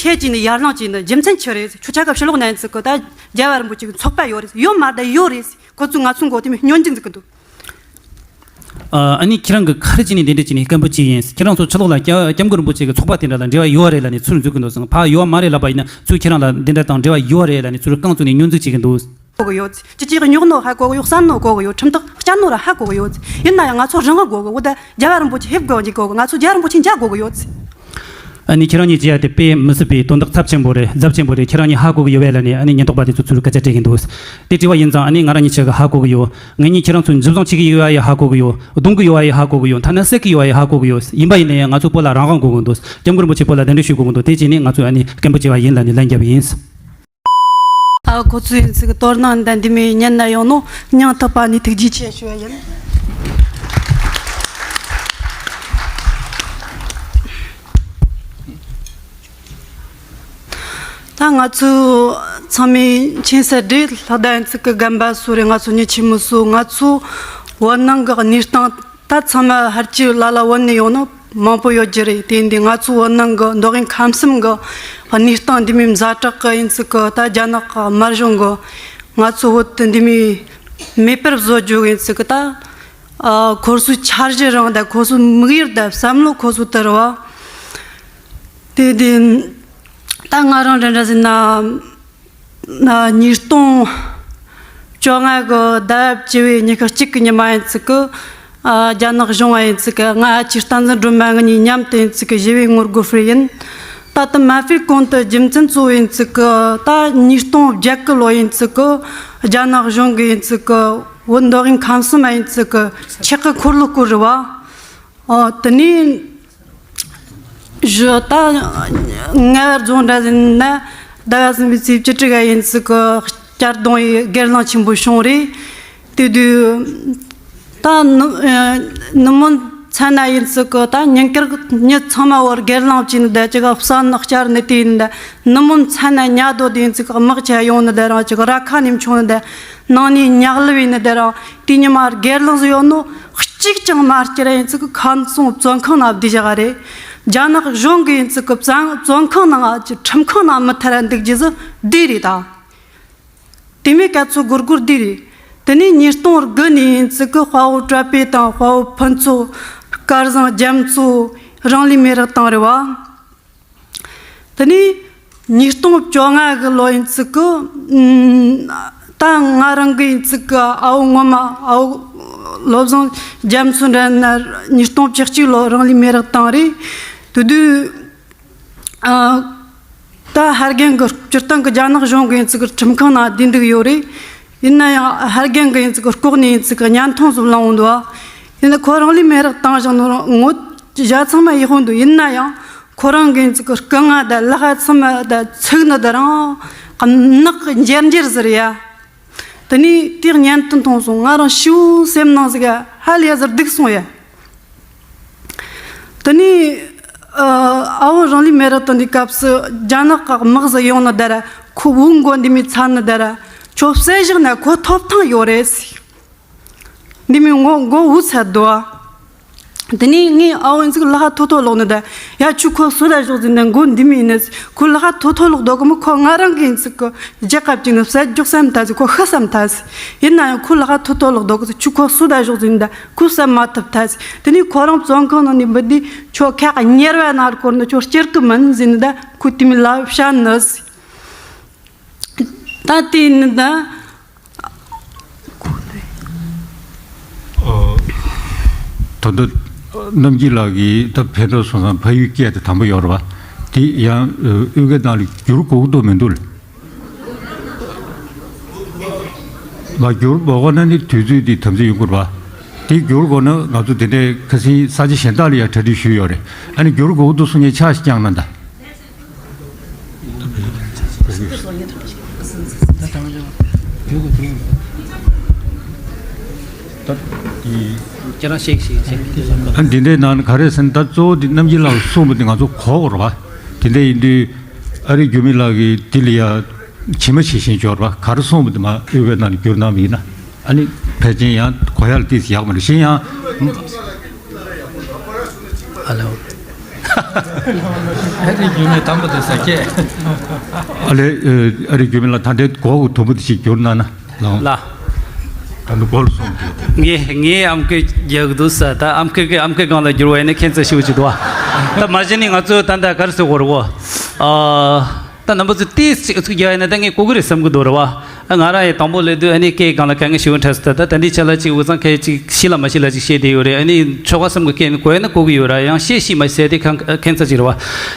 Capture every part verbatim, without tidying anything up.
ཁྱེད་ཀྱིས་ནི་ཡར་ལངས་ཀྱིས་ནི་རྒྱུ་མཚན་ཆི་རེད། ཁྱོད་ཆ་ག་ཕྱི་ལོགས་ན་ཡིན་ཚིག་གི་ད་རྒྱལ་བ་རིན་པོ་ཆེ་གི་ཚོགས་པ་ཡོད་རེད། ཡོད་མ་རེད། ཡོད་རེད། ཁོ་ཚོས་ང་ཚོ་མགོ་དེ་མི་སྙོན་འཛུགས་འཛུགས་གི་འདུག་ཨ་ནི་ཁྱེད་རང་གི་ག་རེ་བྱས་ནས་འདི་འདྲ་བྱས་ནས་སྐད་འབོད་བྱས་ཡིན། ཁྱེད་རང་ཚོ་ཕྱི་ལོགས་ལ་སྐྱབས་སྐྱབས་མགོན་རིན་པོ་ཆེ་གི་ཚོགས་པ་དེ་འདྲ་ལ་འབྲེལ་བ་ཡོད་རེད་ལབ་ནས་ཚུར་འཛུལ་གི་འདུག་ཟེར། ཕར་ཡོད་མ་རེད་ལབ་པ་ཡིན་ན་ཚུར་ཁྱེད་རང་ལ་འདི་འདྲ་དང་འབྲེལ་བ་ཡོད་རེད་ལབ་ནས་ཚུར་རྐང་བཙུགས་ནས་སྙོན་འཛུགས་བྱེད་གི་འདུག་གོ་གི་ཡོད། ཅི་ཅིག་རྙོག་ནོ་ཧ་གོ་གི་ཡོད། བསམ་ནོ་གོ་གི་ཡོད། ཁྲིམས་ཐག་བཅད་ནོ་ར་ཧ་གོ་གི་ཡོད། ཡིན་ན་ཡང་ང་ཚོ་རང་གི་གོ་གི་འོ་ད་རྒྱལ་བ་རིན་པོ་ཆེ་ཕེབས་དགོས་ཀྱི་གོ་གི། ང་ཚོ་རྒྱལ་བ་རིན་པོ་ཆེ་མཇལ་དགོས་ཀྱི་ཡོད། ཨ་ནི་ཁྱེད་རང་གཉིས་བྱས་ཡ་དེ་དཔེ་མི་སྲིད་པའི་དོན་དག་ཚབས་ཆེན་པོ་རེད། ཚབས་ཆེན་པོ་རེད། ཁྱེད་རང་གཉིས་ཧ་གོ་གི་ཡོད་པས་ལབ་ནས་ཨ་ནི་ཉེན་རྟོག་པ་དེ་ཚོ་ཚུར་སྐད་ཆ་དྲིས་ཀྱི་འདུག་དེ་དྲིས་པ་ཡིན་ཙང་ཨ་ནི་ང་རང་གཉིས་ཆ་གི་ཧ་གོ་གི་ཡོད། ངེད་གཉིས་ཁྱེད་རང་ཚོ་འཇུ་བཟུང་བྱེད་ཀྱི་ཡོད་པ་ཡ་ཧ་གོ་གི་ཡོད། རྡུང་གི་ཡོད་པ་ཡ་ཧ་གོ་གི་ཡོད། ཐ་ན་བསད་ཀྱི་ཡོད་པ་ཡ་ཧ་གོ་གི་ཡོད། ཡིན་པ་ཡིན་ན་ཡང་ང་ཚོ་བོད་ལ་རང་དབང་དགོས་ཀྱི་འདུག་སྐྱབས་མགོན་རིན་པོ་ཆེ་བོད་ལ་གདན་འདྲེན་ཞུ་དགོས་ཀྱི་འདུག་དེ་བྱས་ནས་ང་ཚོས་ཨ་ནི་སྐད་འབོད་བྱས་པ་ཡིན་ལབ་ནས་ལན་བརྒྱབ་ཡིན། ཨ། ཁོ་ཚོས་ཡིན་ཚིག་དོ་སྣང་དང་འདི་མོ་ཉན་ན་ཡོང་ནོ་སྙིང་ཐག་པ་ནས་ཐུགས་རྗེ་ཆེ་ཞུ་བ་ཡིན། ད་ང་ཚོ་ཚང་མས་མཁྱེན་གསལ་རེད། ལྷག་དར་ཡིན་ཚིག་གི་རྒན་པ་སུ་རེད། ང་ཚོ་མི་ཆེན་མོ་སུ། ང་ཚོ་བོད་ནང་གི་གནས་སྟངས་ད་ཚང་མ་ཧར་གྱི་ལ་ལ་བོད་ནས་ཡོང་ནོ་མང་པོ་ཡོད་རྒྱུ་རེད། དེ་འདི་ང་ཚོ་བོད་ནང་གི་མདོ་དབུས་ཁམས་གསུམ་གི་གནས་སྟངས་འདི་མོ་ཛ་དྲག་གི་ཡིན་ཚིག་གི་ད་རྒྱ་ནག་གི་དམར་གཞུང་གི་ང་ཚོ་བོད་དུ་འདི་མོ་མེད་པར་བཟོ་རྒྱུ་ཡིན་ཚིག་གི་ད། ཨ། ཁོ་ཚོའི་འཆར་གཞི་རང་དང་ཁོ་ཚོའི་དམིགས་ཡུལ་དང་བསམ་བློ་ཁོ་ཚོའི་དེ་རེད་བ། དེ་དེ་ད་ང་རང་འདྲ་འདྲ་ཟེར་ན། ན། ཉིས་སྟོང་བཅོ་ལྔ་གི་ཟླ་བ་བཅུ་བའི་ཉི་ཤུ་གཅིག་གི་ཉི་མ་ཡིན་ཚིག་གི། ཨ། རྒྱ་ནག་གཞུང་བ་ཡིན་ཚིག་གི་ང་ཨ་ཅེ་བསྟན་འཛིན་སྒྲོལ་མ་ང་གཉིས་མཉམ་དུ་ཡིན་ཚིག་གི་ཞི་བའི་ངོ་རྒོལ་སྤེལ་ཡིན། ད་ལྟ་མ་སྤེལ་གོང་དུ་རྒྱུ་མཚན་གཙོ་བོ་ཡིན་ཚིག་གི་ད་ཉིས་སྟོང་བརྒྱད་གི་ལོ་ཡིན་ཚིག་གི་རྒྱ་ནག་གཞུང་གི་ཡིན་ཚིག་གི་བོད་མདོ་དབུས་ཁམས་གསུམ་མ་ཡིན་ཚིག་གི་ཆག་གི་འཁོར་ལོ་བསྐོར་རེད་བ། ཨོ། དེ་ནས་བཞི་ད་ལྔ་བར་རྫོང་འདྲ་ཟིན་ན་ཟླ་བ་གསུམ་པའི་ཚེས་བཅུ་དྲུག་ག་ཡིན་ཚིག་གི་གཅར་རྡུང་ཡི་སྒེར་ལངས་ཆེན་པོ་བྱུང་རེད། དེ་དུས་ད་ནུ་ནུབ་མོ་མཚན་ན་ཡིན་ཚིག་གི་ད་ཉིན་དཀར་མྱི་ཚང་མ་བར་སྒེར་ལངས་བྱས་ནི་ད་ཅིག་བསམ་ནག་བསྐྱར་ནི་དེ་ཡིན་ད་ནུབ་མོ་མཚན་ན་ཉ་རྡོ་དེ་ཡིན་ཚིག་གི་དམག་ཆ་ཡོང་ནི་ད་རང་ཅིག་ར་ཁ་ནས་མཆོང་ནི་ད་ནང་ནས་ཉག་ལི་བའི་ནི་ད་རང་དེ་ཉི་མ་སྒེར་ལངས་སུ་ཡོང་ནོ་གཅིག་ཀྱང་མ་བསྐྱུར་ཡིན་ཚིག་གི་ཁམས་གསུམ་བཙོན་ཁང་ནང་བསྡད་བཞག་རེད། རྒྱ་ནག་གཞུང་གི་ཡིན་ཚིག་གི་བཙོན་བཙོན་ཁང་ནང་ཁྲིམས་ཁང་ནང་མི་ཐར་འདུག་རྒྱུ་ཟི་བསྡད་རེད་ད། དེ་མོ་སྐད་ཚོ་སྒོར་སྒོར་བསྡད་རེད། དེ་ནས་ཉིས་སྟོང་དགུ་ནས་ཡིན་ཚིག་གི་དཔའ་བོ་བཀྲ་བྷེ་དང་དཔའ་བོ་ཕུན་ཚོགས། སྐལ་བཟང་རྒྱ་མཚོ། རང་ལུས་མེ་རག་བཏང་རེད་བ། དེ་ནས་ཉིས་སྟོང་བཅོ་ལྔ་གི་ལོ་ཡིན་ཚིག་གི་ཨུམ། ད་ང་རང་གི་ཡིན་ཚིག་གི་ཨ་བོ་ངོ་མ་ཨ་བོ་བློ་བཟང་རྒྱ་མཚོ་འདྲ་ན་ཉིས་སྟོང་བཅུ་གཅིག་ལོ་རང་ལུས་མེ་རག་བཏང་རེད། དེ་དུས་ཨ། ད་ཧར་རྒན་གི་སྤྱིར་བཏང་གི་རྒྱ་ནག་གཞུང་གི་ཡིན་ཚིག་གི་ཁྲིམས་ཁང་ནང་བསྡད་འདུག་ཡོད་རེད། ཡིན་ན་ཡང་ཧར་རྒན་གི་ཡིན་ཚིག་གི་ལྐོག་ནས་ཡིན་ཚིག་གི་བརྙན་ཐུང་ཟིག་བླངས་འོང་འདུག་ཡིན་ན་ཁོ་རང་ལུས་མེ་རག་བཏང་བཞག་ནོ་རང་ངོ་བཞག་ཚང་མ་ཡིད་དཔོན་འདུག་ཡིན་ན་ཡང་ཁོ་རང་གི་ཡིན་ཚིག་གི་རྐུ་ང་ད་ལག་ཚང་མ་ད་ཚིག་ནི་ད་རང་ནག་འགྱེར་འགྱེར་ཟེར་ཡ། དེ་ནས་དེ་བརྙན་ཐུང་མཐོང་སོང་། ང་རང་ཤི་བོ་སེམས་ནང་ཟིག་ཧ་ལས་ཟེར་སྡུག་སོང་ཡ། དེ་ནས་ཨ་བོ་རང་ལུས་མེ་རག་བཏང་དུས་སྐབས་སུ་རྒྱ་ནག་གི་དམག་ཟིག་ཡོང་ནི་ད་ར་ཁོ་བོའི་མགོ་འདི་མོ་ཚ་ནི་ད་ར་ཁྱོད་བསད་བཞག་ན་ཁོ་ཐོབ་ཐང་ཡོད་རེད་ཟེར། འདི་མོ་མགོ་མགོ་བོ་ཚ་འདུག་དེ་ནས་ངས་ཨ་བོ་ཡིན་ཚིག་ལག་པ་ཐོ་ཐོ་ལོག་ནི་ད་ཡ་ཁྱོད་ཁོ་གསོད་ད་ཞོག་ཟིན་ན་མགོ་འདི་མོ་ཡིན་ནི་ཁོ་ལག་པ་ཐོ་ཐོ་ལོག་འདུག་གི་མོ་ཁོ་ང་རང་གི་ཡིན་ཚིག་གི་རྒྱལ་ཁབ་ཅིག་ནི་བསད་རྒྱུག་བསམ་ཐལ་ཟིག་ཁོ་ཤི་བསམ་ཐལ་ཟིག་ཡིན་ན་ཡང་ཁོ་ལག་པ་ཐོ་ཐོ་ལོག་འདུག་གི་ཁྱོད་ཁོ་གསོད་ད་ཞོག་ཟིན་ད་ཁོ་བསད་མ་ཐུབ་ཐལ་ཟིག་དེ་ནས་ཁོ་རང་བཙོན་ཁང་ནང་ནས་འབུད་དུས་ཁྱོད་ཁ་གཉེར་བ་ནར་བསྐོར་ནི་ཁྱོད་སྐྱུར་གི་མིན་ཟིན་ནི་ད་ཁོ་དེ་མོ་ལ་བཤད་ནི་ཟིག་ད་དེ་ནི་ད། ཨོ། ད་ལྟ་རྣམ་རྒྱལ་ལགས་ཀྱིས་ད་ཕན་ཐོགས་སོང་ཙང་ཕ་ཡུལ་སྐད་དེ་དམ་པོ་ཡོད་རེད་བ། དེ་ཡང་ཨོ་དབུས་སྐད་ནང་ལ་བསྒྱུར་དགོས་ཀྱི་འདུག་མི་འདུག་ལ། མ་བསྒྱུར་དགོས་ན་ནི་དུས་ཚོད་དེ་དམ་འཛིན་ཡོང་དགོས་རེད་བ། དེ་བསྒྱུར་དགོས་ན་ང་ཚོ་དེ་འདྲའི་ཁ་སང་ས་ཆ་གཞན་དག་ལ་ཡང་གྲ་སྒྲིག་ཞུས་ཡོད་རེད། ཨ་ནི་བསྒྱུར་དགོས་ཀྱི་འདུག་གསུང་མཁན་ཕྱག་ཞིག་བརྐྱངས་གནང་དང་། ཁྱེད་རང་ཞིག་ཞིག་ཞིག་ཨ་འདི་འདྲའི་ནང་ག་རེ་ཟེར་ན་ད་གཙོ་བོ་འདི་རྣམ་རྒྱལ་ལགས་གསུངས་པ་འདི་ང་ཚོ་གོ་དགོས་རེད་བ། དེ་འདྲ་ཡིན་དུས་ཨ་རིག་འགྱུར་མེད་ལགས་ཀྱིས་འདི་ལ་ཡ་ཇི་མ་ཇི་བཞིན་འབྱོར་བ་ག་རེ་གསུངས་པ་འདི་མ་དབུས་པའི་ནང་ལ་བསྒྱུར་གནང་བ་ཡིན་ན། ཨ་ནི་ཕལ་ཆེར་ཡང་གོ་ཡག་ལ་ཏོག་ཙམ་ཡག་མ་རེད། གཞན་ཡང་། ཧ་ལོ། ཨ་རི་རྒྱུད་མེད་དང་པོ་དེ་ས་སྐྱེས། ཨ་ལེ། ཨ་རི་རྒྱུད་མེད་ལ་ད་ལྟའི་གོ་གི་དུམ་བུ་དེ་ཞིག་བསྒྱུར་གནང་ན་ལགས། ལགས། ད་ནི་གོ་ལ་སོང་གི། ངའི་ངའི་ཨམ་སྐད་རྒྱག་གི་འདུག་ས། ད་ཨམ་སྐད་ཀྱི་ཨམ་སྐད་སྒང་ལ་བསྒྱུར་བ་ཡིན་ན་ཁྱད་མཚར་ཞེ་པོ་ཅིག་འདུག་བ། ད་མ་གཞི་ནས་ང་ཚོ་ད་ལྟ་ག་རེ་ཟེར་དགོས་རེད་གོ། ཨ། ད་རྣམ་པ་ཚོས་ཏོག་ཙམ་ཅིག་ཨུ་ཚུགས་རྒྱག་ཡ་ན་ད་ངས་གོ་གི་རེད་བསམ་གི་འདུག་རེད་བ། ཨ། ང་རང་ཡང་དང་པོ་སླེབས་དུས་ཨ་ནི་སྐད་སྒང་ལ་དཀའ་ངལ་ཞེ་པོ་འཕྲད་སོང་། ད་ད་ད་འདི་ཆ་ལ་ཅིག་འུ་ཚང་སྐད་ཅིག་ཤེས་ལ་མ་ཤེས་ལ་ཅིག་བཤད་བསྡད་ཡོད་རེད། ཨ་ནི་ཆོལ་ཁ་གསུམ་གི་སྐད་ནི་གོ་ཡ་ན་གོ་གི་ཡོད་ར། ཡང་བཤད་ཤེས་མ་ཤེས་དེ་ཁ་ཁྱད་མཚར་ཅིག་རེད་བ།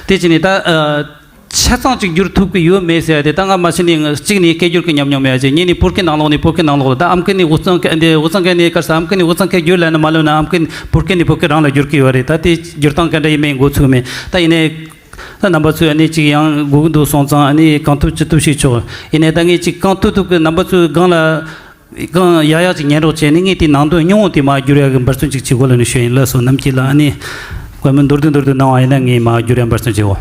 དེ་བྱས་ནས་ད། ཨ། ཆ་ཚང་གཅིག་གྱུར་ཐུབ་ཀྱི་ཡོད་མེད་ཟེར་ཡ་དེ་ད་ང་མ་ཤེས་ནས། གཅིག་ནས་སྐད་སྒྱུར་གྱི་ཉམས་མྱོང་མེད་ཡ་ཅིག་གཉིས་ནས་བོད་སྐད་ནང་ལོགས་ནས་བོད་སྐད་ནང་ལོགས་ལ། ད་ཨམ་སྐད་ནས་འུ་ཚང་སྐད་འདི་འུ་ཚང་སྐད་ནས་ག་རེ་ཟ། ཨམ་སྐད་ནས་འུ་ཚང་སྐད་བསྒྱུར་ལབ་ན་མ་ལབ་ན་ཨམ་སྐད་བོད་སྐད་ནས་བོད་སྐད་རང་ལ་བསྒྱུར་གྱི་ཡོད་རེད། ད་དེ་བསྒྱུར་སྟངས་ག་འདྲ་ཡིན་མིན་འགོ་ཚུགས་མེད། ད་ཡིན་ནའི། ད་རྣམ་པ་ཚོས་ཨ་ནི་ཅིག་ཡང་དགོས་ཀྱི་འདུག་སོང་ཙང་། ཨ་ནི་གང་ཐུབ་ཅི་ཐུབ་བྱེད་ཆོག་ཡིན་ནའི་ད་ངས་ཅིག་གང་ཐུབ་ཐུབ་ཀྱི་རྣམ་པ་ཚོའི་སྒང་ལ་གང་ཡག་ཡག་ཅིག་ཉན་རོགས་བྱས་ནས། ངས་དེ་ནང་དོན་སྙིང་བོ་དེ་མར་བསྒྱུར་ཡག་གི་འབད་བརྩོན་ཅིག་བྱེད་དགོས་ལབ་ནས་ཞུ་ཡིན། ལགས་སོ། ནམ་རྒྱུན་ལ་ཨ་ནི་བཀའ་མོལ་མདོར་བསྡུས་མདོར་བསྡུས་གནང་བ་ཡིན་ན་ངས་མར་བསྒྱུར་ཡག་འབད་བརྩོན་བྱེད་འོ།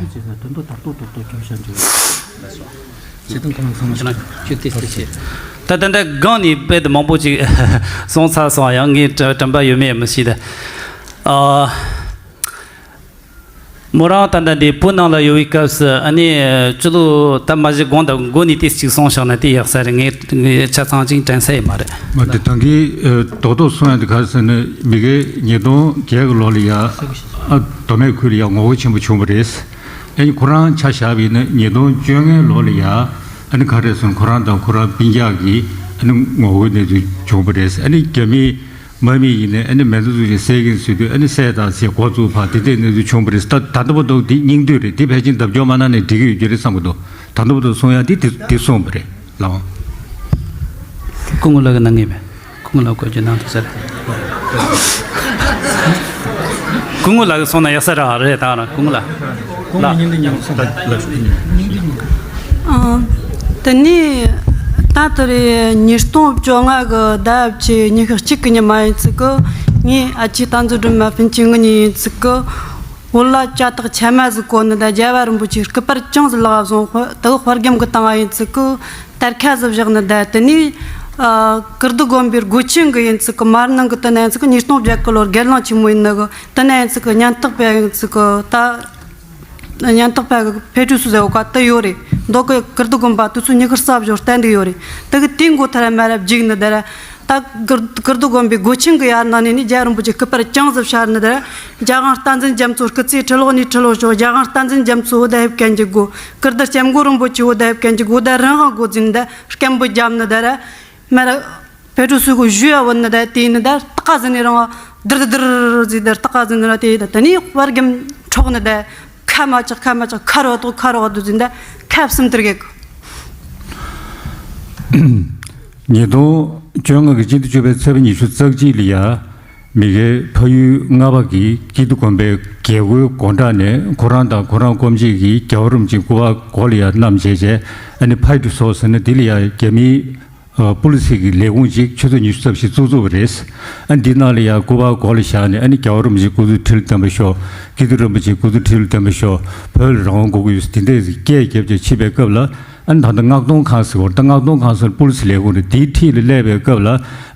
ད་ལྟ་སྒང་ནས་དཔེ་དེ་མང་པོ་ཅིག་གསུངས་ཚར་སོང་། ཡང་ངས་དྲ་དྲན་པ་ཡོད་མེད་མི་ཤེས་ད། ཨ། མོ་རང་ད་ལྟ་འདི་བོད་ནང་ལ་ཡོད་པའི་སྐབས་སུ་ཨ་ནི་སྤྱི་ལོ་ད་མ་གཞི་གོང་དང་མགོ་ནས་ཏོག་ཙམ་གསུངས་བཞག་ན་དེ་ཡག་ས་རེད། ངས་ངས་ཆ་ཚང་ཅིག་དྲན་ས་ཡོད་མ་རེད། མ་དེ་ད་གིན་རྡོག་རྡོག་གསུང་ཡ་དེ་ག་རེ་ཟེར་ན། མི་རྒན་ཉིས་སྟོང་བརྒྱད་གི་ལོ་ལ་ཡ། ཨ། མདོ་སྨད་ཁུལ་ལ་ཡ་ངོ་རྒོལ་ཆེན་པོ་བྱུང་བ་རེད། ཨ་ནི་ཁོ་རང་ཆ་བཞག་པ་ཡིན་ན་ཉིས་སྟོང་བཅོ་ལྔའི་ལོ་ལ་ཡ། ཨ་ནི་ག་རེ་ཟེར་ན་ཁོ་རང་དང་ཁོ་རང་སྤུན་ཀྱག་གིས་ཨ་ནི་ངོ་རྒོལ་གནས་ཚུལ་བྱུང་བ་རེད། ཨ་ནི་རྒྱ་མིས། དམག་མི་ཡིན་ནའི་ཨ་ནི་མེ་མདའ་ཚོ་ཞིག་བསད་ཀྱིན་བཟོས་དུས། ཨ་ནི་བསད་དང་ཟེར་འགོ་བཙུགས་པ་དེ་འདྲའི་གནས་ཚུལ་བྱུང་བ་རེད། ད་ད་ལྟ་བར་དུ་དེ་སྙིང་བསྡུས་རེད། དེ་ཕལ་ཆེར་བརྡབ་སྐྱོར་མ་གནང་ནའི་འགྲིག་གི་ཡོད་ཀྱི་རེད་བསམ་གྱི་འདུག་ད་ལྟ་བར་དུ་གསུང་ཡ་དེ་དེ་དེ་གསུངས་པ་རེད་ལགས། སྐུ་ངོ་ལགས་ཀྱིས་གནང་ངེས་པས། སྐུ་ངོ་ལགས་བཀའ་བཀྱོན་གནང་ཐུབ་ས་རེད། སྐུ་ངོ་ལགས་ཀྱིས་གསུངས་ན་ཡག་ས་རང་རེད། ད་རང་སྐུ་ངོ་ལགས། ཨ། དེ་ནས་ད་དེ་རེད། ཉིས་སྟོང་བཅོ་ལྔ་གི་ཟླ་བཅུ་ཉི་ཤུ་གཅིག་གི་ཉི་མ་ཡིན་ཚིག་གི། ངའི་ཨ་ཅེ་རྟ་མཛོ་སྒྲོལ་མ་སྤུན་མཆེད་ངེད་གཉིས་ཡིན་ཚིག་གི། བོད་ལ་ཇ་དག་ཆ་མ་ཟིག་གོན་ནི་ད་རྒྱལ་བ་རིན་པོ་ཆེའི་སྐུ་པར་ཅང་ཟིག་ལག་བཟུང་། དེ་གི་དཔའ་རྒྱམ་གི་བཏང་བ་ཡིན་ཚིག་གི། དར་ཁ་ཟིག་བཞག་ནི་ད། དེ་ནས་ཨ་ཀིརྟི་དགོན་པའི་སྒོ་ཆེན་གི་ཡིན་ཚིག་གི། མར་ནང་གི་དེ་ན་ཡིན་ཚིག་གི། ཉིས་སྟོང་བརྒྱད་གི་ལོར་སྒེར་ལངས་ཆེན་མོ་ཡིན་ནི་གི། དེ་ན་ཡིན་ཚིག་གི་སྙན་ཐག་པ་ཡིན་ཚིག་གི་ད། སྙན་ཐག་པ་གི་ཕེབས་བྲིས་སུ་ཟེར་བ་ཀ་དེ་ཡོད་རེད། མདོ་གི་ཀིརྟི་དགོན་པ་དེ་ཚོ་མྱི་གི་རྩ་བཞོ་བསྟན་འདི་ཡོད་རེད། དེ་གི་དེ་མགོ་ཐར་མ་རབས་འཇིག་ནི་ད་ར། ད་ཀིར་ཀིརྟི་དགོན་པའི་སྒོ་ཆེན་གི་ཡར་ནང་ནས་ནི་རྒྱལ་བ་རིན་པོ་ཆེ་སྐུ་པར་ཅང་ཟིག་ཤར་ནི་ད་ར། རྒྱལ་དབང་བསྟན་འཛིན་རྒྱ་མཚོ་སྐུ་ཚེ་ཁྲི་ལོ་ནས་ཁྲི་ལོ་ཤོག་རྒྱལ་དབང་བསྟན་འཛིན་རྒྱ་མཚོ་འོད་ལྡན་ཕེབས་མཁན་གྱི་སྒོ། ཀིརྟི་སྐྱབས་མགོན་རིན་པོ་ཆེ་འོད་ལྡན་ཕེབས་མཁན་གྱི་སྒོ། ད་རང་དབང་སྒོ་འཛིན་ད་སྐད་འབོད་བརྒྱབ་ནི་ད་ར། མ་ར། ཕེབས་བྲིས་སུ་གི་ཞུ་ཡ་བོ་ནི་ད་དེ་ནི་ད་སྟག་ཟིན་ནི་རང་། དིར་དིར་ཟིག་ད་སྟག་ཟིན་ནི་ར་དེ་ད། དེ་ནི་དཔའ་རྒྱམ་འཕྲོག་ནི་ད་ཁ་མ་ཆག་ཁ་མ་ཆག་ཁ་རོ་ཏོ་ཁ་རོ་ཏོ་ཟིན་ད་ཁ་བསམ་དིར་གེ་གི། ཉིས་སྟོང་བཅོ་ལྔ་གི་སྤྱི་ཟླ་བཅུ་པའི་ཚེས་པ་ཉི་ཤུ་རྩ་གཅིག་ལ་ཡ། མི་རྒན་ཕ་ཡུལ་རྔ་བ་གི་ཀིརྟི་དགོན་པའི་རྒྱལ་སྒོའི་སྒོ་འགྲམ་ནས་ཁོ་རང་དང་ཁོ་རང་སྐོམ་ཆེད་ཀྱི་རྒྱལ་བ་རིན་པོ་ཆེའི་སྐུ་པར་མགོ་ལ་ཡ་བསྣམས་བྱས་བྱས། ཨ་ནི་ཕ་ཡུལ་དུ་སོང་ཟེར་ནས་དེ་ལ་ཡ་རྒྱ་མིའི་ཨ་པུ་ལི་སི་གི་ལས་ཁུངས་ཅིག་ཆུ་ཚོད་ཉི་ཤུ་རྩ་བཞི་བཙུགས་བཙུགས་པ་རེད། ཨ་འདི་ནང་ལ་ཡ་སྐུ་པར་མགོ་ལ་བཞག་ནས། ཨ་ནི་རྒྱལ་བ་རིན་པོ་ཆེ་སྐུ་གཟུགས་ཁྲི་ལ་བསྟན་པ་ཤོག་ཀིརྟི་རིན་པོ་ཆེ་སྐུ་གཟུགས་ཁྲི་ལ་བསྟན་པ་ཤོག་བོད་ལ་རང་དབང་དགོས་ཀྱི་ཡོད་ཟེར་དེ་འདྲས་སྐད་རྒྱབ་བྱས་ཕྱིན་པའི་སྐབས་ལ། ཨ་ནི་ད་ལྟ་མངགས་གཏོང་ཁང་ཟེར་བ་རེད། ད་མངགས་གཏོང་ཁང་ཟེར་པུ་ལི་སི་ལས་ཁུངས་རེད། དེའི་འཁྲིས་ལ་སླེབས་པའི་སྐབས་ལ།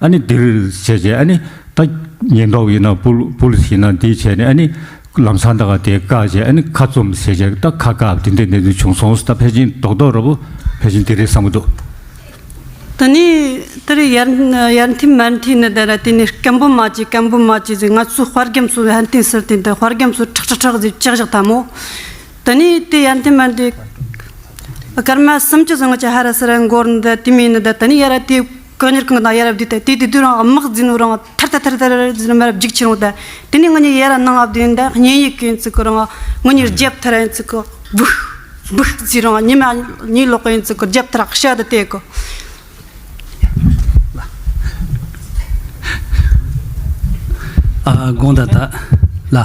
ཨ་ནི་འདིར་བྱས་བྱས། ཨ་ནི་ད་ཉེན་རྟོག་ཡིན་ན་པུ་པུ་ལི་སི་ཡིན་ན་འདི་བྱས་ནས། ཨ་ནི་ལམ་སང་ད་ག་དེ་བཀག་བྱས། ཨ་ནི་ཁ་བཙུམ་ཟེར་བྱས། ད་ཁ་བཀག་དེ་འདྲའི་གནས་ཚུལ་བྱུང་སོང་། ད་ཕལ་ཆེར་རྡོག་རྡོག་ར་བོ་ཕལ་ཆེར་འདི་རེད་བསམ་གྱི་འདུག་དེ་ནས་དེར་ཡར་ཡར་འཐེན་མར་འཐེན་ནི་ད་ར། དེ་ནས་སྐད་འབོད་མ་བྱེད་སྐད་འབོད་མ་བྱེད་ཟེར། ང་ཚོའི་དཔའ་རྒྱམ་ཚོ་ཧན་ཏིང་ཟེར་དེ་འདི་དཔའ་རྒྱམ་ཚོ་ཁྲག་ཁྲག་ཁྲག་ཟེར་ལྕག་བཞག་ཐལ་མོ། དེ་ནས་དེ་ཡར་འཐེན་མར་འཐེན། སྐར་མ་སུམ་ཅུ་ཙམ་གྱི་ཧ་ར་ས་ར་འགོར་འདི་དེ་མིན་ནི་ད། དེ་ནས་ཡར་དེ་གང་ཉིར་གང་དང་ཡར་བསྡུས་ཏེ་དེ་དེ་དུས་རང་དམག་འཛིན་ནོ་རང་ཐར་ཐར་ཐར་ཐར་ཟེར་མར་རྒྱུག་ཕྱིན་འོང་ད། དེ་ནས་ང་གཉིས་ཡར་ནང་ཨ་བསྡུས་ད་བརྙན་ཡིག་གི་ཡིན་ཚིག་གི་རང་ང་གཉིས་རྒྱབ་ཐར་ཡིན་ཚིག་གི་བུག་བུག་ཟེར་རང་ཉི་མ་གཉིས་ལོག་གི་ཡིན་ཚིག་གི་རྒྱབ་ཐར་ཤ་དུ་དེ་གི། ཨ། དགོངས་དག་ད་ལ།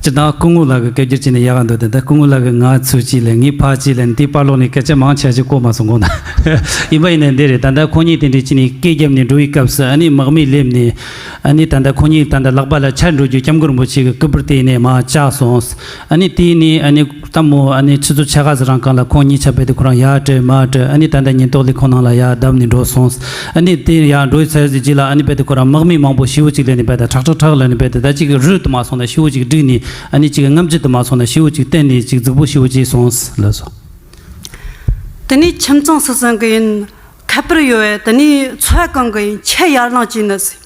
སྤྱིར་བཏང་སྐུ་ངོ་ལགས་ཀྱི་སྐད་སྒྱུར་བྱས་ནས་ཡག་ག་འདུག་དེ་ད་སྐུ་ངོ་ལགས་ཀྱིས་ང་ཚོས་ཅིག་ལ་ངའི་ཕར་ཅིག་ལ་འདི་པར་ཀློག་ནས་སྐད་ཆ་མང་ཆེ་ཞིག་གོ་མ་སོང་། དགོངས་དག་ཡིན་པ་ཡིན་ནའི་འདི་རེད། ད་ལྟ་ཁོ་གཉིས་དེ་འདྲའི་ཅིག་ནས་སྐད་བརྒྱབ་ནས་འགྲོ་བའི་སྐབས་སུ། ཨ་ནི་དམག་མི་སླེབས་ནས། ཨ་ནི་ད་ལྟ་ཁོ་གཉིས་ད་ལྟ་ལག་པ་ལ་ཆར་འགྲོ་རྒྱུ་སྐྱབས་མགོན་རིན་པོ་ཆེ་གི་སྐུ་པར་དེ་ནས་མར་བཅག་སོང་། ཨ་ནི་དེ་ནས་ཨ་ནི་ལྟད་མོ། ཨ་ནི་ཆུ་ཚོད་ཕྱེད་ཀ་ཙམ་རིང་གང་ལ་ཁོང་གཉིས་ཆ་རྦད་དེ་ཁོ་རང་ཡར་བྲོས་མར་བྲོས། ཨ་ནི་ད་ལྟ་ཉེན་རྟོག་ལས་ཁུངས་ནང་ལ་ཡར་བརྡབས་ནས་འགྲོ་སོང་། ཨ་ནི་དེ་ཡར་འགྲོ་ཚར་ཟིན་རྗེས་ལ། ཨ་ནི་རྦད་དེ་ཁོ་རང་དམག་མི་མང་པོ་ཞེ་པོ་ཅིག་སླེབས་ནས་རྦད་དེ་ཁྲག་ཁྲག་ཁྲག་ལབ་ནས་རྦད་དེ་ད་ཅིག་རུལ་དུ་མ་སོང་ན་ཞེ་པོ་ཅིག་བསྒྲིགས་ནས། ཨ་ནི་ཅིག་རྔམ་བརྗིད་དུ་མ་སོང་ན་ཞེ་པོ་ཅིག་བསྟན་ནས་ཅིག་རྫིག་པོ་ཞེ་པོ་ཅིག་སོང་ལགས་སོ། དེ་ནས་ཁྱིམ་ཚང་སུ་ཚང་གི་ཡིན། ཁ་པར་ཡོད་པས་དེ་ནས་འཚོ་བ་གང་གི་ཡིན། ཆེས་ཡར་ལངས་ཀྱི་ནི་ཟེར།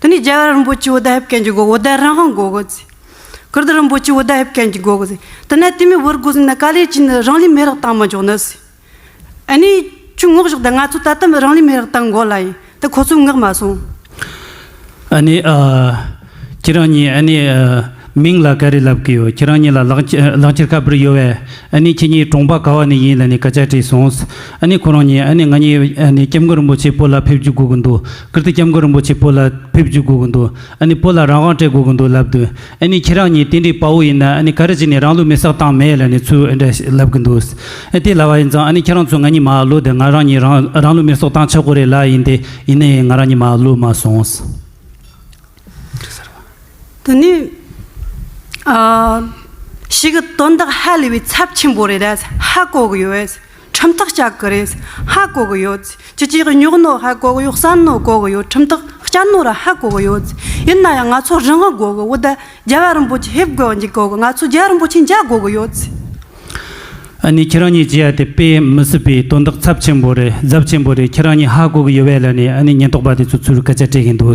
དེ་ནས་རྒྱལ་བ་རིན་པོ་ཆེ་བོད་ལ་ཕེབས་མཁན་གྱི་དགོས། བོད་ལ་རང་དབང་དགོས་གི་ཟེར། ཀིརྟི་རིན་པོ་ཆེ་བོད་ལ་ཕེབས་མཁན་གྱི་དགོས་གི་ཟེར། དེ་ནས་དེ་མོ་བོར་དགོས་ཟེར་ན་ག་ལེ་ཅི་ནི་རང་ལུས་མེ་རག་བཏང་མ་འཇོག་ནི་ཟེར། ཨ་ནི་ཁྱོད་ངོ་ཞོག་དང་ང་ཚོ་ད་ལྟ་རང་ལུས་མེ་རག་བཏང་དགོས་ལ་ཡིན། ད་ཁོ་ཚོ་ངག་མ་སོང་། ཨ་ནི་ཨ། ཁྱེད་རང་གཉིས་ཨ་ནི་ཨ། མིང་ལ་ག་རེ་ལབ་གི་ཡོད། ཁྱེད་རང་གཉིས་ལ་ལག་ཁྱེར་ལག་ཁྱེར་ཁ་པར་ཡོད་པས། ཨ་ནི་ཁྱེད་གཉིས་གྲོང་པ་ག་བ་ནས་ཡིན་ལབ་ནས་སྐད་ཆ་དྲིས་སོང་། ཨ་ནི་ཁོ་རང་གཉིས་ཨ་ནི་ང་གཉིས་ཨ་ནི་སྐྱབས་མགོན་རིན་པོ་ཆེ་བོད་ལ་ཕེབས་རྒྱུ་དགོས་གི་འདུག་ཀིརྟི་སྐྱབས་མགོན་རིན་པོ་ཆེ་བོད་ལ་ཕེབས་རྒྱུ་དགོས་གི་འདུག་ཨ་ནི་བོད་ལ་རང་དབང་སྤྲད་དགོས་གི་འདུག་ལབ་དུས། ཨ་ནི་ཁྱེད་རང་གཉིས་དེ་འདྲའི་དཔའ་བོ་ཡིན་ན་ཨ་ནི་ག་རེ་བྱས་ནས་རང་ལུས་མེ་སྲེག་བཏང་མེད་ལབ་ནས་ཚུར་ཨེ་འདྲ་ལབ་གི་འདུག་ཨ་དེ་ལབ་པ་ཡིན་ཙང་ཨ་ནི་ཁྱེད་རང་ཚོ་ང་གཉིས་མར་ལོག་དེ་ང་རང་གཉིས་རང་རང་ལུས་མེ་སྲེག་བཏང་ཆོག་གི་རེད་ལབ་ཡིན་ཏེ། ཡིན་ནའི་ང་རང་གཉིས་མར་ལོག་མ་སོང་། དེ་ནས་ཨ། ཞིག་གི་དོན་དག་ཧ་ལས་པའི་ཚབས་ཆེན་པོ་རེད། ཧ་གོ་གི་ཡོད། ཁྲིམས་ཐག་བཅད་གི་རེད། ཧ་གོ་གི་ཡོད། ཁྱེད་ཀྱིས་ཉོག་ནོ་ཧ་གོ་གི་ཡོད། བསམ་ནོ་གོ་གི་ཡོད། ཁྲིམས་ཐག་བཅད་ནོ་ར་ཧ་གོ་གི་ཡོད། ཡིན་ན་ཡང་ང་ཚོ་རང་དབང་དགོས་གི། འོ་ད་རྒྱལ་བ་རིན་པོ་ཆེ་ཕེབས་དགོས་འཇིག་གོ་གི། ང་ཚོ་རྒྱལ་བ་རིན་པོ་ཆེ་མཇལ་དགོས་གི་ཡོད། ཨ་ནི་ཁྱེད་རང་གཉིས་བྱས་ཡ་དེ་དཔེ་མི་སྲིད་པའི་དོན་དག་ཚབས་ཆེན་པོ་རེད། ཚབས་ཆེན་པོ་རེད། ཁྱེད་རང་གཉིས་ཧ་གོ་གི་ཡོད་པས་ལབ་ནས་ཨ་ནི་ཉེན་རྟོག་པ་དེ་ཚོ་ཚུར་སྐད་ཆ་དྲིས་གི་འདུག་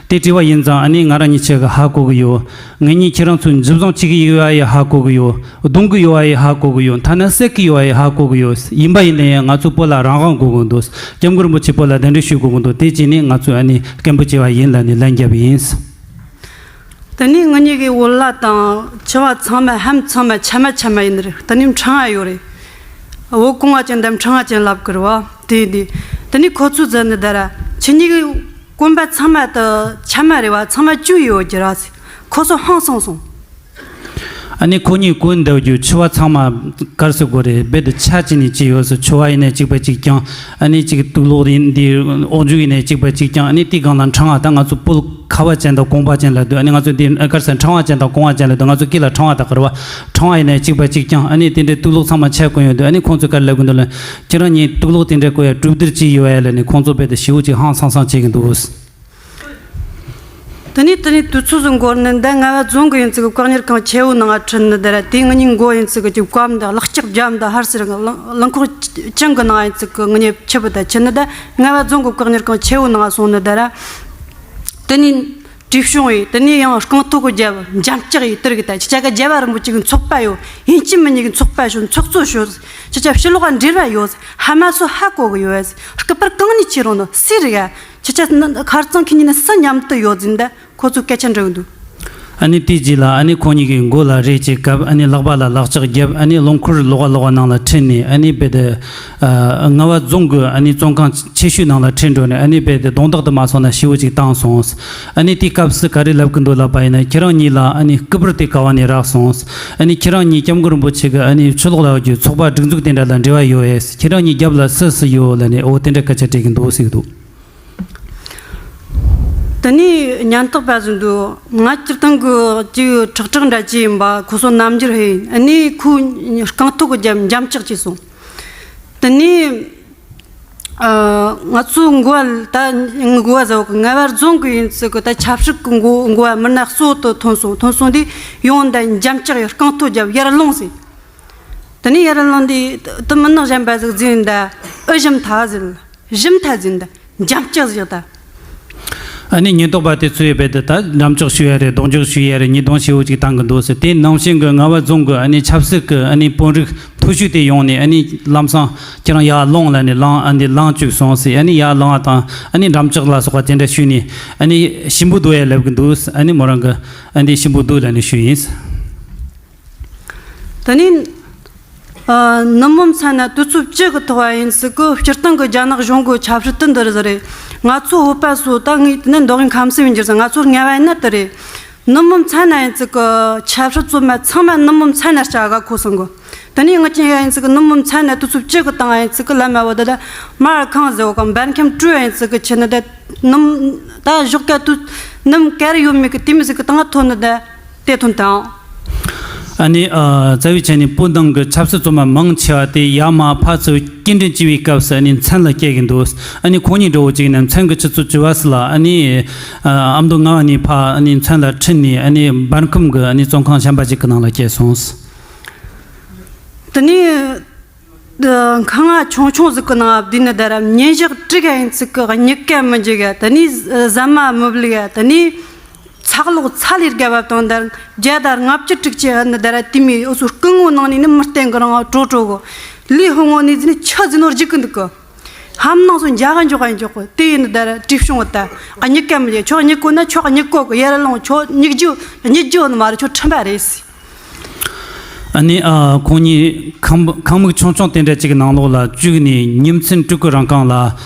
དེ་དྲིས་པ་ཡིན་ཙང་ཨ་ནི་ང་རང་གཉིས་ཆ་གི་ཧ་གོ་གི་ཡོད། ངེད་གཉིས་ཁྱེད་རང་ཚོ་འཇུ་བཟུང་བྱེད་ཀྱི་ཡོད་པ་ཡི་ཧ་གོ་གི་ཡོད། རྡུང་གི་ཡོད་པ་ཡི་ཧ་གོ་གི་ཡོད། ཐ་ན་བསད་ཀྱི་ཡོད་པ་ཡི་ཧ་གོ་གི་ཡོད། ཡིན་པ་ཡིན་ན་ཡང་ང་ཚོ་བོད་ལ་རང་དབང་དགོས་གི་འདུག་སྐྱབས་མགོན་རིན་པོ་ཆེ་བོད་ལ་གདན་འདྲེན་ཞུ་དགོས་གི་འདུག་དེ་བྱས་ནས་ང་ཚོས་ཨ་ནི་སྐད་འབོད་བྱས་པ་ཡིན་ལབ་ནས་ལན་བརྒྱབ་པ་ཡིན། དེ་ནས་ང་གཉིས་ཀྱི་བོད་ལྭ་དང་ཆུ་བ་ཚང་མ་ལྷམ་ཚང་མ་ཆ་མ་ཆ་མ་ཡིན་རེད། དེ་ནས་ཕྲེང་བ་ཡོད་རེད། བོད་གོང་བ་ཅན་དང་ཕྲེང་བ་ཅན་ལབ་ཀྱི་རེད་བ། དེ་དེ་དེ་ནས་ཁོ་ཚོས་ཟེར་ནི་ད་ར་ཁྱེད་གཉིས་ཀྱི་གོན་པ་ཚང་མ་དུ་ཆ་མ་རེད་བ། ཚང་མ་བཅུག་ཡོད་ཀྱི་ར། ཁོ་ཚོ་ཧང་སངས་སོང་། ཨ་ནི་ཁོ་གཉིས་གོན་འདུག་རྒྱུ་ཆུ་བ་ཚང་མ་གར་སོ་དགོས་རེད། རྦད་དེ་ཆ་གཅིག་ནས་གཅིག་ཡོད་སོ། ཆུ་བ་ཡིན་ནའི་གཅིག་པ་གཅིག་རྐྱང་། ཨ་ནི་གཅིག་དུག་ལོག་ཡིན་འདི་འོག་འཇུག་ཡིན་ནའི་གཅིག་པ་གཅིག་རྐྱང་། ཨ་ནི་དེའི་སྒང་ལ་ཕྲེང་བ་དང་ང་ཚོ་བོད་ཁ་བ་ཅན་དང་གོང་བ་ཅན་ལབ་འདུག་ཨ་ནི་ང་ཚོ་འདི་གར་ས་ཕྲེང་བ་ཅན་དང་གོང་བ་ཅན་ལབ་འདུག་ང་ཚོ་སྐེ་ལ་ཕྲེང་བ་དང་གར་བ། ཕྲེང་བ་ཡིན་ནའི་གཅིག་པ་གཅིག་རྐྱང་། ཨ་ནི་དེ་འདྲའི་དུག་ལོག་ཚང་མ་ཆ་གོན་ཡོད་འདུག་ཨ་ནི་ཁོང་ཚོས་གར་ལབ་གི་འདུག་ལ། ཁྱེད་རང་གཉིས་དུག་ལོག་དེ་འདྲ་གོན་ཡ་གྲུབ་བསྡུར་ཅིག་ཡོད་ཡ་ལབ་ནས་ཁོང་ཚོ་རྦད་དེ་ཞེ་པོ་ཅིག་ཧང་སངས་སངས་བྱེད་གི་འདུག་དེ་ནས་དེ་ནས་དུས་ཚོད་ཟིག་འགོར་ནི་འདི་རྔ་བ་རྫོང་གི་ཡིན་ཚིག་གི་བཀག་ཉར་ཁང་ཆེ་བོ་ནང་ཁྲིད་ནི་འདི་ར། དེ་ང་གཉིས་མགོ་ཡིན་ཚིག་གི་ཅིག་བཀབ་འདི་ལག་ལྕགས་རྒྱབ་འདི་ཧར་སེར་གི་རླངས་རླངས་འཁོར་ཅང་གི་ནང་ཡིན་ཚིག་གི་ང་གཉིས་ཆུ་བུ་ད་ཆི་ནི་འདི་རྔ་བ་རྫོང་གི་བཀག་ཉར་ཁང་ཆེ་བོ་ནང་སོང་ནི་འདི་ར། དེ་ནས་བྲིས་བྱུང་བས་དེ་ནས་ཡང་རྐང་ཐོག་གི་རྒྱབ་འཇམ་ལྕག་ཡིས་དེར་གི་ད་ཁྱེད་ཅག་གི་རྒྱལ་བ་རིན་པོ་ཆེ་གི་ཚོགས་པ་ཡོད། ཡིན་གཅིག་མིན་གཉིས་གི་ཚོགས་པ་ཤོད། ཚོགས་གཙོ་ཤོད། ཁྱེད་ཅག་ཕྱི་ལོགས་ལ་འབྲེལ་བ་ཡོད། ཧ་མ་སོ་ཧ་གོ་གི་ཡོད། སྐུ་པར་གང་ནས་ཁྱེར་རུང་ནི་སུ་རེད་ག་ཁྱེད་ཅག་ནི་ཁར་ཚང་ཁྱེད་གཉིས་ནི་སུ་མཉམ་དུ་ཡོད་ཟིན་ད་ཁོ་ཚོས་སྐད་ཆ་འདྲི་གི་འདུག་ཨ་ནི་དེའི་རྗེས་ལ་ཨ་ནི་ཁོང་གཉིས་ཀྱི་མགོ་ལ་རས་ཅིག་བཀབ། ཨ་ནི་ལག་པ་ལ་ལག་ལྕགས་བརྒྱབ། ཨ་ནི་རླངས་འཁོར་ལོག་ག་ལོག་ག་ནང་ལ་ཁྲིད་ནས་ཨ་ནི་རྦད་དེ་ཨ་རྔ་བ་རྫོང་གི་ཨ་ནི་བཙོན་ཁང་ཆེ་ཤོས་ནང་ལ་ཁྲིད་འགྲོ་ནས་ཨ་ནི་རྦད་དེ་རྡུང་རྡེག་དུ་མ་སོང་ན་ཞེ་པོ་ཅིག་བཏང་སོང་། ཨ་ནི་དེའི་སྐབས་སུ་ག་རེ་ལབ་གི་འདུག་ལབ་པ་ཡིན་ན། ཁྱེད་རང་གཉིས་ལ་ཨ་ནི་སྐུ་པར་དེ་ག་བ་ནས་རག་སོང་། ཨ་ནི་ཁྱེད་རང་གཉིས་སྐྱབས་མགོན་རིན་པོ་ཆེ་གི་ཨ་ནི་ཕྱི་ལོགས་ལ་ཡོད་རྒྱུ་ཚོགས་པ་སྒྲིག་འཛུགས་དེ་འདྲ་ལ་འབྲེལ་བ་ཡོད་ཨེ། ཁྱེད་རང་གཉིས་རྒྱབ་ལ་སུ་སུ་ཡོད་ལབ་ནས་འོ་དེ་འདྲ་སྐད་ཆ་དྲིས་གི་འདུག་ཟེར་གི་འདུག་དེ་ནས་ཉེན་རྟོག་པ་ཟིན་དུས་ང་སྤྱིར་བཏང་གི་ཅིག་ཁྲག་ཁྲག་འདྲ་ཅིག་ཡིན་པ་ཁོ་ཚོ་རྣམ་འགྱུར་ཧེ་ཡིན། ཨ་ནི་ཁོའི་རྐང་ཐོག་གི་རྒྱབ་འཇམ་ལྕག་ཅིག་སོང་། དེ་ནས་ཨ་ང་ཚོ་འགོ་བ་ད་འགོ་བ་ཟེར་བ་གི་རྔ་བ་རྫོང་གི་ཡིན་ཚུལ་གི་ད་ཆབ་སྲིད་གི་འགོ་འགོ་བ་མི་སྣ་གཙོ་བོ་དེ་ཐོན་སོང་། ཐོན་སོང་དུས་ཡོང་ད་འཇམ་ལྕག་ཡི་རྐང་ཐོག་རྒྱབ་ཡར་ལོངས་ཟེར། དེ་ནས་ཡར་ལངས་དུས་དེ་མི་ནག་གཞན་པ་ཟིག་འཛིན་ད་ཨུ་ཞིམ་ཐ་ཟེར། ཞིམ་ཐ་ཟིན་ད་འཇམ་ལྕག་ཟིག་ད། ཨ་ནི་ཉེན་རྟོག་པ་དེ་ཚོས་རྦད་དེ་ད་འགྲམ་ལྕག་གཞུས་ཡ་རེད། རྡོག་རྒྱག་གཞུས་ཡ་རེད། ཉེས་རྡུང་ཞེ་པོ་ཅིག་བཏང་གི་འདུག་ཟེར། དེ་ནང་བཞིན་གི་རྔ་བ་རྫོང་གི་ཨ་ནི་ཆབ་སྲིད་ཀྱི་ཨ་ནི་དཔོན་རིགས་མཐོ་ཤོས་དེ་ཡོང་ནས་ཨ་ནི་ལམ་སང་ཁྱེད་རང་ཡར་ལོངས་ལབ་ནས་ལངས། ཨ་ནི་ལངས་བཅུག་སོང་ཟེར། ཨ་ནི་ཡར་ལངས་བ་དང་ཨ་ནི་འགྲམ་ལྕག་ལ་སོགས་པ་དེ་འདྲ་གཞུས་ནས་ཨ་ནི་ཞིམ་པོ་འདུག་ཡ་ལབ་གི་འདུག་ཨ་ནི་མོ་རང་གི་ཨ་ནི་ཞིམ་པོ་འདུག་ལབ་ནས་ཞུས་ཡིན། དེ་ནས་ཨ་ནུབ་མོ་མཚན་ན་དུས་ཚོད་བཅུ་གི་ཐོག་བ་ཡིན་ཚུལ་གི་སྤྱིར་བཏང་གི་རྒྱ་ནག་གཞུང་གི་ཆབ་སྲིད་དེ་འདི་རེད་ཟེར་རེད། ང་ཚོ་བོད་པ་ཚོ་ད་ངས་དེ་ནས་མདོ་དབུས་ཁམས་གསུམ་ཡིན་རྒྱུ་ཟེར། ང་ཚོ་རྔ་བ་ཡིན་ན་དེ་རེད། ནུབ་མོ་མཚན་ན་ཡིན་ཚུལ་གི་ཆབ་སྲིད་བཙོན་པ་ཚང་མ་ནུབ་མོ་མཚན་ན་བཅའ་ག་ཁོ་སང་གི། དེ་ནས་ངི་ཅན་ཡ་ཡིན་ཚུལ་གི་ནུབ་མོ་མཚན་ན་དུས་ཚོད་བཅུ་གི་བཏང་ཡིན་ཚུལ་གི་ལམ་མ་བོ་དེ་ད་མར་ཁང་ཟེར་བ་གི་འབར་ཁམས་སྤྲུལ་ཡིན་ཚུལ་གི་ཆེ་ནི་དེ་ནུབ་ད་ཞོགས་ཀ་དུས་ནུབ་གར་ཡོད་མེད་གི་དེ་མི་ཟིག་གི་བཏང་ཐོན་ནི་དེ། དེ་ཐོན་དང་། ཨ་ནི་ཨ་རྩ་བའི་ཆ་ནས་བོད་ནང་གི་ཆབ་སྲིད་བཙོན་པ་མང་ཆེ་བ་དེ་ཡར་མར་ཕར་ཚུར་སྐྱེལ་འདྲེན་བྱས་པའི་སྐབས་སུ་ཨ་ནི་མཚན་ལ་སྐྱེལ་གི་འདུག་ཨ་ནི་ཁོང་གཉིས་འདྲ་བོ་ཅིག་ནས་མཚན་གྱི་ཆུ་ཚོད་བཅུ་བ་སུ་ལ་ཨ་ནི་ཨ་མདོ་རྔ་བ་ནས་ཕར་ཨ་ནི་མཚན་ལ་ཁྲིད་ནས་ཨ་ནི་འབར་ཁམས་ཀྱི་ཨ་ནི་བཙོན་ཁང་གཞན་པ་ཅིག་གི་ནང་ལ་སྐྱེལ་སོང་། དེ་ནས། འདི་མཁའ་མངའ་ཆུང་ཆུང་ཟིག་གི་ནང་བསྡུས་ནི་ད་ར་ཉིན་ཞག་དྲུག་ག་ཡིན་ཚིག་གི་མྱུ་གུ་མི་འཇིག་ག་དེ་ནས་ཟ་མ་མི་བླུག་ག་དེ་ནས་ཚ་གློག་ཚ་ལས་བརྒལ་བ་དང་ད་བརྒྱ་དང་ལྔ་བཅུ་དྲུག་ཅུ་ནི་ད་ར་དེ་མོ་འུ་ཚོ་སྐུ་ངོ་ནང་ནས་ནི་མི་བསྟན་གི་རང་བྲོ་བྲོ་གི་ལུས་ཧོ་ངོ་ནས་ཟིན་ཆུ་ཟིན་ནོ་རྒྱུག་གི་འདུག་གི་ཧམ་ནང་སོ་འཇའ་ག་འཇོག་ག་འཇོག་གི་དེ་ཡིན་ནི་ད་ར་བྲིས་བྱུང་བ་ད་མྱུ་གུ་མི་འཇིག་ཁྱོད་མྱུ་གུ་ན་ཁྱོད་མྱུ་གུ་གི་ཡར་ལོང་ཁྱོད་མྱུ་གུ་མྱུ་གུ་ནི་མ་རེད་ཁྱོད་ཁྲིམས་པ་རེད་ཟེར། ཨ་ནི་ཨ་ཁོང་གཉིས་ཁང་ཁང་མིག་ཆུང་ཆུང་དེ་འདྲ་ཅིག་གི་ནང་ལོགས་ལ་བཅུག་ནས་ཉིན་མཚན་དྲུག་གི་རིང་གང་ལ་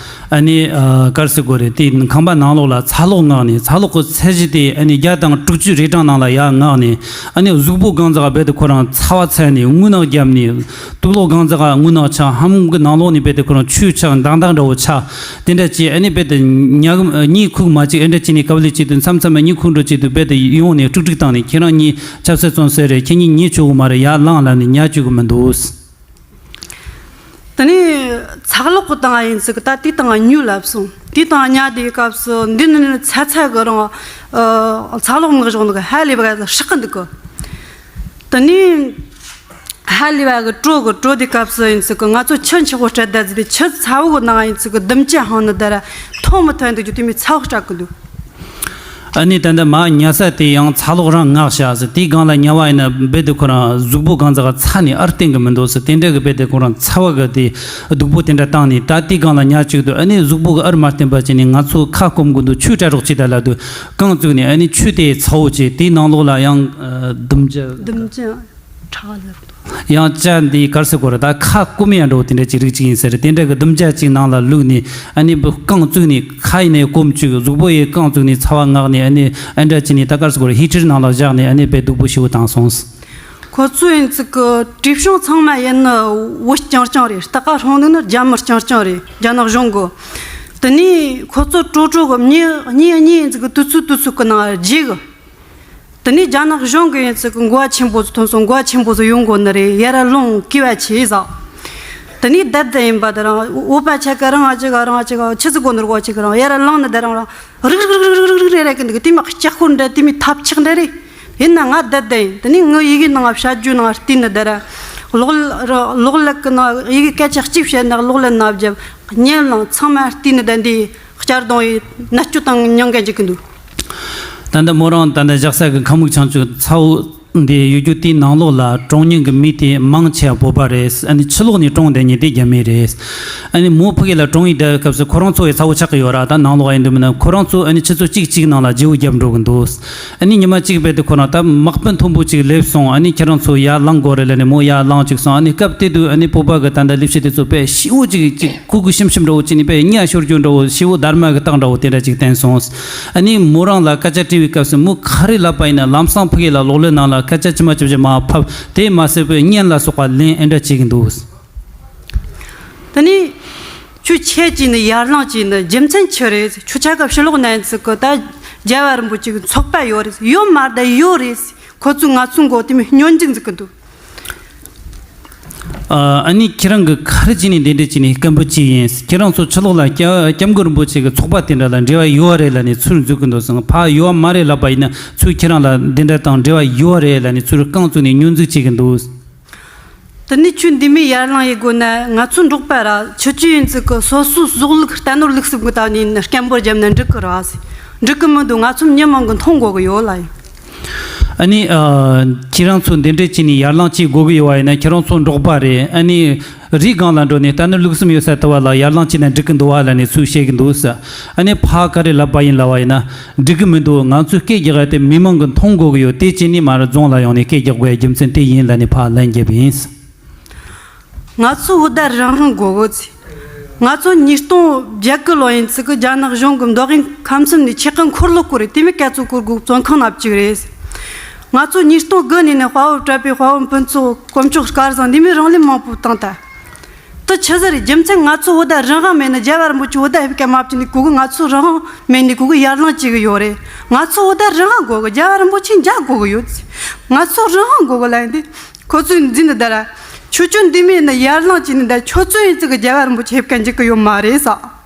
ཨ་ནི་ཨ་ག་རེ་ཟེར་དགོས་རེད། དེ་ཁང་པ་ནང་ལོགས་ལ་ཚ་གློག་མངགས་ནས་ཚ་གློག་གི་ཚད་གཞི་དེ་ཨ་ནི་བརྒྱ་དང་དྲུག་ཅུ་རེ་གྲངས་ནང་ལ་ཡར་མངགས་ནས་ཨ་ནི་གཟུགས་པོ་གང་ཟག་རྦད་དེ་ཁོ་རང་ཚ་བ་ཚ་ནས་རྔུལ་ནག་བརྒྱབ་ནས་དུག་ལོག་གང་ཟག་རྔུལ་ནག་ཆགས། ཧམ་གི་ནང་ལོགས་ནས་རྦད་དེ་ཁོ་རང་ཆུ་ཆགས་མདངས་མདངས་འདྲ་བོ་ཆགས། དེ་འདྲ་བྱས་ཨ་ནི་རྦད་དེ་ཉ་གཉིད་ཁུག་མ་བཅུག་ཨེ་འདྲ་བྱས་ནས་དཀའ་ལས་བྱས་དུས་མཚམས་མཚམས་གཉིད་ཁུག་འགྲོ་བྱས་དུས་རྦད་དེ་ཡོང་ནས་དཀྲུག་དཀྲུག་བཏང་ནས་ཁྱེད་རང་གཉིས་ཆབ་སྲིད་བཙོན་ཟེར་རེད། ཁྱེད་གཉིས་ཉལ་ཆོག་གི་མ་རེད། ཡར་ལངས་ལབ་ནས་ཉལ་བཅུག་གི་མི་འདུག་དེ་ནས་ཚ་གློག་གི་སྟེང་ཡིན་ཟིག་ད་དེའི་སྟེང་ཉལ་ལབ་སོང་། དེའི་སྟེང་ཉལ་དེའི་སྐབས་སུ་འདི་ནི་ཚ་ཚ་གི་རང་ཚ་གློག་མངགས་བཞག་འདུག་ཧ་ལས་པ་ག་ཧྲག་གི་འདུག་གི་དེ་ནས་ཧ་ལས་པ་གི་དྲོ་གི་དྲོ་དེའི་སྐབས་སུ་ཡིན་ཟིག་གི་ང་ཚོ་ཆུ་འཁྱག་པོ་སྤྲད་ད་ཟིག་དེ་ཆུ་ཚ་བོ་གི་ནང་ཡིན་ཟིག་གི་ལྡུམ་ཅན་ཧང་ནི་ད་ར་ཐོང་མི་ཐོན་འདུག་རྒྱུ་དེ་མོ་ཚ་བོ་སྤྲད་གི་འདུག་ཨ་ནི་ད་ལྟ་མ་ཉལ་ས་དེ་ཡང་ཚ་གློག་རང་མངགས་བཞག་ཟེར། དེའི་སྒང་ལ་ཉལ་བ་ཡིན་ན་རྦད་དེ་ཁོ་རང་གཟུགས་པོ་གང་ཟག་ཚ་ནས་ཨར་བསྟན་གི་མི་འདུག་ཟེར། དེ་འདྲ་གི་རྦད་དེ་ཁོ་རང་ཚ་བ་གི་དེ་སྡུག་པོ་དེ་འདྲ་བཏང་ནས་ད་དེའི་སྒང་ལ་ཉལ་བཅུག་དུས་ཨ་ནི་གཟུགས་པོ་གི་ཨར་མ་བསྟན་པ་བྱས་ནས་ང་ཚོ་ཁ་སྐོམ་གི་འདུག་ཆུ་སྤྲད་རོགས་བྱེད་ད་ལབ་དུས་རྐང་བཙུགས་ནས་ཨ་ནི་ཆུ་དེ་ཚ་བོ་བྱས། དེའི་ནང་ལོགས་ལ་ཡང་ལྡུམ་ཅན་ལྡུམ་ཅན་ཁྲག་ལ། ཡང་ཅ་འདི་གར་སི་གོ་ར་ད་ཁ་སྐོམ་ཡ་འགྲོ་དེ་འདྲ་ཅིག་རིགས་ཅིག་ཡིན་ཟེར། དེ་འདྲ་གི་ལྡུམ་ཅ་ཅིག་ནང་ལ་བླུགས་ནས་ཨ་ནི་བུ་རྐང་བཙུགས་ནས་ཁ་ཡིན་ནས་སྐོམ་བཅུག་གཟུགས་པོ་ཡི་རྐང་བཙུགས་ནས་ཚ་བ་མངགས་ནས་ཨ་ནི་ཨ་འདྲ་ཅིག་ནས་ད་གར་སི་གོ་ར་ཧི་ཊར་ནང་ལ་བཞག་ནས་ཨ་ནི་དཔེ་སྡུག་པོ་ཞེ་བོ་བཏང་སོང་། ཁོ་ཚོ་ཡིན་ཚིག་གི་བྲིས་ཤིང་ཚང་མ་ཡིན་ནི་བོད་རྐྱང་རྐྱང་རེད། སྟག་ཁ་སྲོང་ནི་རྒྱ་མི་རྐྱང་རྐྱང་རེད། རྒྱ་ནག་གཞུང་གི། དེ་ནས་ཁོ་ཚོ་ཀྲོ་ཀྲོ་གི་མྱི་གཉིས་གཉིས་ཡིན་ཚིག་གི་དུས་ཚོད་དུས་ཚོད་གི་ནང་རྗེས་གི། དེ་ནས་རྒྱ་ནག་གཞུང་གི་ཡིན་ཚིག་གི་འགོ་བ་ཆེན་པོ་ཚོ་ཐོན་སོང་། འགོ་བ་ཆེན་པོ་ཚོ་ཡོང་གོ་ནི་རེད། ཡར་ལོང་གི་བ་ཆེ་ཟ། དེ་ནས་བསྡད་བསྡད་ཡིན་པ་དེ་རང་འོ་པ་ཆ་ག་རང་ཨ་ཅི་ག་རང་ཨ་ཅི་ག་ཆི་ཟིག་གོ་ནི་རུ་གོ་ཆི་ག་རང་ཡར་ལངས་ནི་དེ་རང་རང་རིག་རིག་རེ་རེ་གི་འདུག་དེ་མ་ལྕགས་ཁོར་འདྲ་དེ་མི་ཐབས་ཆག་འདྲ་རེད། ཡིན་ན་ང་བསྡད་བསྡད་ཡིན། དེ་ནས་ངའི་ཡི་གེ་ནང་བྱ་རྒྱུ་ནང་བལྟས་ནི་དེ་ར་གློག་གློག་ཀླད་གི་ནང་ཡི་གེ་སྐད་ཆ་གཅིག་བཤད་ན་གློག་ཀླད་ན་བརྒྱབ་གཉིད་ལངས་ཚང་མ་བལྟས་ནི་དེ་འདི། གཅར་རྡུང་ཡི་མནར་གཅོད་དང་མྱང་ག་འཇིག་གི་འདུག་ད་ལྟ་མོ་རང་ད་ལྟ་བཞག་ས་གི་ཁ་མིག་ཆང་ཆུ་ཚ་བོ་འདི་ཡོད་རྒྱུ་དེའི་ནང་ལོགས་ལ་གྲོངས་མྱོང་གི་མི་དེ་མང་ཆེ་བ་བོད་པ་རེད། ཨ་ནི་ཕྱི་ལོགས་ནས་གྲོངས་བསྡད་མྱོང་དེ་རྒྱ་མི་རེད། ཨ་ནི་མོ་ཕ་གི་ལ་གྲོངས་ཡི་བསྡད་སྐབས་སུ་ཁོ་རང་ཚོ་ཡི་ཚ་བོ་ཆགས་ཀྱི་ཡོད་ར། ད་ནང་ལོགས་ཡིན་དུས་མིན་ན་ཁོ་རང་ཚོ་ཨ་ནི་ཆུ་ཚོད་གཅིག་གཅིག་ནང་ལ་བརྗེ་བོ་བརྒྱབ་འགྲོ་གི་འདུག་ཨ་ནི་ཉི་མ་གཅིག་རྦད་དེ་ཁོ་རང་ད་མག་དཔོན་མཐོན་པོ་གཅིག་སླེབས་སོང་། ཨ་ནི་ཁྱེད་རང་ཚོ་ཡར་ལངས་དགོས་རེད་ལབ་ནས་མོ་ཡར་ལངས་བཅུག་སོང་། ཨ་ནི་སྐབས་དེ་དུས་ཨ་ནི་བོད་པ་གི་ད་ལྟ་ལས་བྱེད་དེ་ཚོ་དཔེ་ཞེ་བོ་ཅིག་ཅིག་ཁུ་ཁུ་ཤིམ་ཤིམ་འདྲ་བོ་བྱས་ནས་དཔེ་གཉའ་ཤོར་རྒྱུ་འདྲ་བོ་ཞེ་བོ་སྡར་མ་གི་རྟགས་འདྲ་བོ་དེ་འདྲ་ཅིག་བསྟན་སོང་། ཨ་ནི་མོ་རང་ལ་སྐད་ཆ་དྲིས་པའི་སྐབས་སུ་མོ་ག་རེ་ལབ་པ་ཡིན་ན་ལམ་སང་ཕ་གི་ལ་གློག་ཀླད་ནང་ལ་སྐད་ཆ་ཅི་མ་ཅི་བྱེད་མ་ཕབ་དེ་མ་ཟད་པའི་གཉེན་ལ་སོགས་པ་ལེན་ཨེ་འདྲ་བྱེད་ཀྱི་འདུག་དེ་ནས་ཁྱོད་ཆེད་ཀྱི་ནི་ཡར་ལངས་ཀྱི་ནི་རྒྱུ་མཚན་ཆི་རེད། ཁྱོད་ཆ་ག་ཕྱི་ལོགས་ན་ཡིན་ཚིག་གི་ད་རྒྱལ་བ་རིན་པོ་ཆེ་གི་ཚོགས་པ་ཡོད་རེད། ཡོད་མ་རེད་ད་ཡོད་རེད། ཁོ་ཚོས་ང་ཚོའི་མགོ་དེ་མི་སྨྱོན་འཇུག་འཛུགས་གི་འདུག་ཨ་ནི་ཁྱེད་རང་གི་ག་རེ་བྱས་ནས་འདི་འདྲ་བྱས་ནས་སྐད་འབོད་བྱས་ཡིན། ཁྱེད་རང་ཚོ་ཕྱི་ལོགས་ལ་སྐྱབས་སྐྱབས་མགོན་རིན་པོ་ཆེ་གི་ཚོགས་པ་དེ་འདྲ་ལ་འབྲེལ་བ་ཡོད་རེད་ལབ་ནས་ཚུར་འཛུལ་གི་འདུག་ཟེར། ཕ་ཡོད་མ་རེད་ལབ་པ་ཡིན་ན་ཚུར་ཁྱེད་རང་ལ་འདི་འདྲ་དང་འབྲེལ་བ་ཡོད་རེད་ལབ་ནས་ཚུར་རྐང་བཙུགས་ནས་སྨྱོན་འཛུགས་བྱེད་གི་འདུག་དེ་ནས་ཁྱོད་འདི་མོ་ཡར་ལངས་ཡི་དགོས་ན་ང་ཚོ་འབྲོག་པ་ར་ཁྱོད་ཆོས་ཡིན་ཚིག་གི་སོ་སོའི་ཟོག་ལུག་རྟ་ནོར་ལུག་གསུམ་གི་ད་ནས་སྐད་འབོད་བརྒྱབ་ན་འགྲིག་གི་ར་ཟེར། འགྲིག་གི་མི་འདུག་ང་ཚོ་མྱི་མང་གི་མཐོང་དགོས་གི་ཡོད་ལ་ཡིན། ཨ་ནི་ཨ་ཁྱེད་རང་ཚོ་འདི་འདྲས་བྱས་ནས་ཡར་ལངས་བྱེད་དགོས་གི་ཡོད་བ་ཡིན་ན་ཁྱེད་རང་ཚོ་འབྲོག་པ་རེད། ཨ་ནི་རིའི་སྒང་ལ་འགྲོ་ནས་རྟ་ནོར་ལུག་གསུམ་ཡོད་ས་དེ་བ་ལ་ཡར་ལངས་བྱས་ན་འགྲིག་གི་འདུག་བ་ལབ་ནས་ཚུར་བཤད་གི་འདུག་ཟེར། ཨ་ནི་ཕ་ག་རེ་ལབ་པ་ཡིན་ལབ་བ་ཡིན་ན། འགྲིག་གི་མི་འདུག་ང་ཚོས་སྐད་རྒྱག་ཡ་དེ་མི་མང་གི་མཐོང་དགོས་གི་ཡོད། དེ་བྱས་ནས་མར་རྫོང་ལ་ཡོང་ནས་སྐད་རྒྱག་དགོས་ཡ་རྒྱུ་མཚན་དེ་ཡིན་ལབ་ནས་ཕར་ལན་བརྒྱབ་ཡིན། ང་ཚོ་བོད་ད་རང་དབང་དགོས་གི་ཚེ། ང་ཚོ་ཉིས་སྟོང་བརྒྱད་གི་ལོ་ཡིན་ཚིག་གི་རྒྱ་ནག་གཞུང་གི་མདོ་དབུས་ཁམས་གསུམ་ནས་ཆེད་དུ་འཁོར་ལོ་བསྐོར་རེད། དེ་མི་སྐད་ཚོ་བསྐོར་དགོས་བཙོན་ཁང་ནང་བཅུག་རེད། ང་ཚོ་ཉིས་སྟོང་དགུ་ནས་ནས་དཔའ་བོ་གྲྭ་པའི་དཔའ་བོ་སྤུན་ཚོགས་དཀོན་མཆོག་སྐལ་བཟང་འདི་མི་རང་ལས་མང་པོ་བཏང་ད། དེ་ཆི་ཟིག་རེད། རྒྱུ་མཚན་ང་ཚོ་བོད་ད་རང་དབང་མེད་ན་རྒྱལ་བ་རིན་པོ་ཆེ་བོད་ད་ཕེབས་ཀ་མ་བྱུང་ནི་གོ་གི། ང་ཚོ་རང་དབང་མེད་ནི་གོ་གི་ཡར་ལངས་བྱེད་གི་ཡོད་རེད། ང་ཚོ་བོད་ད་རང་དབང་དགོས་གི། རྒྱལ་བ་རིན་པོ་ཆེ་མཇལ་དགོས་གི་ཡོད། ང་ཚོ་རང་དབང་དགོས་གི་ལ་ཡིན་དེ། ཁོ་ཚོས་འཛིན་ནི་ད་ར། ཁྱོད་ཚོ་འདི་མིན་ན་ཡར་ལངས་བྱས་ནི་ད་ཁྱོད་ཚོ་ཡིན་ཙི་གི་རྒྱལ་བ་རིན་པོ་ཆེ་ཕེབས་ཀ་འཇུག་གི་ཡོད་མ་རེད་ས།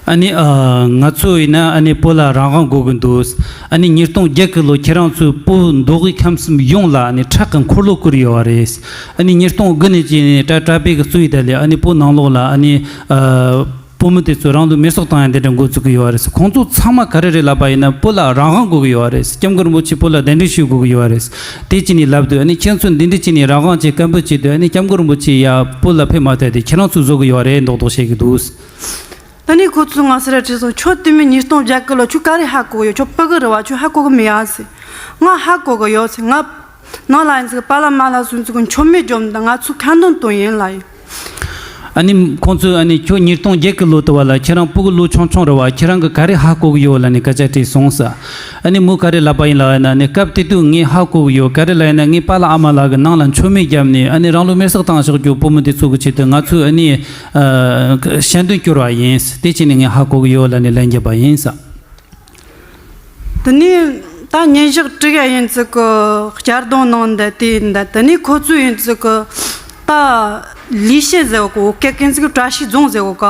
ཨ་ནི་ཨ་ང་ཚོ་ཡིན་ན་ཨ་ནི་བོད་ལ་རང་དབང་དགོས་གི་འདུག་ཨ་ནི་ཉིས་སྟོང་བརྒྱད་གི་ལོ་ཁྱེད་རང་ཚོའི་བོད་མདོ་དབུས་ཁམས་གསུམ་ཡོངས་ལ་ཨ་ནི་ཁྲག་གི་འཁོར་ལོ་བསྐོར་ཡོད་པ་རེད། ཨ་ནི་ཉིས་སྟོང་དགུ་ནས་བྱས་ནས་ད་གྲྭ་པའི་གི་གཙོ་བའི་ད་ལས་ཨ་ནི་བོད་ནང་ལོགས་ལ་ཨ་ནི་ཨ། བོད་མི་དེ་ཚོ་རང་ལུས་མེར་སྲེག་བཏང་ཡ་འདི་འདྲ་འགོ་བཙུགས་ཀྱི་ཡོད་རེད། ཁོང་ཚོ་ཚང་མ་ག་རེ་རེད་ལབ་པ་ཡིན་ན་བོད་ལ་རང་དབང་དགོས་ཀྱི་ཡོད་རེད། སྐྱབས་མགོན་རིན་པོ་ཆེ་བོད་ལ་གདན་འདྲེན་ཞུ་དགོས་ཀྱི་ཡོད་རེད། དེ་བྱས་ནས་ལབ་དུས་ཨ་ནི་ཁྱེད་ཚོ་འདི་འདྲ་བྱས་ནས་རང་དབང་ཆེད་སྐད་འབོད་བྱས་དུས་ཨ་ནི་སྐྱབས་མགོན་རིན་པོ་ཆེ་ཡ་བོད་ལ་ཕེབས་མ་ཐུབ་དེ་ཁྱེད་རང་ཚོས་བཟོ་གི་ཡོད་རེད་མདོག་མདོག་བཤད་ཀྱི་འདུག་ད་ནི་ཁོ་ཚོས་ང་སེ་ར་ཁྲི་སོང་ཁྱོད་དེ་མིན་ཉིས་སྟོང་བརྒྱད་གི་ལོ་ཁྱོད་ག་རེ་ཧ་གོ་གི་ཡོད། ཁྱོད་ཕ་གི་རེད་བ། ཁྱོད་ཧ་གོ་གི་མེད་ཨ་ཟེར། ང་ཧ་གོ་གི་ཡོད་ཟེར། ང་ནང་ལ་ཡིན་ཟིག་པཱ་ལགས་མ་ལགས་སུ་ཟིག་མཆོད་མེ་བརྒྱབ་འདུག་ང་ཚོ་ཁ་འདོན་དོན་ཡིན་ལ་ཡིན། ཨ་ནི་ཁོང་ཚོས་ཨ་ནི་ཁྱོད་ཉིས་སྟོང་བརྒྱད་གི་ལོ་དུ་བ་ལ་ཁྱེད་རང་ཕྲུ་གུ་ལོ་ཆུང་ཆུང་རེད་བ། ཁྱེད་རང་གི་ག་རེ་ཧ་གོ་གི་ཡོད་ལ་ནི་སྐད་ཆ་དྲིས་སོང་ས། ཨ་ནི་མོ་ག་རེ་ལབ་པ་ཡིན་ལ་ཡིན་ན་ནི་སྐབས་དེ་དུས་ངས་ཧ་གོ་གི་ཡོད། ག་རེ་ལ་ཡིན་ན་ངའི་པཱ་ལགས་ཨ་མ་ལགས་གི་ནང་ལ་མཆོད་མེ་བརྒྱབ་ནས་ཨ་ནི་རང་ལུས་མེར་སྲེག་བཏང་ཤག་རྒྱུ་བུ་མོ་དེ་ཚོ་གི་ཆེད་དུ་ང་ཚོས་ཨ་ནི་ཨ་ཞལ་འདོན་བསྐྱུར་བ་ཡིན། དེ་བྱས་ནས་ངས་ཧ་གོ་གི་ཡོད་ལ་ནི་ལན་བརྒྱབ་པ་ཡིན་ས། དེ་ནས་ད་ཉིན་ཞག་དྲུག་ཡ་ཡིན་ཙི་གི་གཅར་རྡུང་གནང་འདི་དེ་ཡིན་ད། དེ་ནས་ཁོ་ཚོས་ཡིན་ཙི་གི་ད་ལི་ཤི་ཟེར་བ་གོ་སྐད་ཀན་ཙི་གི་བཀྲ་ཤིས་རྫོང་ཟེར་བ་ག་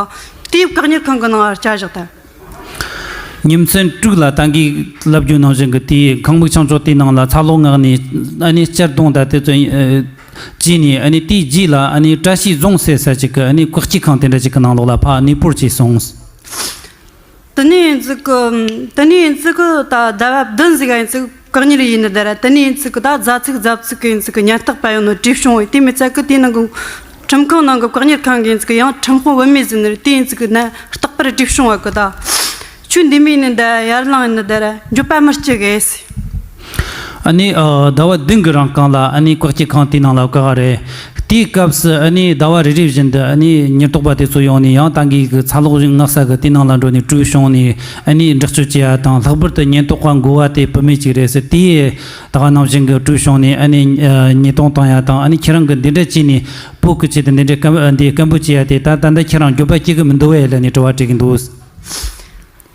དེའི་བཀག་ཉར་ཁང་གི་ནང་བསྐྱལ་བཞག་ད། ཉིན་མཚན་དྲུག་ལ་ད་གིན་ལབ་རྒྱུ་ནང་བཞིན་གི་དེའི་ཁང་མིག་ཆང་ཆོག་དེའི་ནང་ལ་ཚ་གློག་མངགས་ནས་ཨ་ནི་གཅར་རྡུང་ད་དེ་ཚོ་ཨ་བྱས་ནས་ཨ་ནི་དེའི་རྗེས་ལ་ཨ་ནི་བཀྲ་ཤིས་རྫོང་ཟེར་ས་ཅིག་གི་ཨ་ནི་བཀག་སྐྱིལ་ཁང་དེ་འདྲ་ཅིག་གི་ནང་ལོགས་ལ་ཕར་གནས་སྤོར་བྱས་སོང་། དེ་ནས་ཡིན་ཙི་གི། དེ་ནས་ཡིན་ཙི་གི་ད་ཟླ་བ་བདུན་ཟིག་ག་ཡིན་ཙི་གི་བཀག་ཉར་ཡིན་ནི་ད་ར། དེ་ནས་ཡིན་ཙི་གི་ད་རྫ་ཚིག་རྫ་ཚིག་གི་ཡིན་ཙི་གི་ཉེན་རྟོག་པ་ཡོང་ནོ་བྲོས་བྱུང་བས། དེ་མི་ཚད་གི་དེའི་ནང་གི་ཁྲིམས་ཁང་ནང་གི་བཀག་ཉར་ཁང་གི་ཡིན་ཙི་གི་ཡང་ཁྲིམས་དཔོན་བུད་མེད་ཟིན་ནི་རེད། དེ་ཡིན་ཙི་གི་ན་རྟག་པར་བྲོས་བྱུང་བ་གི་ད། ཁྱོད་འདི་མི་ཡིན་ནི་ད་ཡར་ལངས་ཡིན་ནི་ད་ར་འགྱོད་པ་མི་སྐྱེ་གི་ཟེར། ཨ་ནི་ཨ་ཟླ་བ་བདུན་གྱི་རིང་གང་ལ་ཨ་ནི་བཀག་སྐྱིལ་ཁང་དེའི་ནང་ལ་བཀག་རེད། དེའི་སྐབས་སུ་ཨ་ནི་ཟླ་བ་རེ་རེ་བཞིན་དུ་ཨ་ནི་ཉེན་རྟོག་པ་དེ་ཚོ་ཡོང་ནས་ཡང་ད་གིན་གི་ཚ་གློག་མངགས་ས་གི་དེའི་ནང་ལ་འགྲོ་ནས་བྲོས་བྱུང་ནས་ཨ་ནི་འདྲི་གཅོད་བྱེད་ཡ་དང་། ལྷག་པར་དུ་ཉེན་རྟོག་པ་འགོ་བ་དེ་བུད་མེད་ཅིག་རེད་ཟེར། དེས་ད་ག་ནང་བཞིན་གི་བྲོས་བྱུང་ནས་ཨ་ནི་ཉེས་རྡུང་བཏང་ཡ་དང་། ཨ་ནི་ཁྱེད་རང་གི་འདི་འདྲ་བྱས་ནས་བོད་ཀྱི་ཆེད་དུ་འདི་འདྲའི་སྐད་འདི་སྐད་འབོད་བྱེད་ཡ་དེ་ད་ད་ལྟ་ཁྱེད་རང་འགྱོད་པ་སྐྱེ་གི་མི་འདུག་བས་ལབ་ནས་དྲི་བ་དྲིས་གི་འདུག།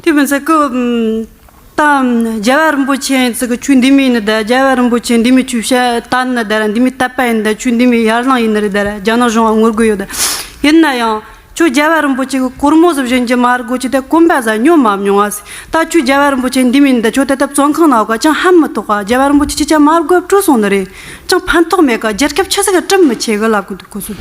དེ་མི་ཚད་གི། ད་རྒྱལ་བ་རིན་པོ་ཆེ་ཡིན་ཙི་གི་ཆོས་འདི་མིན་ནི་ད་རྒྱལ་བ་རིན་པོ་ཆེ་འདི་མི་ཆོས་བཤད་ད་ནི་ད་ར་འདི་མི་དད་པ་ཡིན་ད། ཆོས་འདི་མི་ཡར་ལངས་ཡིན་ནི་རེད་ད་ར། རྒྱ་ནག་གཞུང་བ་ངོ་རྒོལ་ཡོད་ད། ཡིན་ན་ཡང་ཁྱོད་རྒྱལ་བ་རིན་པོ་ཆེ་གི་སྒོར་མོ་ཟིག་བྱིན་གྱི་མ་རེད་གོ་ཅི་ད་གོམ་པ་ཟ་ཉོ་མ་མྱོང་ཨ་སི། ད་ཁྱོད་རྒྱལ་བ་རིན་པོ་ཆེ་འདི་མིན་ད། ཁྱོད་ད་ལྟ་བཙོན་ཁང་ནང་ག་ཅང་ཧ་མི་ཐོག་ག་རྒྱལ་བ་རིན་པོ་ཆེ་ཁྱེད་ཅག་མ་རྒོལ་བྲོས་སོང་ནི་རེད། ཅང་ཕན་ཐོགས་མེད་ཀ། རྒྱལ་ཁབ་ཆི་ཟིག་གི་གྲུབ་མི་ཆེ་གི་ལབ་གི་འདུག་ཁོ་ཚོ།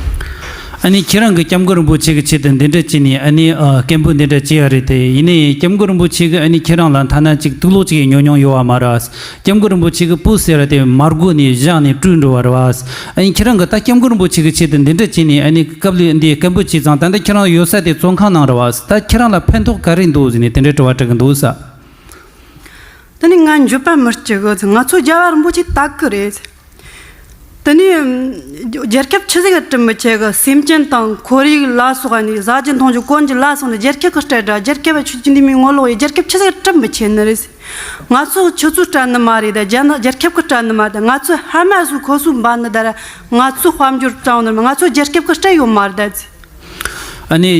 ཨ་ནི་ཁྱེད་རང་གི་སྐྱབས་མགོན་རིན་པོ་ཆེ་གི་ཆེད་དུ་འདི་འདྲ་བྱས་ནས་ཨ་ནི་ཨ་སྐད་འབོད་འདི་འདྲ་བྱས་ཡ་རེད་དེ། ཡིན་ནའི་སྐྱབས་མགོན་རིན་པོ་ཆེ་གི་ཨ་ནི་ཁྱེད་རང་ལ་ཐ་ན་ཅིག་དུག་ལོག་ཅིག་ཡང་ཉོ་མྱོང་ཡོད་བ་མ་རེད། སྐྱབས་མགོན་རིན་པོ་ཆེ་གི་བོད་ཟེར་བ་དེ་མ་རྒོལ་ནས་བཞག་ནས་བྲོས་འགྲོ་བ་རེད་བ། ཨ་ནི་ཁྱེད་རང་གི་ད་སྐྱབས་མགོན་རིན་པོ་ཆེ་གི་ཆེད་དུ་འདི་འདྲ་བྱས་ནས་ཨ་ནི་སྐབས་ལས་འདི་སྐད་འབོད་བྱས་ཙང་ད་ལྟ་ཁྱེད་རང་ཡོད་ས་དེ་བཙོན་ཁང་ནང་རེད་བ། ད་ཁྱེད་རང་ལ་ཕན་ཐོགས་ག་རེ་འདུག་ཟེར་ནས་དེ་འདྲའི་དྲི་བ་དྲི་གི་འདུག་ས། དེ་ནས་ང་འགྱོད་པ་མི་སྐྱེ་གི། ང་ཚོ་རྒྱལ་བ་རིན་པོ་ཆེ་དད་གི་རེད། དེ་ནས་རྒྱལ་ཁབ་ཆི་ཟིག་གི་གྲུབ་མི་ཆེ་གི། སེམས་ཅན་དང་ཁོར་ཡུག་ལ་སོགས་ནས་བཟའ་རྒྱུ་འཐུང་རྒྱུ་གོན་རྒྱུ་ལ་སོགས་ནས་རྒྱལ་ཁབ་གི་སྤྲད་དྲ། རྒྱལ་ཁབ་ཆུ་ཆུ་འདི་མི་ངོ་ལོག་ཡི་རྒྱལ་ཁབ་ཆི་ཟིག་གི་གྲུབ་མི་ཆེ་ནི་རེད། ང་ཚོ་ཆུ་ཚོད་སྤྲད་ནི་མ་རེད་ད། རྒྱ་ནག་རྒྱལ་ཁབ་གི་སྤྲད་ནི་མ་རེད་ད། ང་ཚོ་ཧ་མ་སུ་ཁོ་སུ་འབའ་ནི་ད་ར། ང་ཚོ་དཔལ་འབྱོར་སྤྲང་ནི་མ། ང་ཚོ་རྒྱལ་ཁབ་གི་སྤྲད་ཡོད་མ་རེད་ད་ཟེར། ཨ་ནི།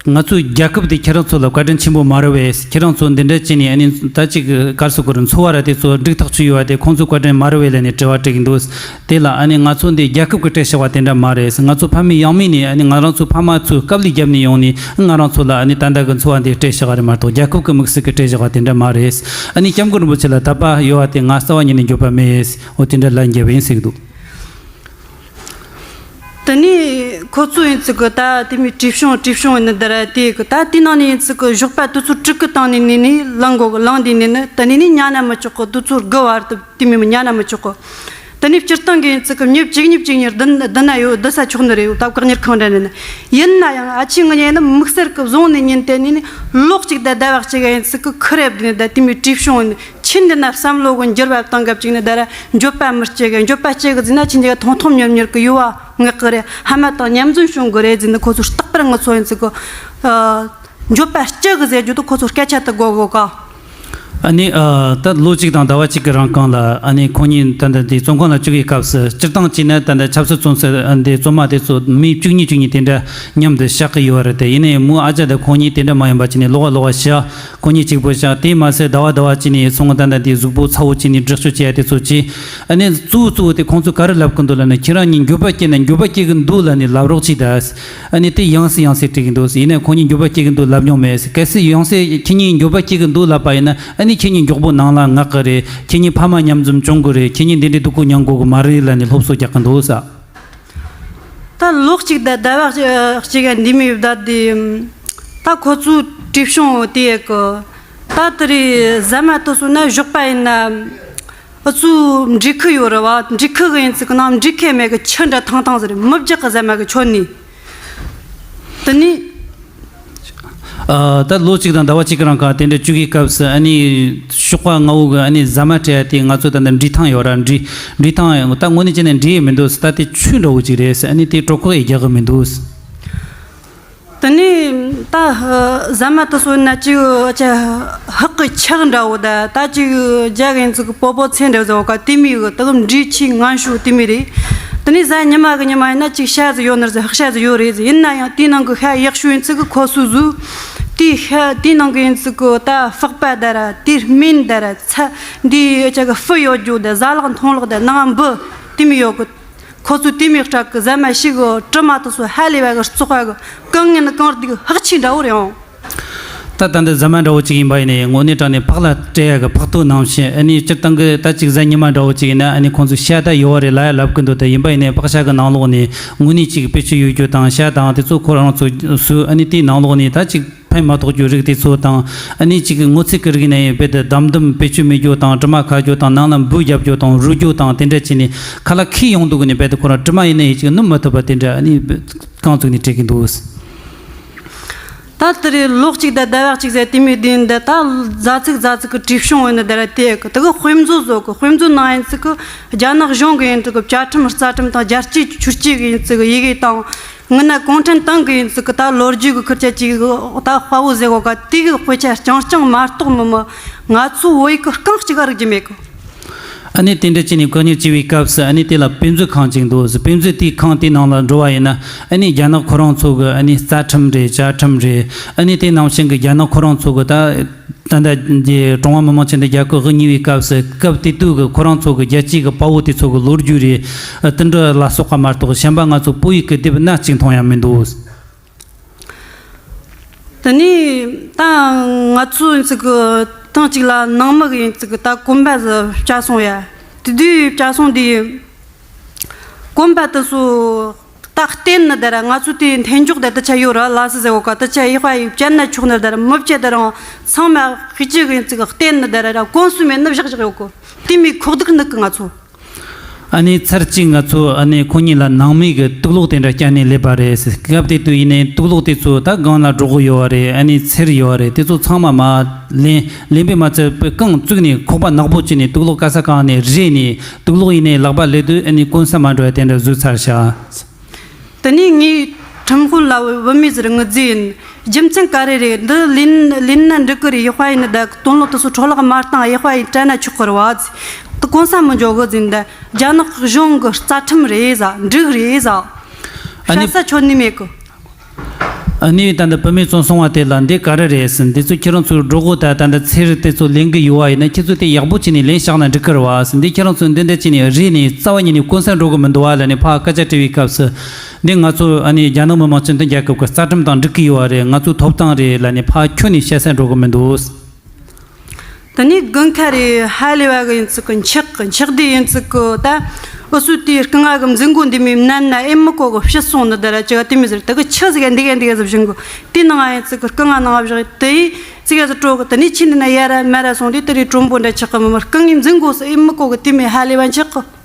ང་ཚོའི་རྒྱལ་ཁབ་དེ་ཁྱེད་རང་ཚོ་ལ་བཀའ་དྲིན་ཆེན་པོ་མ་རེད་བས། ཁྱེད་རང་ཚོ་འདི་འདྲ་བྱས་ནས་ཨ་ནི་ད་ཅིག་གར་སོ་གོ་རུ་འཚོ་བ་ར་དེ་ཚོ་འགྲིག་ཐག་ཆོད་ཡོད་བ་དེ་ཁོང་ཚོའི་བཀའ་དྲིན་མ་རེད་བས་ལབ་ནས་དྲི་བ་དྲི་གི་འདུག། དེ་ལ་ཨ་ནི་ང་ཚོ་འདི་རྒྱལ་ཁབ་ཀྱི་སྤྲད་བཞག་པ་དེ་འདྲ་མ་རེད། ང་ཚོ་ཕ་མེས་ཡང་མེས་ནས་ཨ་ནི་ང་རང་ཚོ་ཕ་མ་ཚོས་དཀའ་ལས་བརྒྱབ་ནས་ཡོང་ནས་ང་རང་ཚོ་ལ་ཨ་ནི་ད་ལྟ་གི་འཚོ་བ་འདི་སྤྲད་བཞག་པ་རེད་མ་གཏོགས་རྒྱལ་ཁབ་ཀྱི་དམིགས་བསལ་གྱི་སྤྲད་བཞག་པ་དེ་འདྲ་མ་རེད། ཨ་ནི་སྐྱབས་མགོན་རིན་པོ་ཆེ་ལ་དད་པ་ཡོད་བ་དེ་ང་རྩ་བ་ཉིད་ནས་འགྱོད་པ་མེད། འོ་དེ་འདྲ་ལན་རྒྱབ་ཡིན་ཟེར་གི་འདུག། དེ་ནས་ཁོ་ཚོ་ཡིན་ཙི་གི་ད་དེ་མོ་བྲིས་བྱུང་བྲིས་བྱུང་ཡིན་ནི་འདི་ར་དེ་གི་ད་དེ་ནང་ནས་ཡིན་ཙི་གི་ཞོགས་པ་དུས་ཚོད་དྲུག་གི་སྟེང་ནས་ནས་ནས་ལངས་དགོས་གི། ལངས་དེ་ནས་ནི་དེ་ནས་ནས་ཉལ་ན་མི་ཆོག་གི། དུས་ཚོད་དགུ་བར་དུ་དེ་མོ་ཉལ་ན་མི་ཆོག་གི། དེ་ནས་སྤྱིར་བཏང་གི་ཡིན་ཙི་གི་མི་གཅིག་མི་གཅིག་ཉིར་བསྡད་བསྡད་ན་ཡོད། བསྡད་ས་ཆོག་ནི་རེད། ད་བཀག་ཉར་ཁང་འདྲ་ནས་ནི། ཡིན་ན་ཡང་ཨ་ཆི་ངི་ཉལ་ནི་དམིགས་བསལ་གི་བཟུང་ནས་ཉིན་དེ་ནས་ནི་ལོག་ཅིག་ད་ཟླ་བ་གཅིག་ཡིན་ཙི་གི་ཁུར་རེ་བསྡད་ནས་ད་དེ་མོ་བྲིས་བྱུང་ཡིན། ཆི་འདི་ན་བསམ་བློ་གི་འགྱུར་བ་བཏང་སྐབས་ཅིག་ནི་ད་ར་འགྱོད་པ་མི་སྐྱེ་གི། འགྱོད་པ་སྐྱེ་གི་ཟེར་ན་ཆི་འདི་ག་ཐུང་ཐུང་མྱུར་མྱུར་གི་ཡོད་བ་ངག་གི་རེད། ཧ་མ་དང་མཉམ་འཛོམས་བྱུང་གི་རེད་ཟེར་ནི་ཁོ་ཚོ་རྟག་པར་ངུ་ཚོ་ཡིན་ཙི་གི། ཨ། འགྱོད་པ་སྐྱེ་གི་ཟེར་རྒྱུ་དུ་ཁོ་ཚོ་སྐད་ཆ་དུ་གོ་གོ་ག། ཨ་ནི་ཨ། ད་ལོ་གཅིག་དང་ཟླ་བ་གཅིག་གི་རིང་གང་ལ་ཨ་ནི་ཁོང་གཉིས་ད་ལྟ་འདི་བཙོན་ཁང་ལ་བཅུག་པའི་སྐབས་སུ། སྤྱིར་བཏང་བྱས་ན་ད་ལྟ་ཆབ་སྲིད་བཙོན་ཟེར་ཨ་འདི་བཙོན་མ་དེ་ཚོ་མི་བཅུ་གཉིས་བཅུ་གཉིས་དེ་འདྲ་མཉམ་དུ་བཞག་གི་ཡོད་རེད་དེ། ཡིན་ནའི་མོའི་ཨ་ཅག་དེ་ཁོང་གཉིས་དེ་འདྲ་མ་ཡིན་པ་བྱས་ནས་ལོགས་ཀ་ལོགས་ཀ་བཞག་ཁོང་གཉིས་གཅིག་པོ་བཞག་དེས་མ་ཟད་ཟླ་བ་ཟླ་བ་བྱས་ནས་སོང་། ད་ལྟ་འདི་གཟུགས་པོ་ཚ་བོ་བྱས་ནས་འདྲེག་སྤྱོད་བྱེད་ཡ་དེ་ཚོ་བྱས། ཨ་ནི་གཙོ་བོ་གཙོ་བོ་དེ་ཁོང་ཚོ་ག་རེ་ལབ་གི་འདུག་ལབ་ན། ཁྱེད་རང་གཉིས་འགྱོད་པ་སྐྱེས་ན་འགྱོད་པ་སྐྱེ་གི་འདུག་ལབ་ནས་ལབ་རོགས་བྱེད་ད། ཨ་ནི་དེ་ཡང་སེ་ཡང་སེ་དྲིས་ཀྱི་འདུག་ཡིན་ནའི་ཁོང་གཉིས་འགྱོད་པ་སྐྱེ་གི་འདུག་ལབ་མྱོང་མེད། གལ་སྲིད་ཡང་སེ་ཁྱེད་གཉིས་འགྱོད་པ་སྐྱེ་གི་འདུག་ལབ་པ་ཡིན་ན། ཨ་ནི་ཁྱེད་གཉིས་མགྱོགས་པོ་ནང་ལ་མངགས་གི་རེད། ཁྱེད་གཉིས་ཕ་མ་མཉམ་འཛོམས་བྱུང་གི་རེད། ཁྱེད་གཉིས་འདི་འདྲའི་སྡུག་པོ་མྱོང་དགོས་གི་མ་རེད་ལབ་ནས་སློབ་གསོ་རྒྱག་གི་འདུག་ས། ད་ལོ་གཅིག་དང་ཟླ་བ་གཅིག་ག་འདི་མི་བདག་དེ། ད་ཁོ་ཚོའི་བྲིས་ཤོང་དེ་ཡི་གི། ད་དེ་རིང་ཟ་མ་དེ་ཚོ་ན་ཞོགས་པ་ཡིན་ན། ཨུ་ཚོའི་འགྲིག་གི་ཡོད་རེད་བ། འགྲིག་གི་ཡིན་ཚིག་གི་ནང་འགྲིག་གི་མེད་གི། ཆུ་འདྲ་ཐང་ཐང་ཟེར་མི་རྒྱག་གི་ཟ་མ་གི་ཆོད་ནི། དེ་ནི། ཨ། ད་ལོ་གཅིག་དང་ཟླ་བ་གཅིག་གི་རིང་ག་དེ་འདྲ་བཅུག་གི་སྐབས་སུ་ཨ་ནི་ཞོགས་པ་སྔ་པོ་གི་ཨ་ནི་ཟ་མ་སྤྲད་ཡ་དེ་ང་ཚོ་ད་ལྟ་འབྲས་ཐང་ཡོད་ར། འབྲས་འབྲས་ཐང་ད་དངོས་གནས་བྱས་ན་འབྲས་ཡས་མི་འདུག་ད་དེ་ཆུ་འདྲ་བོ་ཅིག་རེད་ཟེར། ཨ་ནི་དེ་གྲོད་ཁོག་ཡས་རྒྱག་གི་མི་འདུག་དེ་ནས་ད་ཟ་མ་དེ་ཚོ་ན་ཅིག་ཅིག་ཧག་གི་ཆག་འདྲ་བོ། ད་ད་ཅིག་རྒྱག་གི་ཡིན་ཚིག་གི་པོ་པོ་ཚེ་འདྲ་བོ་ཟེར་བ་ག་དེ་མི་གི། ད་གི་འབྲས་ཆེས་ངན་ཤོས་དེ་མི་རེད། དེ་ནས་གཟའ་ཉི་མ་གི་ཉི་མ་ཡིན་ན་ཅིག་ཤ་ཟིག་ཡོད་ནི་རེད་ཟེར། ཧག་ཤ་ཟིག་ཡོད་རེད་ཟེར། ཡིན་ན་ཡང་དེའི་ནང་གི་ཤ་ཡག་ཤོས་ཡིན་ཚིག་གི་ཁོ་སོ་སོའི་དེའི་ཤ་དེའི་ནང་གི་ཡིན་ཚིག་གི་ད་ཕག་པ་ད་ར་དེའི་སྨན་ད་ར་ཚྭ་འདི་ཅག་གི་ཕུ་ཡོད་རྒྱུ་ད་ཟ་ལག་འཐུང་ལག་ད་ནང་འབུ་དེ་མི་ཡོད་གི། ཁོ་ཚོས་དེ་མོའི་སྐྲག་གི་ཟ་མ་ཞིག་གི་དྲི་མ་དེ་ཚོ་ཧ་ལས་པ་གི་བཙོག་པ་གི་གང་ངན་གང་སྡུག་ཧག་ཆེ་འདྲ་བོ་རེད་ཨང་། ད་ད་འདི་ཟ་མ་འདྲ་བོ་ཅིག་ཡིན་པ་ཡིན་ནའི་དངོས་གནས་དྲང་གནས་ཕག་ལ་སྤྲད་ཡ་གི་ཕག་ཐོག་ནང་བཞིན། ཨ་ནི་སྤྱིར་བཏང་གི་ད་ཅིག་གཟའ་ཉི་མ་འདྲ་བོ་ཅིག་ཡིན་ན་ཨ་ནི་ཁོང་ཚོས་ཤ་ད་ཡོད་རེད་ལབ་ཡ་ལབ་གི་འདུག་ད་ཡིན་པ་ཡིན་ནའི་ཕག་ཤ་གི་ནང་ལོགས་ནས་དངོས་གནས་ཅིག་བེད་སྤྱོད་ཡོད་རྒྱུ་དང་། ཤ་དང་དེ་ཚོ་ཁོ་རང་ཚོ་སུ་ཨ་ནི་དེའི་ནང་ལོགས་ནས་ད་ཅིག་ཕན་མ་ཐོགས་རྒྱུ་རིགས་དེ་ཚོ་དང་། ཨ་ནི་གཅིག་གི་སྔོ་ཚལ་གི་རིགས་ནས་ཡིན་པས་དེ་དམ་དུམ་བེད་སྤྱོད་མེད་རྒྱུ་དང་། དྲི་མ་ཁ་རྒྱུ་དང་། ནང་ལ་འབུ་བརྒྱབ་རྒྱུ་དང་། རུལ་རྒྱུ་དང་། དེ་འདྲ་བྱས་ནས་ཁ་ལག་ཁེ་ཡོང་འདུག་གི་ནས་རྦད་དེ་ཁོ་རང་དྲི་མ་ཡིན་ན་ཡིན་གཅིག་སྣུམ་མ་ཐུབ་པ་དེ་འདྲ་ཨ་ནི་རྐང་བཙུགས་ནས་སྤྲད་ཀྱི་འདུག་ད་དེ་རེད། ལོ་གཅིག་དང་ཟླ་བ་གཅིག་ཟེར་དེ་མོའི་དུས་འདི་ད་ཛ་ཚིག་ཛ་ཚིག་གི་བྲིས་ཤོང་ཡོད་ནི་དེ་ར། དེ་གི་དེ་གི་དཔེ་མཛོད་བཟོ་གི། དཔེ་མཛོད་ནང་ཡིན་ཚིག་གི་རྒྱ་ནག་གཞུང་གི་ཡིན་ཚིག་གི་བཅའ་ཁྲིམས་རྩ་ཁྲིམས་དང་། རྒྱལ་གཅེས་ཆོས་གཅེས་གི་ཡིན་ཚིག་གི་ཡི་གེ་དང་། སྔོན་ན་གུང་ཁྲན་ཏང་གི་ཡིན་ཚིག་གི་ད་ལོ་རྒྱུས་གི་ཁུར་ཆ་ཅིག་ད་དཔའ་བོ་ཟེར་གོ་ག། དེ་གི་དཔེ་ཆ་རྐྱང་རྐྱང་མ་གཏོགས་མི་མི་ང་ཚོ་བོད་ཡིག་གི་རྐང་གཅིག་ག་རིག་རྒྱུ་མེད་གི། ཨ་ནི་དེ་འདྲ་བྱས་ནས་བཀག་ཉར་བྱས་པའི་སྐབས་སུ་ཨ་ནི་དེ་ལ་དཔེ་མཛོད་ཁང་ཅིག་འདུག་དཔེ་མཛོད་དེའི་ཁང་དེའི་ནང་ལ་འགྲོ་བ་ཡིན་ན། ཨ་ནི་རྒྱ་ནག་ཁོ་རང་ཚོ་གི་ཨ་ནི་རྩ་ཁྲིམས་རེད། བཅའ་ཁྲིམས་རེད། ཨ་ནི་དེ་ནང་བཞིན་གི་རྒྱ་ནག་ཁོ་རང་ཚོ་གི་ད། ད་ལྟ་རྒྱའི་ཀྲུང་ཧྭ་མི་དམངས་སྤྱི་མཐུན་རྒྱལ་ཁབ་དབུ་བརྙེས་པའི་སྐབས་སུ་སྐབས་དེ་དུས་ཀྱི་ཁོ་རང་ཚོ་གི་རྒྱལ་གཅེས་ཀྱི་དཔའ་བོ་དེ་ཚོ་གི་ལོ་རྒྱུས་རེད། དེ་འདྲ་ལ་སོགས་པ་མ་གཏོགས་གཞན་པ་ང་ཚོ་བོད་ཡིག་གི་དེབ་སྣ་གཅིག་མཐོང་ཡ་མི་འདུག་དེ་ནས་ད་ང་ཚོ་ཚིག་གི་ཐེངས་གཅིག་ལ་ནང་མི་གི་ཡིན་ཚིག་གི་ད་གོམ་པ་ཟིག་བཅའ་སོང་ཡ། དེ་དུས་བཅའ་སོང་དེ་གོམ་པ་དེ་ཚོ། ད་བརྟེན་ནི་དེ་ར་ང་ཚོ་དེ་འཐེན་འཇོག་དེ་དུ་ཆ་ཡོད་ར། ལ་སི་ཟེར་བ་ག་དུ་ཆ་ཡི་ཧ་ཡི་བཅད་ན་ཆོག་ནི་དེ་ར། མི་བཅད་དེ་རང་ཚང་མ་ཤི་ཅི་གི་ཚིག་བརྟེན་ནི་དེ་ར་ར་གོང་སུ་མེད་ནི་བཞག་བཞག་ཡོད་གོ། དེ་མི་ཁོག་སྡུག་ནི་གི་ང་ཚོ། ཨ་ནི་ཚར་གཅིག་ང་ཚོ་ཨ་ནི་ཁོ་གཉིས་ལ་ནང་མི་གི་དུག་ལོག་དེ་འདྲ་བསྐྱལ་ནས་སླེབས་པ་རེད། སྐབས་དེ་དུས་ཡིན་ནའི་དུག་ལོག་དེ་ཚོ་ད་སྒང་ལ་སྒྲོག་གི་ཡོད་བ་རེད། ཨ་ནི་ཚེར་ཡོད་བ་རེད། དེ་ཚོ་ཚང་མ་མ་ལེན་ལེན་པས་མ་ཚད་པའི་རྐང་བཙུགས་ནས་ཁོག་པ་ནག་པོ་བྱས་ནས་དུག་ལོག་ག་ས་གང་ནས་རེད་ནས། དུག་ལོག་ཡིན་ནའི་ལག་པ་ལས་དུས་ཨ་ནི་གོན་ས་མ་འགྲོ་བ་དེ་འདྲ་བཟོས་ཚར་ཤག་དེ་ནས་ངས་ཁྲིམས་དཔོན་ལ་བུད་མེད་ཟེར་ངུ་རྫི་ཡིན། རྒྱུ་མཚན་ག་རེ་རེད། འདི་ལེན་ལེན་ན་འགྲིག་གི་རེད། ཡག་པ་ཡིན་ནི་ད་དོན་ལོ་དེ་ཚོ་འཕྲོ་བརླག་མ་བཏང་། ཡག་པ་ཡིན་སྤྲད་ན་ཆོག་གི་རེད་བ། དེ་གོན་ས་མི་འཇོག་གི་ཟིན་ད། རྒྱ་ནག་གཞུང་གི་རྩ་ཁྲིམས་རེད་ཟ། འགྲིག་རེད་ཟ། ཨ་ནི་ཤ་ས་ཆོད་ནི་མེད་གི། ཨ་ནི་ད་ལྟ་བུད་མེད་བཙོན་སོང་བ་དེ་ལ་འདི་ག་རེ་རེད་ཟེར། འདི་ཚོ་ཁྱེད་རང་ཚོའི་སྒྲོ་གོ་ད་ད་ལྟ་ཚེ་རིང་དེ་ཚོ་ལེན་གི་ཡོད་བ་ཡིན་ན་ཁྱེད་ཚོ་དེ་ཡག་པོ་བྱས་ནས་ལེན་བཞག་ན་འགྲིག་གི་རེད་བ་ཟེར། འདི་ཁྱེད་རང་ཚོ་འདི་འདྲ་བྱས་ནས་རེད་ནས་རྩ་བ་ཉིད་ནས་གོན་ས་འགྲོ་གི་མི་འདུག་བ་ལབ་ནས་ཕར་སྐད་ཆ་དྲིས་པའི་སྐབས་སུ། འདི་ང་ཚོ་ཨ་ནི་རྒྱ་ནག་མི་དམངས་སྤྱི་མཐུན་རྒྱལ་ཁབ་ཀྱི་རྩ་ཁྲིམས་དང་འགྲིག་གི་ཡོད་བ་རེད། ང་ཚོའི་ཐོབ་ཐང་རེད་ལབ་ནས་ཕར་ཁྱོན་ནས་བཤད་ས་འགྲོ་གི་མི་འདུག་དེ་ནས་དགུན་ཁ་རེད། ཧ་ལས་པ་གི་ཡིན་ཚིག་གི་འཁྱག་གི་འཁྱག་དེ་ཡིན་ཚིག་གི་ད། འུ་སུ་དེའི་རྐང་ང་གི་མཛུབ་མགོ་འདི་མོའི་མནན་ན་ཨེ་མི་གོ་གི་ཕྱི་སོང་ནི་དེ་ར་ཅི་ག་དེ་མི་ཟེར། དེ་གི་ཆི་ཟིག་ག་འདི་ག་འདི་ག་ཟིག་བཞིན་གི་དེ་ནང་ང་ཡིན་ཚིག་གི་རྐང་ང་ནང་བཞག་དེ་ཡིན་ཚིག་ག་ཟིག་དྲོ་གི། དེ་ནས་ཕྱི་འདི་ན་ཡ་ར་མ་ར་སོང་དུས་དེ་རེད་དྲོན་པོ་འདྲ་ཆགས་གི་མི་མི་རྐང་ངའི་མཛུབ་མགོ་སུ་ཨེ་མི་གོ་གི་དེ་མོའི་ཧ་ལས་པ་འཁྱག་གི།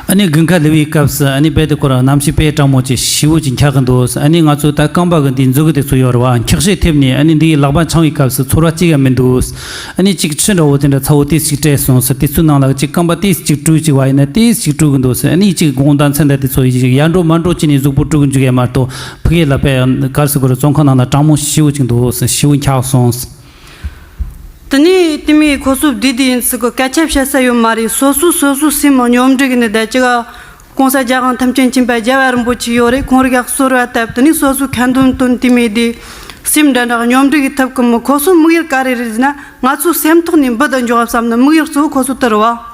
ཨ་ནི་དགུན་ཁ་སླེབས་པའི་སྐབས་སུ་ཨ་ནི་རྦད་དེ་ཁོ་རང་གནམ་གཤིས་དཔེ་གྲང་མོ་ཅིག་ཞེ་པོ་ཅིག་འཁྱག་གི་འདུག་ཨ་ནི་ང་ཚོ་ད་རྐང་པ་གི་འདི་མཛུབ་གུ་དེ་ཚོ་ཡོད་རེད་བ། འཁྱག་ཤས་ཐེབས་ནས་ཨ་ནི་འདི་ལག་པ་འཆང་བའི་སྐབས་སུ་ཚོར་བ་གཅིག་ཡང་མི་འདུག་ཨ་ནི་གཅིག་ཆུ་འདྲ་བོ་དེ་འདྲ་ཚ་བོ་ཏོག་ཙམ་སྤྲད་སོང་ཟེར། དེ་ཚོའི་ནང་ལ་གཅིག་རྐང་པ་ཏོག་ཙམ་བཀྲུས་གཅིག་བ་ཡིན་ན་ཏོག་ཙམ་བཀྲུ་གི་འདུག་ཟེར། ཨ་ནི་གཅིག་དགོང་དག་མཚན་དང་དེ་ཚོ་ཡི་གཅིག་ཡར་འགྲོ་མར་འགྲོ་བྱས་ནས་གཟུགས་པོ་བཀྲུ་གི་འཇུག་ཡ་མ་གཏོགས་ཕ་གིའི་ལག་པས་ག་རེ་ཟེར་དགོས་རེད། བཙོན་ཁང་ནང་ལ་གྲང་མོ་ཞེ་པོ་ཅིག་འདུག་ཟེར། ཞེ་པོ་འཁྱག་སོང་ཟེར། དེ་ནས་དེ་མོ་ཁོ་ཚོ་བསྡུས་དེ་ཡིན་ཚུལ་གི་སྐད་ཆ་བཤད་ས་ཡོད་མ་རེད། སོ་སོ་སོ་སོའི་སེམས་སྙོམས་སྒྲིག་ནས་བསྡད་ཀྱི། གོང་ས་རྒྱལ་དབང་ཐམས་ཅད་མཁྱེན་པ་རྒྱལ་བ་རིན་པོ་ཆེ་ཡོད་རེད། ཁོང་རང་གི་གསོལ་བ་བཏབ། དེ་ནས་སོ་སོའི་ཁ་འདོན་འདོན་དེ་མོ་དེ་སེམས་འདྲ་འདྲ་སྙོམས་སྒྲིག་ཐུབ་གི་མོ། ཁོ་ཚོའི་དམིགས་ཡུལ་ག་རེ་རེད་ཟེར་ན། ང་ཚོའི་སེམས་ཐོག་ནས་འབུད་དུ་འཇོག་བསམ་ནི་དམིགས་ཡུལ་གཙོ་བོ་ཁོ་ཚོ་དེ་རེད་བ།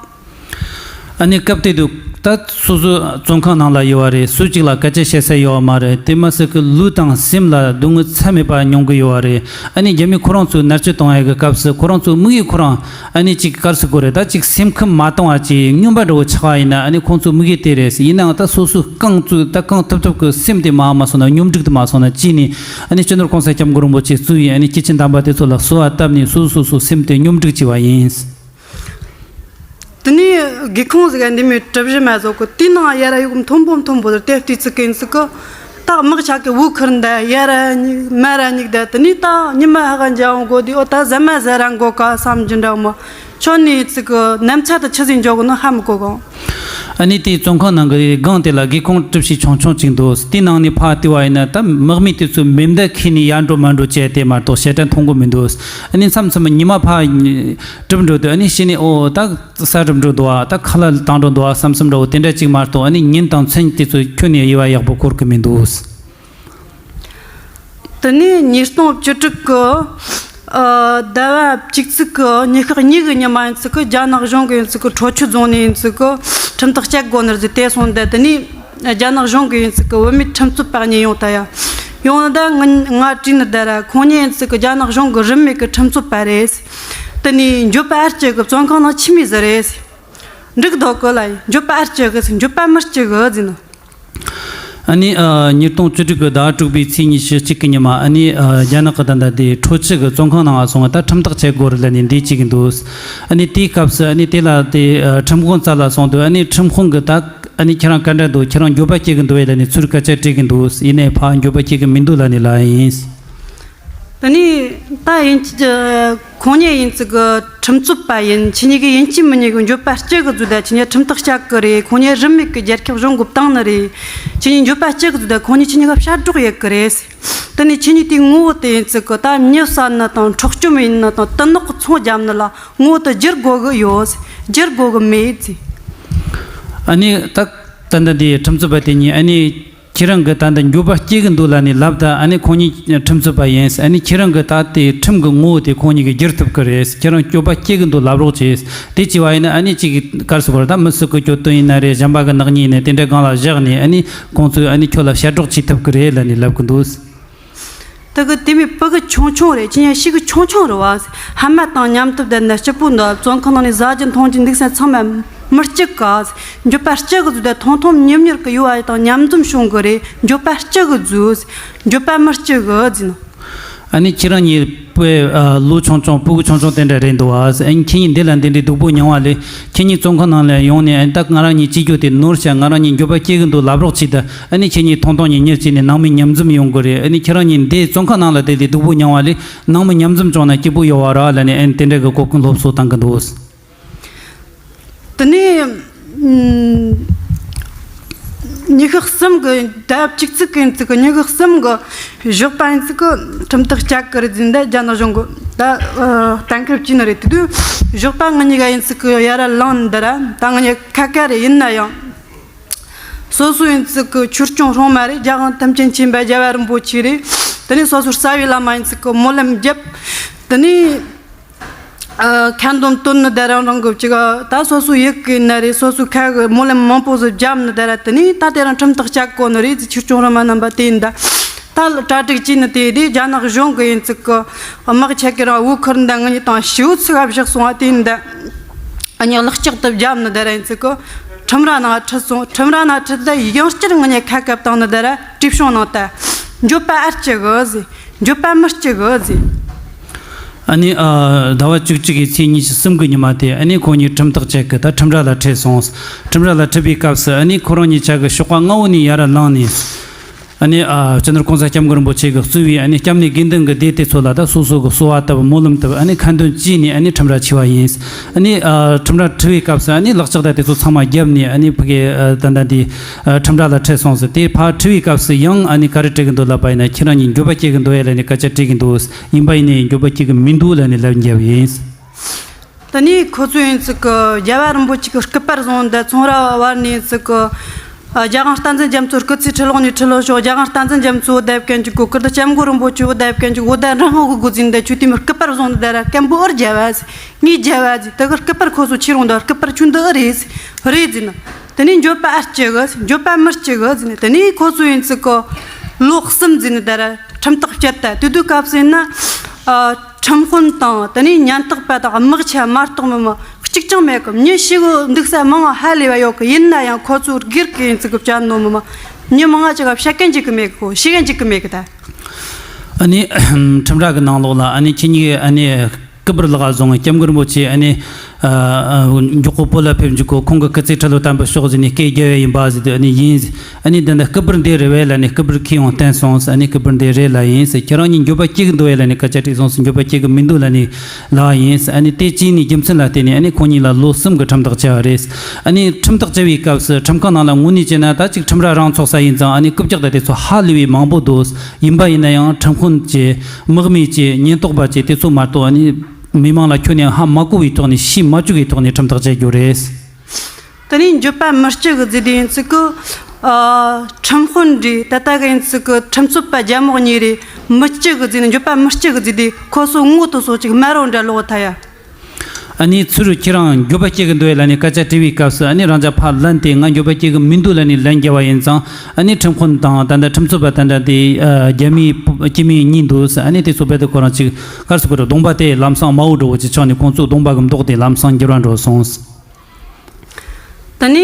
ཨ་ནི་སྐབས་དེ་དུས་ད་སོ་སོ་བཙོན་ཁང་ནང་ལ་ཡོད་པ་རེད། སུ་གཅིག་ལ་སྐད་ཆ་བཤད་ས་ཡོད་པ་མ་རེད། དེ་མ་ཟད་ཀྱི་ལུས་དང་སེམས་ལ་སྡུག་བསྔལ་ཚད་མེད་པ་མྱོང་གི་ཡོད་པ་རེད། ཨ་ནི་རྒྱ་མི་ཁོ་རང་ཚོས་མནར་གཅོད་གཏོང་ཡ་གི་སྐབས་སུ་ཁོ་རང་ཚོའི་དམིགས་ཡུལ་ཁོ་རང་ཨ་ནི་གཅིག་ག་རེ་ཟེར་དགོས་རེད། ད་གཅིག་སེམས་ཁམས་མ་བཏང་བ་གཅིག་སྨྱོན་པ་འདྲ་བོ་ཆགས་པ་ཡིན་ན། ཨ་ནི་ཁོང་ཚོའི་དམིགས་ཡུལ་དེ་རེད། ཡིན་ནའང་ད་སོ་སོའི་རྐང་བཙུགས། ད་རྐང་ཐུབ་ཐུབ་ཀྱི་སེམས་དེ་མར་མ་སོང་ན། སྙོམས་སྒྲིག་དེ་མ་སོང་ན་བྱས་ནས། ཨ་ནི་སྤྱི་ནོར་གོང་ས་སྐྱབས་མགོན་རིན་པོ་ཆེ་གཙོས་པའི་ཨ་ནི་སྐྱེས་ཆེན་དམ་པ་དེ་ཚོ་ལ་གསོལ་བ་བཏབ་ནས་སོ་སོ་སོ་སོའི་སེམས་དེ་སྙོམས་སྒྲིག་བྱས་པ་ཡིན། དེ་ནས་སྒེའུ་ཁུང་ཟིག་ག་འདི་མོའི་གྲུ་བཞི་མ་ཟིག་གི་དེའི་ནང་ཡར་ར་ཡོད་མཐོན་པོ་མཐོན་པོ་དེ་བལྟས་ཚུལ་གི་ཡིན་ཚུལ་གི། ད་དམག་ཆ་གི་འུ་ཁུར་འདི་ཡར་ར་སྙེག་མར་ར་སྙེག་བསྡད། དེ་ནས་ད་ཉི་མ་ཧ་ག་འཇའ་འོང་གོ་དུས། ཨོ་ད་ཟ་མ་ཟ་ར་འགོ་ག་བསམ་རྒྱུ་འདྲ་མོ། ཁྱོད་ནས་ཚུལ་གི་ནམ་ཚ་དུ་ཆི་ཟིག་འཇོག་གི་ནོ་ཧ་མི་གོ་གོ། ཨ་ནི་དེའི་བཙོན་ཁང་ནང་གི་སྒང་དེ་ལ་སྒེའུ་ཁུང་གྲུ་བཞི་ཆུང་ཆུང་གཅིག་འདུག་དེའི་ནང་ནས་ཕར་བལྟས་པ་ཡིན་ན། ད་དམག་མི་དེ་ཚོས་མེ་མདའ་ཁྱེར་ནས་ཡར་འགྲོ་མར་འགྲོ་བྱས་དེ་མ་གཏོགས་ཞེ་དྲག་མཐོང་གི་མི་འདུག་ཨ་ནི་མཚམས་མཚམས་ཉི་མ་ཕར་གྲུབ་འགྲོ་དུས། ཨ་ནི་ཕྱི་ནས་ཨོ་ད་ས་གྲུབ་འགྲོ་འདུག་བ། ད་ཁ་ལག་བཏང་འགྲོ་འདུག་བ་བསམ་བསམ་འདྲ་བོ་དེ་འདྲ་གཅིག་མ་གཏོགས། ཨ་ནི་ཉིན་དང་མཚན་དེ་ཚོ་ཁྱོན་ནས་དབྱེ་བ་ཡག་པོ་འཁོར་གི་མི་འདུག་དེ་ནས་ཉིས་སྟོང་བཅུ་དྲུག་གི་ཨ་ཟླ་བ་གཅིག་ཚེས་གི་ཉི་ཤུ་གཉིས་གི་ཉི་མ་ཡིན་ཚུལ་གི། རྒྱ་ནག་གཞུང་གི་ཡིན་ཚུལ་གི་ཁྲོ་ཆུ་རྫོང་ནས་ཡིན་ཚུལ་གི་ཁྲིམས་ཐག་བཅད་དགོས་ནི་རེད་ཟེར་དེ་སོང་སྟེ། དེ་ནས་རྒྱ་ནག་གཞུང་གི་ཡིན་ཚུལ་གི་བུད་མེད་ཁྲིམས་རྩོད་པ་གཉིས་ཡོང་ད་ཡ། ཡོང་ད་ང་ང་དྲིས་ནི་དེ་ར། ཁོང་གཉིས་ཡིན་ཚུལ་གི་རྒྱ་ནག་གཞུང་གི་རིན་མེད་གི་ཁྲིམས་རྩོད་པ་རེད། དེ་ནས་འགྱོད་པ་ཨེ་སྐྱེ་གི། བཙོན་ཁང་ནང་ཁྱིམ་མི་ཟིག་རེད། འགྲིག་འདུག་གི་ལ་ཡིན། འགྱོད་པ་ཨེ་སྐྱེ་གི་ཟེར། འགྱོད་པ་མི་སྐྱེ་གི་ཟེར་ནི། ཨ་ནི་ཨ་ཉིས་སྟོང་བཅུ་དྲུག་གི་ཟླ་དྲུག་པའི་ཚེས་ཉི་ཤུ་གཅིག་གི་ཉི་མ། ཨ་ནི་ཨ་རྒྱ་ནག་གི་ད་ལྟ་དེ་ཁྲོ་ཆུ་གི་བཙོན་ཁང་ནང་ང་སོང་བ། ད་ཁྲིམས་ཐག་བཅད་དགོས་རེད་ལབ་ནས་འདི་བྱེད་ཀྱི་འདུག་ཨ་ནི་དེའི་སྐབས་སུ་ཨ་ནི་དེ་ལ་དེ་ཨ་ཁྲིམས་དཔོན་རྩ་ལ་སོང་དུས། ཨ་ནི་ཁྲིམས་དཔོན་གྱིས་ད་ཨ་ནི་ཁྱེད་རང་ག་འདྲ་འདུག་ཁྱེད་རང་འགྱོད་པ་སྐྱེ་གི་འདུག་བས་ལབ་ནས་ཚུར་སྐད་ཆ་དྲིས་ཀྱི་འདུག་ཡིན་ནའི་ཕར་འགྱོད་པ་སྐྱེ་གི་མི་འདུག་ལབ་ནས་ལབ་ཡིན། དེ་ནས་ད་ཡིན་གཅིག་ཁོང་གཉིས་ཡིན་ཚུལ་གི་ཁྲིམས་རྩོད་པ་ཡིན། ཁྱེད་གཉིས་ཀྱིས་ཡིན་གཅིག་མིན་གཉིས་ཀྱི་འགྱོད་པ་སྐྱེ་གི་བཟོས་ད། ཁྱེད་གཉིས་ཁྲིམས་ཐག་བཅད་གི་རེད། ཁོང་གཉིས་རིན་མེད་གི་རྒྱལ་ཁབ་གཞུང་གིས་བཏང་ནི་རེད། ཁྱེད་གཉིས་འགྱོད་པ་སྐྱེ་གི་བཟོས་ད། ཁོང་གཉིས་ཁྱེད་གཉིས་ཀ་ཕྱིར་སྒྲོག་ཡེད་གི་རེད། དེ་ནས་ཁྱེད་གཉིས་དེའི་ངོ་བོ་དེ་ཡིན་ཚུལ་གི་ད་མྱི་བསད་ནི་དང་འཕྲོག་བཅོམ་ཡིན་ནི་དང་དུ་ནག་གི་ཚོང་བརྒྱབ་ནི་ལ་ངོ་བོ་དེ་བསྒྱུར་དགོས་གི་ཡོད། བསྒྱུར་དགོས་གི་མེད་ཟེར། ཨ་ནི་ད་ད་ལྟ་འདི་ཁྲིམས་རྩོད་པ་དེ་གཉིས། ཨ་ནི་ཁྱེད་རང་གིས་ད་ལྟ་འགྱོད་པ་སྐྱེ་གི་འདུག་ལབ་ནས་ལབ་ད། ཨ་ནི་ཁོང་གཉིས་ཁྲིམས་རྩོད་པ་ཡིན། ཨ་ནི་ཁྱེད་རང་གིས་ད་དེ་ཁྲིམས་ཀྱི་ངོ་བོ་དེ་ཁོང་གཉིས་ཀྱིས་བསྒྱུར་ཐུབ་ཀྱི་རེད། ཁྱེད་རང་འགྱོད་པ་སྐྱེ་གི་འདུག་ལབ་རོགས་བྱེད། དེ་བྱས་པ་ཡིན་ན་ཨ་ནི་གཅིག་གི་ག་རེ་ཟེར་དགོས་རེད། ད་མི་སུ་གི་གྱོད་དོན་ཡིན་ན་རེད། གཞན་པ་གི་ནག་ཉེས་ཡིན་ན་དེ་འདྲ་སྒང་ལ་བཞག་ནས། ཨ་ནི་ཁོང་ཚོས་ཨ་ནི་ཁྱོད་ལ་ཕྱིར་སྒྲོག་བྱེད་ཐུབ་ཀྱི་རེད་ལབ་ནས་ལབ་གི་འདུག་དེ་གི་དེ་མོ་ཕྲུ་གུ་ཆུང་ཆུང་རེད། ཁྱེད་གཉིས་ཤི་གི་ཆུང་ཆུང་རེད་བ། ཧ་མ་དང་མཉམ་དུ་བསྡད་ན་སྐྱིད་པོ་འདུག་བཙོན་ཁང་ནང་ནས་ཟ་རྒྱུ་འཐུང་རྒྱུ་འདུག་ས་ཚང་མ་མི་སྐྱིད་ག་འགྱོད་པ་སྐྱེ་གི་བཟོས་ད། ཐུང་ཐུང་མྱུར་མྱུར་གི་ཡོད་བ་དང་མཉམ་འཛོམས་བྱུང་གི་རེད། འགྱོད་པ་སྐྱེ་གི་བཟོས། འགྱོད་པ་མི་སྐྱེ་གི་ཟེར་ནོ། ཨ་ནི་ཁྱེད་རང་གཉིས་པོས་ཨ་ལོ་ཆུང་ཆུང་ཕྲུ་གུ་ཆུང་ཆུང་དེ་འདྲ་རེད་འདུག་བ། ཨ་ནི་ཁྱེད་གཉིས་འདི་ལ་འདི་འདྲའི་སྡུག་པོ་མྱོང་བ་ལས། ཁྱེད་གཉིས་བཙོན་ཁང་ནང་ལ་ཡོང་ནས། ཨ་ནི་ད་ང་རང་གཉིས་སྐྱིད་རྒྱུ་དེ་ནོར་ཤག་ང་རང་གཉིས་འགྱོད་པ་སྐྱེ་གི་འདུག་ལབ་རོགས་བྱེད་ད། ཨ་ནི་ཁྱེད་གཉིས་ཐུང་ཐུང་གཉིས་གཉེར་བྱས་ནས་ནང་མི་མཉམ་འཛོམས་ཡོང་གི་རེད། ཨ་ནི་ཁྱེད་རང་གཉིས་འདི་བཙོན་ཁང་ནང་ལ་བསྡད་དེ་སྡུག་པོ་མྱོང་བ་ལས། ནང་མི་མཉམ་འཛོམས་བྱུང་ན་སྐྱིད་པོ་ཡོད་བ་ར་ལབ་ནས། ཨ་ནི་དེ་འདྲ་གི་གོ་སྐོན་སློབ་གསོ་བཏང་གི་འདུག་དེ་ནས་ཨ་ཉི་ཤུ་གསུམ་གི་ཟླ་བ་གཅིག་ཚེས་གི་ཡིན་ཚུལ་གི། ཉི་ཤུ་གསུམ་གི་ཞོགས་པ་ཡིན་ཚུལ་གི་ཁྲིམས་ཐག་བཅད་གི་རེད་ཟེར་ད། རྒྱ་ནག་གཞུང་གི་ད་ཨ་གཏན་འཁེལ་བྱས་ནི་རེད། དེ་དུས་ཞོགས་པ་ང་གཉིས་ཀ་ཡིན་ཚུལ་གི་ཡར་ར་ལངས་ནི་འདི་ར། ད་ང་གཉིས་ཁ་ཁ་རེད། ཡིན་ན་ཡང་སོ་སོ་ཡིན་ཚུལ་གི་ཆོས་སྐྱོང་སྲུང་མ་རེད། རྒྱལ་དབང་ཐམས་ཅད་མཁྱེན་པ་རྒྱལ་བ་རིན་པོ་ཆེ་རེད། དེ་ནས་སོ་སོའི་རྩ་བའི་བླ་མ་ཡིན་ཚུལ་གི་སྨོན་ལམ་བརྒྱབ། དེ་ནས་ཨ་ཁ་འདོན་བཏོན་ནི་དེ་རང་རང་གི་ཅིག་ད་སོ་སོའི་ཡིད་གི་ན་རེ། སོ་སོའི་ཁ་གི་སྨོན་ལམ་མང་པོ་ཟིག་བརྒྱབ་ནི་དེ་ར། དེ་ནས་ད་དེ་རིང་ཁྲིམས་ཐག་བཅད་གོ་ནི་རེད་ཟེར། ཆོས་སྐྱོང་སྲུང་མ་རྣམ་པ་དེ་ཡིན་ད། ད་གྲ་སྒྲིག་བྱས་ནི་དེ་དེ་རྒྱ་ནག་གཞུང་གི་ཡིན་ཚུལ་གི་དམག་ཆ་གི་རང་འུ་ཁུར་འདི་ང་གཉིས་དང་ཞི་བོ་ཚུགས་ག་བཞག་སོང་བ་དེ་ཡིན་ད། ཨ་ནི་ལག་ལྕགས་དེ་བརྒྱབ་ནི་དེ་ར་ཡིན་ཚུལ་གི་ཁྲིམས་ར་ནང་ཁྲིད་སོང་། ཁྲིམས་ར་ནང་ཁྲིད་ད་ཡང་བསྐྱར་ང་གཉིས་ཁ་བཀབ་བཏང་ནི་དེ་ར། བྲིས་བྱུང་ནང་ད་འགྱོད་པ་ཨེ་སྐྱེ་གི་ཟེར། འགྱོད་པ་མི་སྐྱེ་གི་ཟེར། ཨ་ནི་ཨ་ཟླ་བ་བཅུ་གཅིག་གི་ཚེས་ཉི་ཤུ་གསུམ་གི་ཉི་མ་དེ། ཨ་ནི་ཁོང་གཉིས་ཁྲིམས་ཐག་བཅད་གི་ད་ཁྲིམས་ར་ལ་ཁྲིད་སོང་། ཁྲིམས་ར་ལ་ཁྲིད་པའི་སྐབས་སུ་ཨ་ནི་ཁོ་རང་གཉིས་ཆ་གི་ཞོགས་པ་སྔ་བོ་ནས་ཡར་ར་ལངས་ནས། ཨ་ནི་ཨ་སྤྱི་ནོར་གོང་ས་སྐྱབས་མགོན་རིན་པོ་ཆེ་གིས་གཙོས་པའི་ཨ་ནི་སྐྱབས་གནས་དགེ་འདུན་གྱི་སྡེ་དེ་ཚོ་ལ་ད་སོ་སོ་གི་གསོལ་བ་བཏབ། སྨོན་ལམ་བཏབ། ཨ་ནི་ཁ་འདོན་བྱས་ནས་ཨ་ནི་ཁྲིམས་ར་ཁྲིད་པ་ཡིན། ཨ་ནི་ཨ་ཁྲིམས་ར་ཁྲིད་པའི་སྐབས་སུ་ཨ་ནི་ལག་ལྕགས་དང་དེ་ཚོ་ཚང་མ་བརྒྱབ་ནས་ཨ་ནི་ཕ་གི་ཨ་ད་ལྟ་འདི་ཨ་ཁྲིམས་ར་ལ་ཁྲིད་སོང་ཟེར། དེ་ཕར་ཁྲིད་པའི་སྐབས་སུ་ཡང་ཨ་ནི་ག་རེ་དྲི་གི་འདུག་ལབ་པ་ཡིན་ན། ཁྱེད་རང་གཉིས་འགྱོད་པ་སྐྱེ་གི་འདུག་གས་ལབ་ནས་སྐད་ཆ་དྲི་གི་འདུག། ཡིན་པ་ཡིན་ནའི་འགྱོད་པ་སྐྱེ་གི་མི་འདུག་ལབ་ནས་ལན་བརྒྱབ་ཡིན། དེ་ནས་ཁོ་ཚོས་ཡིན་ཙི་གི་རྒྱལ་བ་རིན་པོ་ཆེ་གི་སྐུ་པར་བཟུང་འདི་ཚོང་ར་བར་ནས་ཡིན་ཙི་གི་ཨ་རྒྱལ་དབང་བསྟན་འཛིན་རྒྱ་མཚོ་སྐུ་ཚེ་ཁྲི་ལོ་ནས་ཁྲི་ལོ་ཤོག། རྒྱལ་དབང་བསྟན་འཛིན་རྒྱ་མཚོ་བོད་ལ་བཀའ་འགྱུར་གོ་སྐུར་དུ་སྐྱབས་མགོན་རིན་པོ་ཆེ་བོད་ལ་བཀའ་འགྱུར་གོ་ད་རང་ཧོ་གི་གོ་འཛིན་འདི་ཆུ་དེ་མི་སྐུ་པར་བཟུང་འདི་ར་སྐད་འབོད་ཨར་རྒྱལ་བ་ཟེར། ངའི་རྒྱལ་བ་ཟེར། དེ་གི་སྐུ་པར་ཁོ་ཚོ་ཁྱེར་ཡོང་འདི་སྐུ་པར་ཁྱོད་འདི་ཨེ་རེད་ཟེར། རེད་ཟེར་ནི། དེ་ནས་འགྱོད་པ་ཨར་སྐྱེ་གི་འགྱོད་པ་མི་སྐྱེ་གི་ཟེར་ནི། དེ་ནས་ཁོ་ཚོ་ཡིན་ཙི་གི་ལོ་གསུམ་ཟེར་ནི་འདི་ར་ཁྲིམས་ཐག་བཅད། ད་དེ་དུས་སྐབས་སུ་ཡིན་ན་ཨ་ཁྲིམས་དཔོན་དང་དེ་ནས་ཉེན་རྟོག་པ་དང་དམག་ཆ་མ་གཏོགས་མི་མི་གཅིག་ཀྱང་མེད་གི། མྱི་ཤི་གི་འདུག་ས་མང་ང་ཧ་ལས་པ་ཡོད་གི། ཡིན་ན་ཡང་ཁོ་ཚོ་སྒེར་གི་ཡིན་ཙི་གི་བཅད་ནོ་མི་མི་མྱི་མང་ང་ཅིག་ག་བཤད་མཁན་ཅིག་གི་མེད་གི། ཤེས་མཁན་ཅིག་གི་མེད་གི། ད་ཨ་ནི་ཁྲིམས་ར་གི་ནང་ལོགས་ལ་ཨ་ནི་ཁྱེད་གཉིས་ཀྱིས་ཨ་ནི་སྐུ་པར་ལག་བཟུང་སྐྱབས་མགོན་རིན་པོ་ཆེ་ཨ་ནི་ཨ་ཨ་མགྱོགས་པོ་བོད་ལ་ཕེབས་འཇུག་གོ། ཁོང་གི་སྐུ་ཚེ་ཁྲི་ལོ་དམ་པ་ཤོག་ཟེར་ནས་སྐད་རྒྱབ་ཡ་ཡིན་པ་ཟེར་དུས། ཨ་ནི་ཡིན། ཨ་ནི་འདི་འདྲ་སྐུ་པར་འདི་རེད་པས་ལབ་ནས་སྐུ་པར་ཁྱེར་ཡོང་བསྟན་སོང་ཟེར། ཨ་ནི་སྐུ་པར་འདི་རེད་ལབ་ཡིན་ཟེར། ཁྱེད་རང་གཉིས་འགྱོད་པ་སྐྱེ་གི་འདུག་གས་ལབ་ནས་སྐད་ཆ་དྲིས་སོང་ཟེར། འགྱོད་པ་སྐྱེ་གི་མི་འདུག་ལབ་ནས་ལབ་པ་ཡིན་ཟེར། ཨ་ནི་དེ་བྱས་ནས་རྒྱུ་མཚན་ལ་བརྟེན་ནས་ཨ་ནི་ཁོང་གཉིས་ལ་ལོ་གསུམ་གི་ཁྲིམས་ཐག་བཅད་པ་རེད། ཨ་ནི་ཁྲིམས་ཐག་བཅད་པའི་སྐབས་སུ་ཁྲིམས་ཁང་ནང་ལ་དངོས་གནས་བྱས་ན་ད་ཅིག་ཁྲིམས་ར་རང་ཚོགས་ས་ཡིན་ཙང་། ཨ་ནི་རྐུབ་བཀྱག་དང་དེ་ཚོ་ཧ་ལས་པའི་མང་པོ་འདུག། ཡིན་པ་ཡིན་ན་ཡང་ཁྲིམས་དཔོན་བཅས་དམག་མི་བཅས་ཉེན་རྟོག་པ་བཅས་དེ་ཚོ་མ་གཏོགས་ཨ་ནི་མི་མང་ལ་ཁྱོན་ནས་ཧ་མ་གོ་བའི་ཐོག་ནས་ཤེས་མ་བཅུག་པའི་ཐོག་ནས་ཁྲིམས་ཐག་བཅད་རྒྱུ་རེད། དེ་ནས་འགྱོད་པ་མི་སྐྱེ་གི་ཟེར་དུས་ཡིན་ཙི་གི་ཨ་ཁྲིམས་དཔོན་རེད། ད་ལྟ་གི་ཡིན་ཙི་གི་ཁྲིམས་རྩོད་པ་རྒྱལ་མོ་གཉིས་རེད། མི་སྐྱེ་གི་ཟེར་ནས་འགྱོད་པ་མི་སྐྱེ་གི་ཟེར་དུས་ཁོ་ཚོ་ངོ་དེ་ཚོ་ཅིག་དམར་པོ་འདྲ་ལོག་ཐལ་ཡ། ཨ་ནི་ཚུར་ཁྱེད་རང་འགྱོད་པ་སྐྱེ་གི་འདུག་གས་ལབ་ནས་སྐད་ཆ་དྲིས་པའི་སྐབས་སུ། ཨ་ནི་རང་ཅག་ཕར་ལན་དེ་ང་འགྱོད་པ་སྐྱེ་གི་མི་འདུག་ལབ་ནས་ལན་རྒྱབ་པ་ཡིན་ཙང་། ཨ་ནི་ཁྲིམས་དཔོན་དང་ད་ལྟ་ཁྲིམས་རྩོད་པ་ད་ལྟ་དེ་ཨ་རྒྱ་མིའི་སྐྱེ་དམན་གཉིས་འདུག་ཟེར། ཨ་ནི་དེ་ཚོ་རྦད་དེ་ཁོ་རང་ཅིག་ག་རེ་ཟེར་དགོས་རེད། གདོང་པ་དེ་ལམ་སང་དམར་པོ་འདྲ་བོ་ཅིག་ཆགས་ནས་ཁོང་ཚོའི་གདོང་པ་གི་མདོག་དེ་ལམ་སང་འགྱུར་བ་འགྲོ་སོང་ཟེར། དེ་ནས་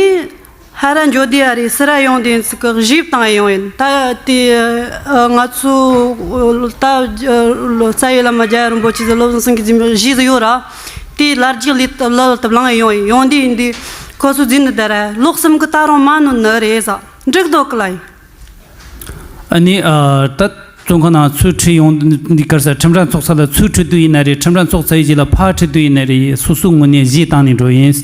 ཧ་ར་འགྱོ་དུས་ཨ་རེ་སི་ར་ཡོང་དུས་ཡིན་ཙི་གི་གཞས་བཏང་ཡོང་ཡིན། ད་དེ་ཨ་ང་ཚོ་ད་རྩ་བའི་བླ་མ་རྒྱལ་བ་རིན་པོ་ཆེ་ཟེར་བློ་བཟང་སེང་གེ་གི་གཞས་ཟིག་ཡོད་ར། དེ་ལ་རྒྱག་ལི་ལ་ལ་དུ་བླངས་ཡོང་ཡིན། ཡོང་དུས་ཡིན་དུས་ཁོ་ཚོ་འཛིན་ནི་ད་ར་ལོ་གསུམ་གི་ད་རུང་མ་ནོན་ནི་རེད་ཟེར། འགྲིག་འདུག་གི་ལ་ཡིན། ཨ་ནི་ཨ་ད་བཙོན་ཁང་ནང་ཚུར་ཁྲིད་ཡོང་འདི་གར་ས་ཁྲིམས་ར་ཚོགས་ས་ལ་ཚུར་ཁྲིད་དུས་ཡིན་ན་རེད། ཁྲིམས་ར་ཚོགས་ཚར་བའི་རྗེས་ལ་ཕར་ཁྲིད་དུས་ཡིན་ན་རེད། སོ་སོའི་ངོས་ནས་གཞས་བཏང་ནས་འགྲོ་ཡིན།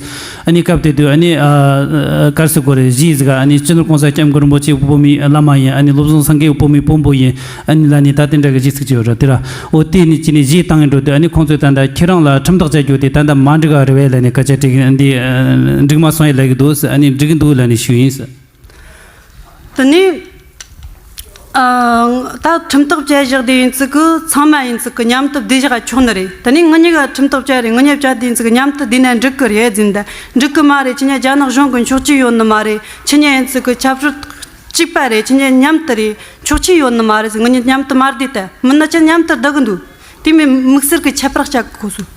ཨ་ནི་སྐབས་དེ་དུས་ཨ་ནི་ཨ་གར་སི་གོ་རེ་གཞས་ཟིག་ཨ་ནི་སྤྱི་ནོར་གོང་ས་སྐྱབས་མགོན་རིན་པོ་ཆེ་དབུ་མའི་བླ་མ་ཡིན། ཨ་ནི་བློ་བཟང་སེང་གེ་དབུ་མའི་དཔོན་པོ་ཡིན། ཨ་ནི་ལ་ནི་ད་དེ་འདྲ་གི་གཞས་ཚིག་ཅིག་ཡོད་ར། དེ་ར་འོ་དེ་ནི་ཅི་ནི་གཞས་བཏང་ཡིན་འགྲོ་དུས། ཨ་ནི་ཁོང་ཚོས་ད་ལྟ་ཁྱེད་རང་ལ་ཁྲིམས་ཐག་བཅད་རྒྱུ་དེ་ད་ལྟ་མ་འགྲིག་ག་རེད་པས་ལབ་ནས་སྐད་ཆ་དྲིས་གིན། འདི་འགྲིག་མ་སོང་ཡ་ལབ་གི་འདུག་ཟེར། ཨ་ནི་འགྲིག་གི་འདུག་ལབ་ནས་ཞུས་ཡིན་ཟེར། དེ་ནས་ཨ་ད་ཁྲིམས་ཐག་བཅད་བཞག་དེ་ཡིན་ཙི་གི་ཚང་མ་ཡིན་ཙི་གི་མཉམ་དུ་བསྡད་བཞག་ཆོག་ནི་རེད། དེ་ནས་ང་གཉིས་ཀ་ཁྲིམས་ཐག་བཅད་རེད། ང་གཉིས་བཅད་དེ་ཡིན་ཙི་གི་མཉམ་དུ་བསྡད་ན་འགྲིག་གི་རེད་ཟེར། འདི་འགྲིག་གི་མ་རེད། ཁྱེད་གཉིས་རྒྱ་ནག་གཞུང་གི་འཁྱོག་བཤད་ཡོད་ནི་མ་རེད། ཁྱེད་གཉིས་ཡིན་ཙི་གི་ཆབ་སྲིད་གཅིག་པ་རེད། ཁྱེད་གཉིས་མཉམ་དུ་རེད། འཁྱོག་བཤད་ཡོད་ནི་མ་རེད་ཟེར། ང་གཉིས་མཉམ་དུ་མ་བསྡད་ད། མིན་ན་ཁྱེད་མཉམ་དུ་བསྡད་གི་འདུག། དེ་མིན་དམིགས་བསལ་གྱི་ཁྱད་པར་བཅད་གི་ཁོ་ཚོས།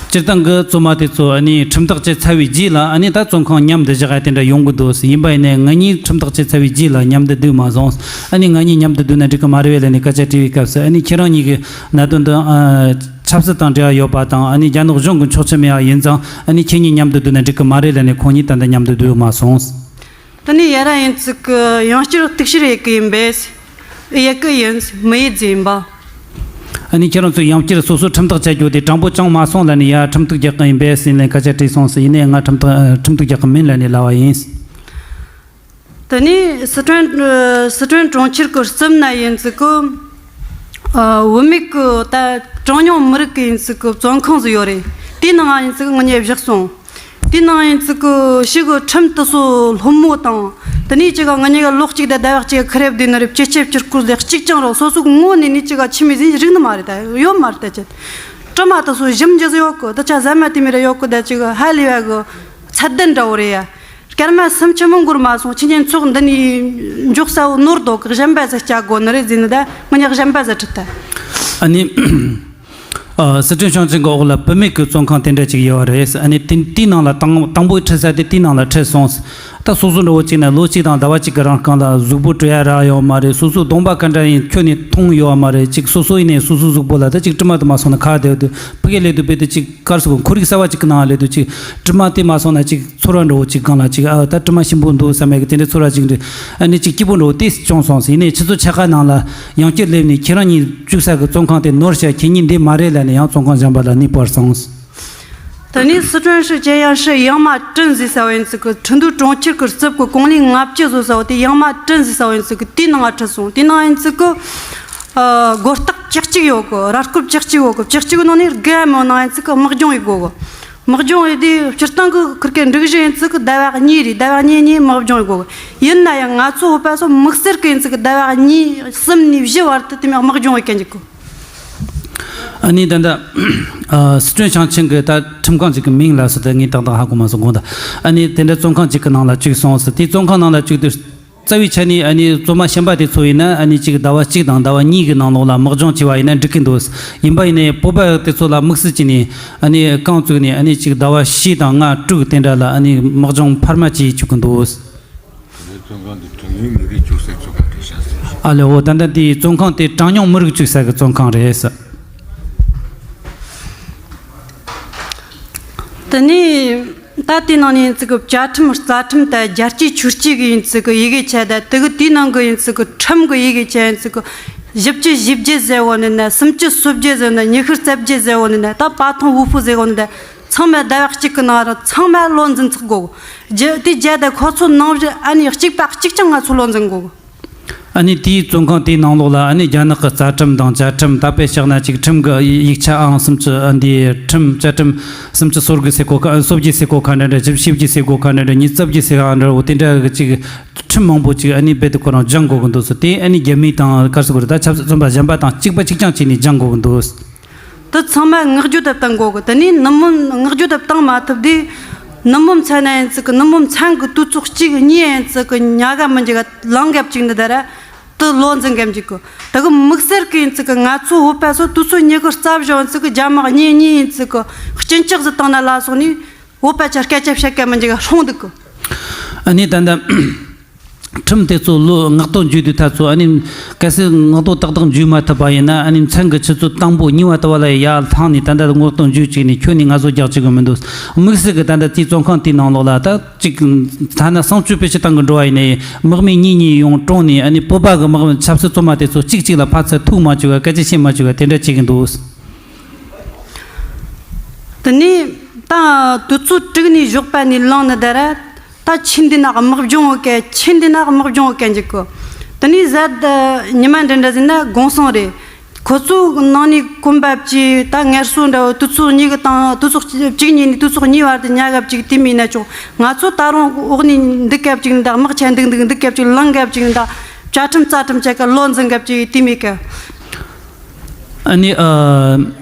སྤྱིར་བཏང་གི་བཙོན་མ་དེ་ཚོ་ཨ་ནི་ཁྲིམས་ཐག་བཅད་ཚར་བའི་རྗེས་ལ་ཨ་ནི་ད་བཙོན་ཁང་མཉམ་དུ་བཞག་ཡ་དེ་འདྲ་ཡོང་གི་འདུག་ཟེར། ཡིན་པ་ཡིན་ནའི་ང་གཉིས་ཁྲིམས་ཐག་བཅད་ཚར་བའི་རྗེས་ལ་མཉམ་དུ་སྡོད་མ་སོང་། ཨ་ནི་ང་གཉིས་མཉམ་དུ་སྡོད་ན་འགྲིག་གི་མ་རེད་པས་ལབ་ནས་སྐད་ཆ་དྲིས་པའི་སྐབས་སུ། ཨ་ནི་ཁྱེད་རང་གཉིས་ཀྱི་གནད་དོན་འདི་ཨ་ཆབ་སྲིད་དང་འབྲེལ་བ་ཡོད་པ་དང་། ཨ་ནི་རྒྱ་ནག་གཞུང་གི་འཁྱོག་བཤད་མེད་པ་ཡིན་ཙང་། ཨ་ནི་ཁྱེད་གཉིས་མཉམ་དུ་སྡོད་ན་འགྲིག་གི་མ་རེད་ལབ་ནས་ཁོང་གཉིས་ད་ལྟ་མཉམ་དུ་སྡོད་མ་སོང་། དེ་ནས་ཡ་ར་ཡིན་ཙི་གི་ཡང་བསྐྱར་གཏུག་བཤེར་ཡེད་གི་ཡིན་པས། ཡེད་གི་ཡིན། མི་ཡེད་ཟེར་ཡིན་པ། ཨ་ནི་ཁྱེད་རང་ཚོས་ཡང་བསྐྱར་སོ་སོ་ཁྲིམས་ཐག་བཅད་རྒྱུ་དེ་དྲང་པོ་བཅངས་མ་སོང་ལབ་ནས། ཡ་ཁྲིམས་གཏུག་རྒྱག་གི་ཡིན་པས་ཟེར་ནས་སྐད་ཆ་དྲིས་སོང་ཟེར། ཡིན་ནའི་ང་ཁྲིམས་ཐག་ཁྲིམས་གཏུག་རྒྱག་གི་མིན་ལབ་ནས་ལབ་པ་ཡིན། དེ་ནས་སི་ཁྲོན་སི་ཁྲོན་གྲོང་ཁྱེར་གི་རྩིབ་ན་ཡིན་ཙི་གི་ཨ་བུད་མེད་གི་ད་གྲངས་ཉུང་མི་རིགས་གི་ཡིན་ཙི་གི་བཙོན་ཁང་ཟིག་ཡོད་རེད། དེའི་ནང་ང་ཡིན་ཙི་གི་ང་གཉིས་བཞག་སོང་། དེའི་ནང་ཡིན་ཙི་གི་ཞིག་གི་ཁྲིམས་དེ་ཚོ་སློང་མོ་དང་། དེ་ནས་ཅིག་ག་ང་གཉིས་ཀ་ལོ་གཅིག་དང་ཟླ་བ་གཅིག་ག་ཁ་རེབ་བསྡད་ནི་རེད། སྐྱིད་ཆབ་སྐྱིད་སྐུལ་ལས་གཅིག་ཀྱང་རོགས་སོ་སོ་གི་ངོ་ནས་ནི་ཅིག་ག་ཆི་མི་ཟིན་རིག་ནི་མ་རེད། ད་ཡོད་མ་རེད། ད་ཅི་དྲི་མ་དེ་ཚོ་ཞིབ་འཇུག་ཡོད་གི། ད་ཆ་ཟ་མ་དེ་མི་རེ་ཡོད་གི། ད་ཅིག་ཧ་ལས་པ་གི་ཚད་ལྡན་འདྲ་བོ་རེད་ཡ། སྐར་མ་སུམ་ཅུ་མང་པོར་མ་སོང་། ཁྱེད་ཉིད་ཚོགས་འདི་ནས་འཇོག་ས་བོ་ནོར་འདུག་གི། གཞན་པ་ཟིག་བཅར་དགོས་ནི་རེད་ཟེར་ནི། ད་ང་གཉིས་གཞན་པ་ཟིག་ཁྲིད་ད། ཨ་ནི། ཨ་སི་ཁྲོན་ཞིང་ཆེན་གྱི་འོག་ལ་བུད་མེད་ཀྱི་བཙོན་ཁང་དེ་འདྲ་ཅིག་ཡོད་རེད། ཨ་ནི་དེ་དེའི་ནང་ལ་དང་དང་པོའི་ཁྲིད་ས་དེ་དེའི་ནང་ལ་ཁྲིད་སོང་། ད་སོ་སོ་འདྲ་བོ་གཅིག་ན་ལོ་གཅིག་དང་ཟླ་བ་གཅིག་གི་རིང་སྒང་ལ་གཟུགས་པོ་བཀྲུ་ཡ་རག་ཡོད་མ་རེད། སོ་སོ་གདོང་པ་ག་འདྲ་ཡིན་ཁྱོན་ནས་མཐོང་ཡོད་མ་རེད། གཅིག་སོ་སོ་ཡིན་ནས་སོ་སོའི་གཟུགས་པོ་ལ་ད་གཅིག་དྲི་མ་དུ་མ་སོང་ན་ཁ་བདེ་བ་དུ་ཕ་གི་ལས་དུ་བེད་དུ་གཅིག་གར་སོ་ཁོར་ཡུག་གསར་བ་གཅིག་གི་ནང་ལས་དུ་གཅིག་དྲི་མ་དེ་མ་སོང་ན་གཅིག་ཚོར་བ་འདྲ་བོ་གཅིག་སྒང་ལ་གཅིག་ཨ་ད་དྲི་མ་ཞིམ་པོ་འདུག་བསམ་ཡ་གི་དེ་འདྲའི་ཚོར་བ་གཅིག་འདྲ་ཨ་ནི་གཅིག་སྐྱིད་པོ་འདྲ་བོ་དེ་བྱུང་སོང་ཟེར། ཡིན་ནས་ཁྱེད་ཚོ་ཆ་ག་ནང་ལ་ཡང་བསྐྱར་སླེབས་ནས་ཁྱེད་རང་གཉིས་བཅུག་ས་གི་བཙོན་ཁང་དེ་ནོར་བྱ་ཁྱེད་གཉིས་འདི་མ་རེད་ལབ་ནས་ཡང་བཙོན་ཁང་གཞན་པ་ལ་གནས་སྤོར་སོང་། တ་ནས་四川省建阳市 ཡང་མ་ཀྲིན་ཟེར་ས་བོ་ཡིན་ཚིག་གི་成都གྲོང་ཁྱེར་གི་རྩིབ་གི་གོང་ལི་ལྔ་བཅུ་བཟོ་ས་བོ་དེ་ཡང་མ་ཀྲིན་ཟེར་ས་བོ་ཡིན་ཚིག་གི་དེའི་ནང་ང་ཁྲིད་སོང་། དེའི་ནང་ཡིན་ཚིག་གི་ཨ་སྒོ་རྟགས་བཅུ་གཅིག་ཡོད་གི། ར་སྐོར་བཅུ་གཅིག་ཡོད་གི། བཅུ་གཅིག་གི་ནང་ནས་རྒན་མོ་ནང་ཡིན་ཚིག་གི་དམག་སྦྱོང་ཡི་དགོ་གི། དམག་སྦྱོང་ཡི་དེ་སྤྱིར་བཏང་གི་ཁུར་གི་འགྲིག་གཞི་ཡིན་ཚིག་གི་ཟླ་བ་གཉིས་རེད། ཟླ་བ་གཉིས་གཉིས་དམག་སྦྱོང་ཡི་དགོ་གི། ཡིན་ན་ཡང་ང་ཚོ་བོད་པ་ཚོ་དམིགས་བསལ་གི་ཡིན་ཚིག་གི་ཟླ་བ་གཉིས་གསུམ་ནས་བཞི་བར་དུ་དེ་མོ་དམག་སྦྱོང་ཡི་གན་གི་གོ། ཨ་ནི་ད་ལྟ་ཨ་སི་ཁྲོན་ཞིང་ཆེན་གྱི་ད་ཁྲིམས་ཁང་ཅིག་གི་མིང་ལ་སོགས་ད་ངས་ཏག་ཏག་ཧ་གོ་མ་སོང་དགོངས་དག་ཨ་ནི་དེ་འདྲ་བཙོན་ཁང་ཅིག་གི་ནང་ལ་བཅུག་སོང་ཟེར། དེ་བཙོན་ཁང་ནང་ལ་བཅུག་དུས་རྩ་བའི་ཆ་ནས་ཨ་ནི་བཙོན་མ་གཞན་པ་དེ་ཚོ་ཡིན་ན་ཨ་ནི་ཅིག་ཟླ་བ་གཅིག་དང་ཟླ་བ་གཉིས་ཀྱི་ནང་ལོགས་ལ་དམག་སྦྱོང་བྱས་པ་ཡིན་ན་འགྲིག་གི་འདུག་ཡིན་པ་ཡིན་ནའི་བོད་པ་དེ་ཚོ་ལ་དམིགས་བསལ་གྱིས་ནས་ཨ་ནི་རྐང་བཙུགས་ནས་ཨ་ནི་ཅིག་ཟླ་བ་བཞི་དང་ལྔ་དྲུག་དེ་འདྲ་ལ་ཨ་ནི་དམག་སྦྱོང་འཕར་མ་བྱེད་བཅུག་གི་འདུག་དེ་ནས་བཙོན་ཁང་དེ་དྲུང་ཡིག་མི་རིགས་བཅུག་སའི་བཙོན་ཁང་རེད་ཤག་ཟེར། ཨ་ལེ་འོ་ད་ལྟ་དེའི་བཙོན་ཁང་དེ་གྲངས་ཉུང་མི་རིགས་བཅུག་ས་གི་བཙོན་ཁང་རེད་ཟེར། དེ་ནས་ད་དེའི་ནང་ནས་ཙི་གི་བཅའ་ཁྲིམས་རྩ་ཁྲིམས་དང་རྒྱལ་གཅེས་ཆོས་གཅེས་གི་ཡིན་ཙི་གི་ཡི་གེ་ཆ་དང་དེ་གི་དེའི་ནང་གི་ཡིན་ཙི་གི་ཁྲིམས་གི་ཡི་གེ་ཆ་ཡིན་ཙི་གི་བཞི་བཅུ་ཞེ་བརྒྱད་ཟེར་བོ་ནི་ན་སུམ་ཅུ་སོ་བརྒྱད་ཟེར་ན་ཉི་ཤུ་རྩ་བརྒྱད་ཟེར་བོ་ནི་ན་ད་པ་ཐོང་ཝུ་ཧྥུ་ཟེར་བོ་ནི་ད། ཚང་མ་ཟླ་བ་གཅིག་གི་ནང་ར་ཚང་མ་བློ་འཛིན་ཚག་དགོ། རྒྱུ་དེ་རྒྱ་དང་ཁོ་ཚོ་ནང་བཞིན་ཨ་ནི་གཅིག་པ་གཅིག་རྐྱང་ང་ཚོ་བློ་འཛིན་དགོ། ཨ་ནི་དེའི་བཙོན་ཁང་དེའི་ནང་ལོགས་ལ་ཨ་ནི་རྒྱ་ནག་གི་རྩ་ཁྲིམས་དང་བཅའ་ཁྲིམས་ད་དཔེ་བཞག་ན་ཅིག་ཁྲིམས་ཀྱི་ཡིག་ཆ་ཨང་སུམ་ཅུ་ཨ་འདིའི་ཁྲིམས་བཅའ་ཁྲིམས་སུམ་ཅུ་སོ་དགུ་ཟེར་གོ་ཁ་སོ་བརྒྱད་ཟེར་གོ་ཁ་འདྲ་འདྲ་བཞི་བཅུ་ཟེར་གོ་ཁ་འདྲ་འདྲ་ཉི་ཤུ་རྩ་བརྒྱད་ཟེར་ག་འདྲ་འོ་དེ་འདྲ་གི་ཅིག་ཁྲིམས་མང་པོ་ཅིག་ཨ་ནི་རྦད་དེ་ཁོ་རང་སྦྱང་དགོ་གི་འདུག་ཟེར། དེ་ཨ་ནི་རྒྱ་མི་དང་ག་རེ་ཟེར་དགོས་རེད་ད་ཆབ་སྲིད་བཙོན་པ་གཞན་པ་དང་གཅིག་པ་གཅིག་རྐྱང་བྱས་ནས་སྦྱང་དགོ་གི་འདུག་དེ་ཚང་མ་བསྔགས་བརྗོད་དུ་བཏང་དགོ་གི། དེ་ནས་ནུབ་མོ་བསྔགས་བརྗོད་དུ་བཏང་མ་ཐུབ་དུས་ནུབ་མོ་མཚན་ན་ཡིན་ཙི་གི་ནུབ་མོ་མཚན་གི་དུས་ཚོགས་གཅིག་གཉིས་ཡིན་ཙི་གི་ཉལ་ག་མི་འཇུག་ག་ལངས་ག་བཅུག་ནི་ད་ར་དུ་ལོ་འཛིན་ག་འཇུག་གི། དེ་གི་དམིགས་བསལ་གི་ཡིན་ཙི་གི་ང་ཚོ་བོད་པ་ཚོ་དུས་ཚོད་ཉི་ཤུ་རྩ་བཞི་ཡིན་ཙི་གི་རྒྱ་དམག་གཉིས་གཉིས་ཡིན་ཙི་གི་གཅིན་སྐྱག་ཟི་བཏང་ན་ལ་སོང་ནས་བོད་པ་ཆ་སྐད་ཆ་བཤད་ག་མི་འཇུག་ག་སྲུང་འདུག་གི། ཨ་ནི་ད་ལྟ། ཁྲིམས་དེ་ཚོ་ལོ་མངགས་གཏོང་བརྒྱུད་དུས་ད་ཚོ་ཨ་ནི་གལ་སྲིད་མངགས་གཏོང་ཏག་ཏག་བརྒྱུད་མ་ཐུབ་པ་ཡིན་ན་ཨ་ནི་མཚན་གྱི་ཆུ་ཚོད་དང་པོ་གཉིས་པ་དུ་བ་ལ་ཡར་ལྷང་ནས་ད་ལྟ་མངགས་གཏོང་བརྒྱུད་བཅུག་ནས་ཁྱོད་ནས་ང་ཚོ་རྒྱག་བཅུག་གི་མི་འདུག་དམིགས་བསལ་གྱི་ད་ལྟ་དེའི་བཙོན་ཁང་དེའི་ནང་ལོགས་ལ་ད་ཅིག་ཐ་ན་གསང་སྤྱོད་སྤེལ་ཕྱིར་བཏང་གི་འགྲོ་བ་ཡིན་ནའི་དམག་མི་གཉིས་གཉིས་ཡོང་གྲོངས་ནས་ཨ་ནི་བོད་པ་གི་དམག་མི་ཆབ་སྲིད་བཙོན་མ་དེ་ཚོ་གཅིག་གཅིག་ལ་ཕར་ཚུར་ཐུག་མ་བཅུག་ག་སྐད་ཆ་བཤད་མ་བཅུག་ག་དེ་འདྲ་བྱེད་གི་འདུག་དེ་ནས་ད་དུས་ཚོད་དྲུག་ནས་ཞོགས་པ་ནས་ལངས་ནི་ད་ར་ད་ཆི་འདི་ན་དམག་སྦྱོང་བོ་ག་ཆི་འདི་ན་དམག་སྦྱོང་བོ་ག་འཇུག་གི། དེ་ནས་གཟའ་ཉི་མ་འདྲ་འདྲ་ཟིན་ན་དགོང་སང་རེད། ཁོ་ཚོ་ནང་ནས་གོམ་པ་བཅས་ད་ངལ་གསོ་འདྲ་བོ་དུས་ཚོད་གཉིས་ཀྱི་དང་དུས་ཚོད་གཅིག་གཉིས་ནས་དུས་ཚོད་གཉིས་བར་དུ་ཉལ་ག་བཅུག་དེ་མིན་ན་ཆོག་ང་ཚོ་ད་རུང་འོག་ནས་འདུག་ག་བཅུག་ནི་ད་དམག་ཆ་འདུག་འདུག་འདུག་ག་བཅུག་ལངས་ག་བཅུག་ནི་ད་བཅའ་ཁྲིམས་རྩ་ཁྲིམས་ཆ་ག་བློ་འཛིན་ག་བཅུག་དེ་མིན་ག་ཨ་ནི་ཨ།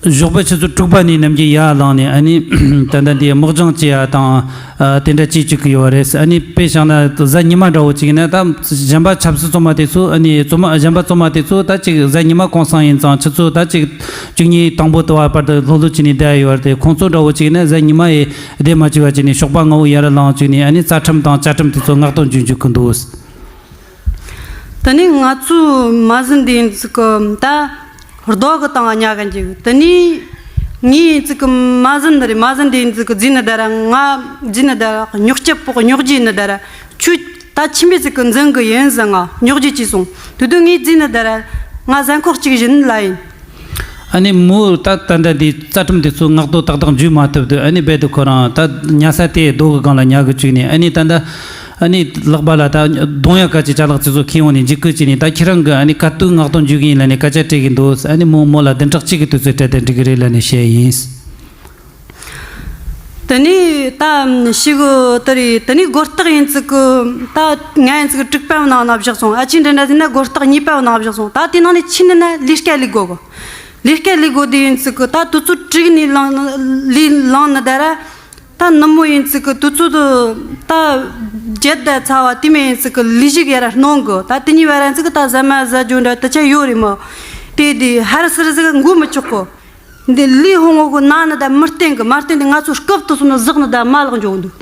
ཞོགས་པ་ཆུ་ཚོད་དྲུག་པ་ནས་ནམ་རྒྱུན་ཡར་ལངས་ནས་ཨ་ནི་ད་ལྟ་འདི་དམག་སྦྱོང་བྱེད་ཡ་དང་ཨ་དེ་འདྲ་བྱེད་བཅུག་གི་ཡོད་རེད། ཨ་ནི་དཔེ་བཞག་ན་གཟའ་ཉི་མ་འདྲ་བོ་ཅིག་ཡིན་ན་ད་གཞན་པ་ཆབ་སྲིད་བཙོན་མ་དེ་ཚོ་ཨ་ནི་བཙོན་མ་གཞན་པ་བཙོན་མ་དེ་ཚོ་ད་ཅིག་གཟའ་ཉི་མ་གུང་སེང་ཡིན་ཙང་ཆུ་ཚོད་ད་ཅིག་བཅུ་གཉིས་དང་པོ་དུ་བ་བར་དུ་ལྷོད་ལྷོད་བྱས་ནས་བསྡད་ཡོད་རེད། དེ་ཁོང་ཚོ་འདྲ་བོ་ཅིག་ཡིན་ན་གཟའ་ཉི་མ་ཡི་བསྡད་མ་བཅུག་པ་བྱས་ནས་ཞོགས་པ་སྔ་བོ་ཡར་ལངས་བཅུག་ནས་ཨ་ནི་རྩ་ཁྲིམས་དང་བཅའ་ཁྲིམས་དེ་ཚོ་མངགས་གཏོང་བྱེད་བཅུག་གི་འདུག་དེ་ནས་ང་ཚོའི་མ་ཟིན་དེ་ཡིན་ཙི་གི་ད་རྡོ་གི་སྟེང་ཉལ་ག་འཇུག་དེ་ནས་ངའི་ཡིན་ཙི་གི་མ་ཟིན་ནི་རེད། མ་ཟིན་དེ་ཡིན་ཙི་གི་རྫི་ནི་ད་ར་ང་རྫི་ནི་ད་ར་རྙོག་སྐྱབས་པོ་རྙོག་རྗེས་ནི་ད་ར་ཁྱོད་ད་ཁྱིམ་པའི་ཙི་གི་འཛིན་གི་ཡིན་ཟེར་ང་རྙོག་རྗེས་ཅི་སོང་དུ་དུ་ངའི་རྫི་ནི་ད་ར་ང་ཟན་ཁོག་གཅིག་བཞིན་ལ་ཡིན། ཨ་ནི་མོ་ད་ད་ལྟ་འདི་རྩ་ཁྲིམས་དེ་ཚོ་མངགས་གཏོང་ཏག་ཏག་འཇུས་མ་ཐུབ་དུས་ཨ་ནི་རྦད་དེ་ཁོ་རང་ད་ཉལ་ས་དེ་རྡོ་གི་སྒང་ལ་ཉལ་གི་བཅུག་ནས་ཨ་ནི་ད་ལྟ་ཨ་ནི་ལག་པ་ལ་ད་གདོང་ཡག་ག་ཅིག་ཅ་ལག་ཅིག་ཚོ་ཁྱེར་ཡོང་ནས་འཇིགས་སྐུལ་བྱས་ནས་ད་ཁྱེད་རང་གི་ཨ་ནི་ག་དུས་མངགས་གཏོང་འཇུས་གི་ཡིན་ལབ་ནས་སྐད་ཆ་དྲིས་གི་འདུག་ཨ་ནི་མོ་མོ་ལ་བདུན་ཕྲག་གཅིག་གི་དུས་ཚོད་སྤྲད་དེ་འགྲིག་གི་རེད་ལབ་ནས་བཤད་ཡིན། དེ་ནས་ད་ཤི་གི་དེ་རེད། དེ་ནས་སྒོ་རྟགས་ཡིན་ཙི་གི་ད་ང་ཡིན་ཙི་གི་དྲུག་པའི་ནང་ན་བཞག་སོང་། ཨ་ཅེ་འདྲ་འདྲ་ཟིན་ན་སྒོ་རྟགས་གཉིས་པའི་ནང་བཞག་སོང་། ད་དེ་ནང་ནས་ཕྱི་ནས་ན་ལས་ཀ་ལས་དགོ་གི། ལས་ཀ་ལས་དགོ་དེ་ཡིན་ཙི་གི་ད་དུས་ཚོད་དྲུག་ནས་ལངས་ལས་ལངས་ནི་ད་ར། ད་ནུབ་མོ་ཡིན་ཙི་གི་དུས་ཚོད་དུ་ད་བརྒྱད་དང་ཚ་བ་དེ་མོ་ཡིན་ཙི་གི་ལས་ཞིག་ཡར་སྣོན་གི། ད་དེ་གཉིས་བར་ཡིན་ཙི་གི་ད་ཟ་མ་ཟ་རྒྱུ་འདྲ་དེ་ཆ་ཡོད་རེད་མོ། དེ་དེ་ཧར་སིར་ཟིག་འགུལ་མི་ཆོག་གི། འདི་ལས་ཧོང་ངོ་གི་ན་ནི་ད་མི་བསྟན་གི། མ་བསྟན་དེ་ང་ཚོ་སྐབས་དུ་སོང་ན་ཟག་ནི་ད་མ་ལག་འཇོག་འདུག་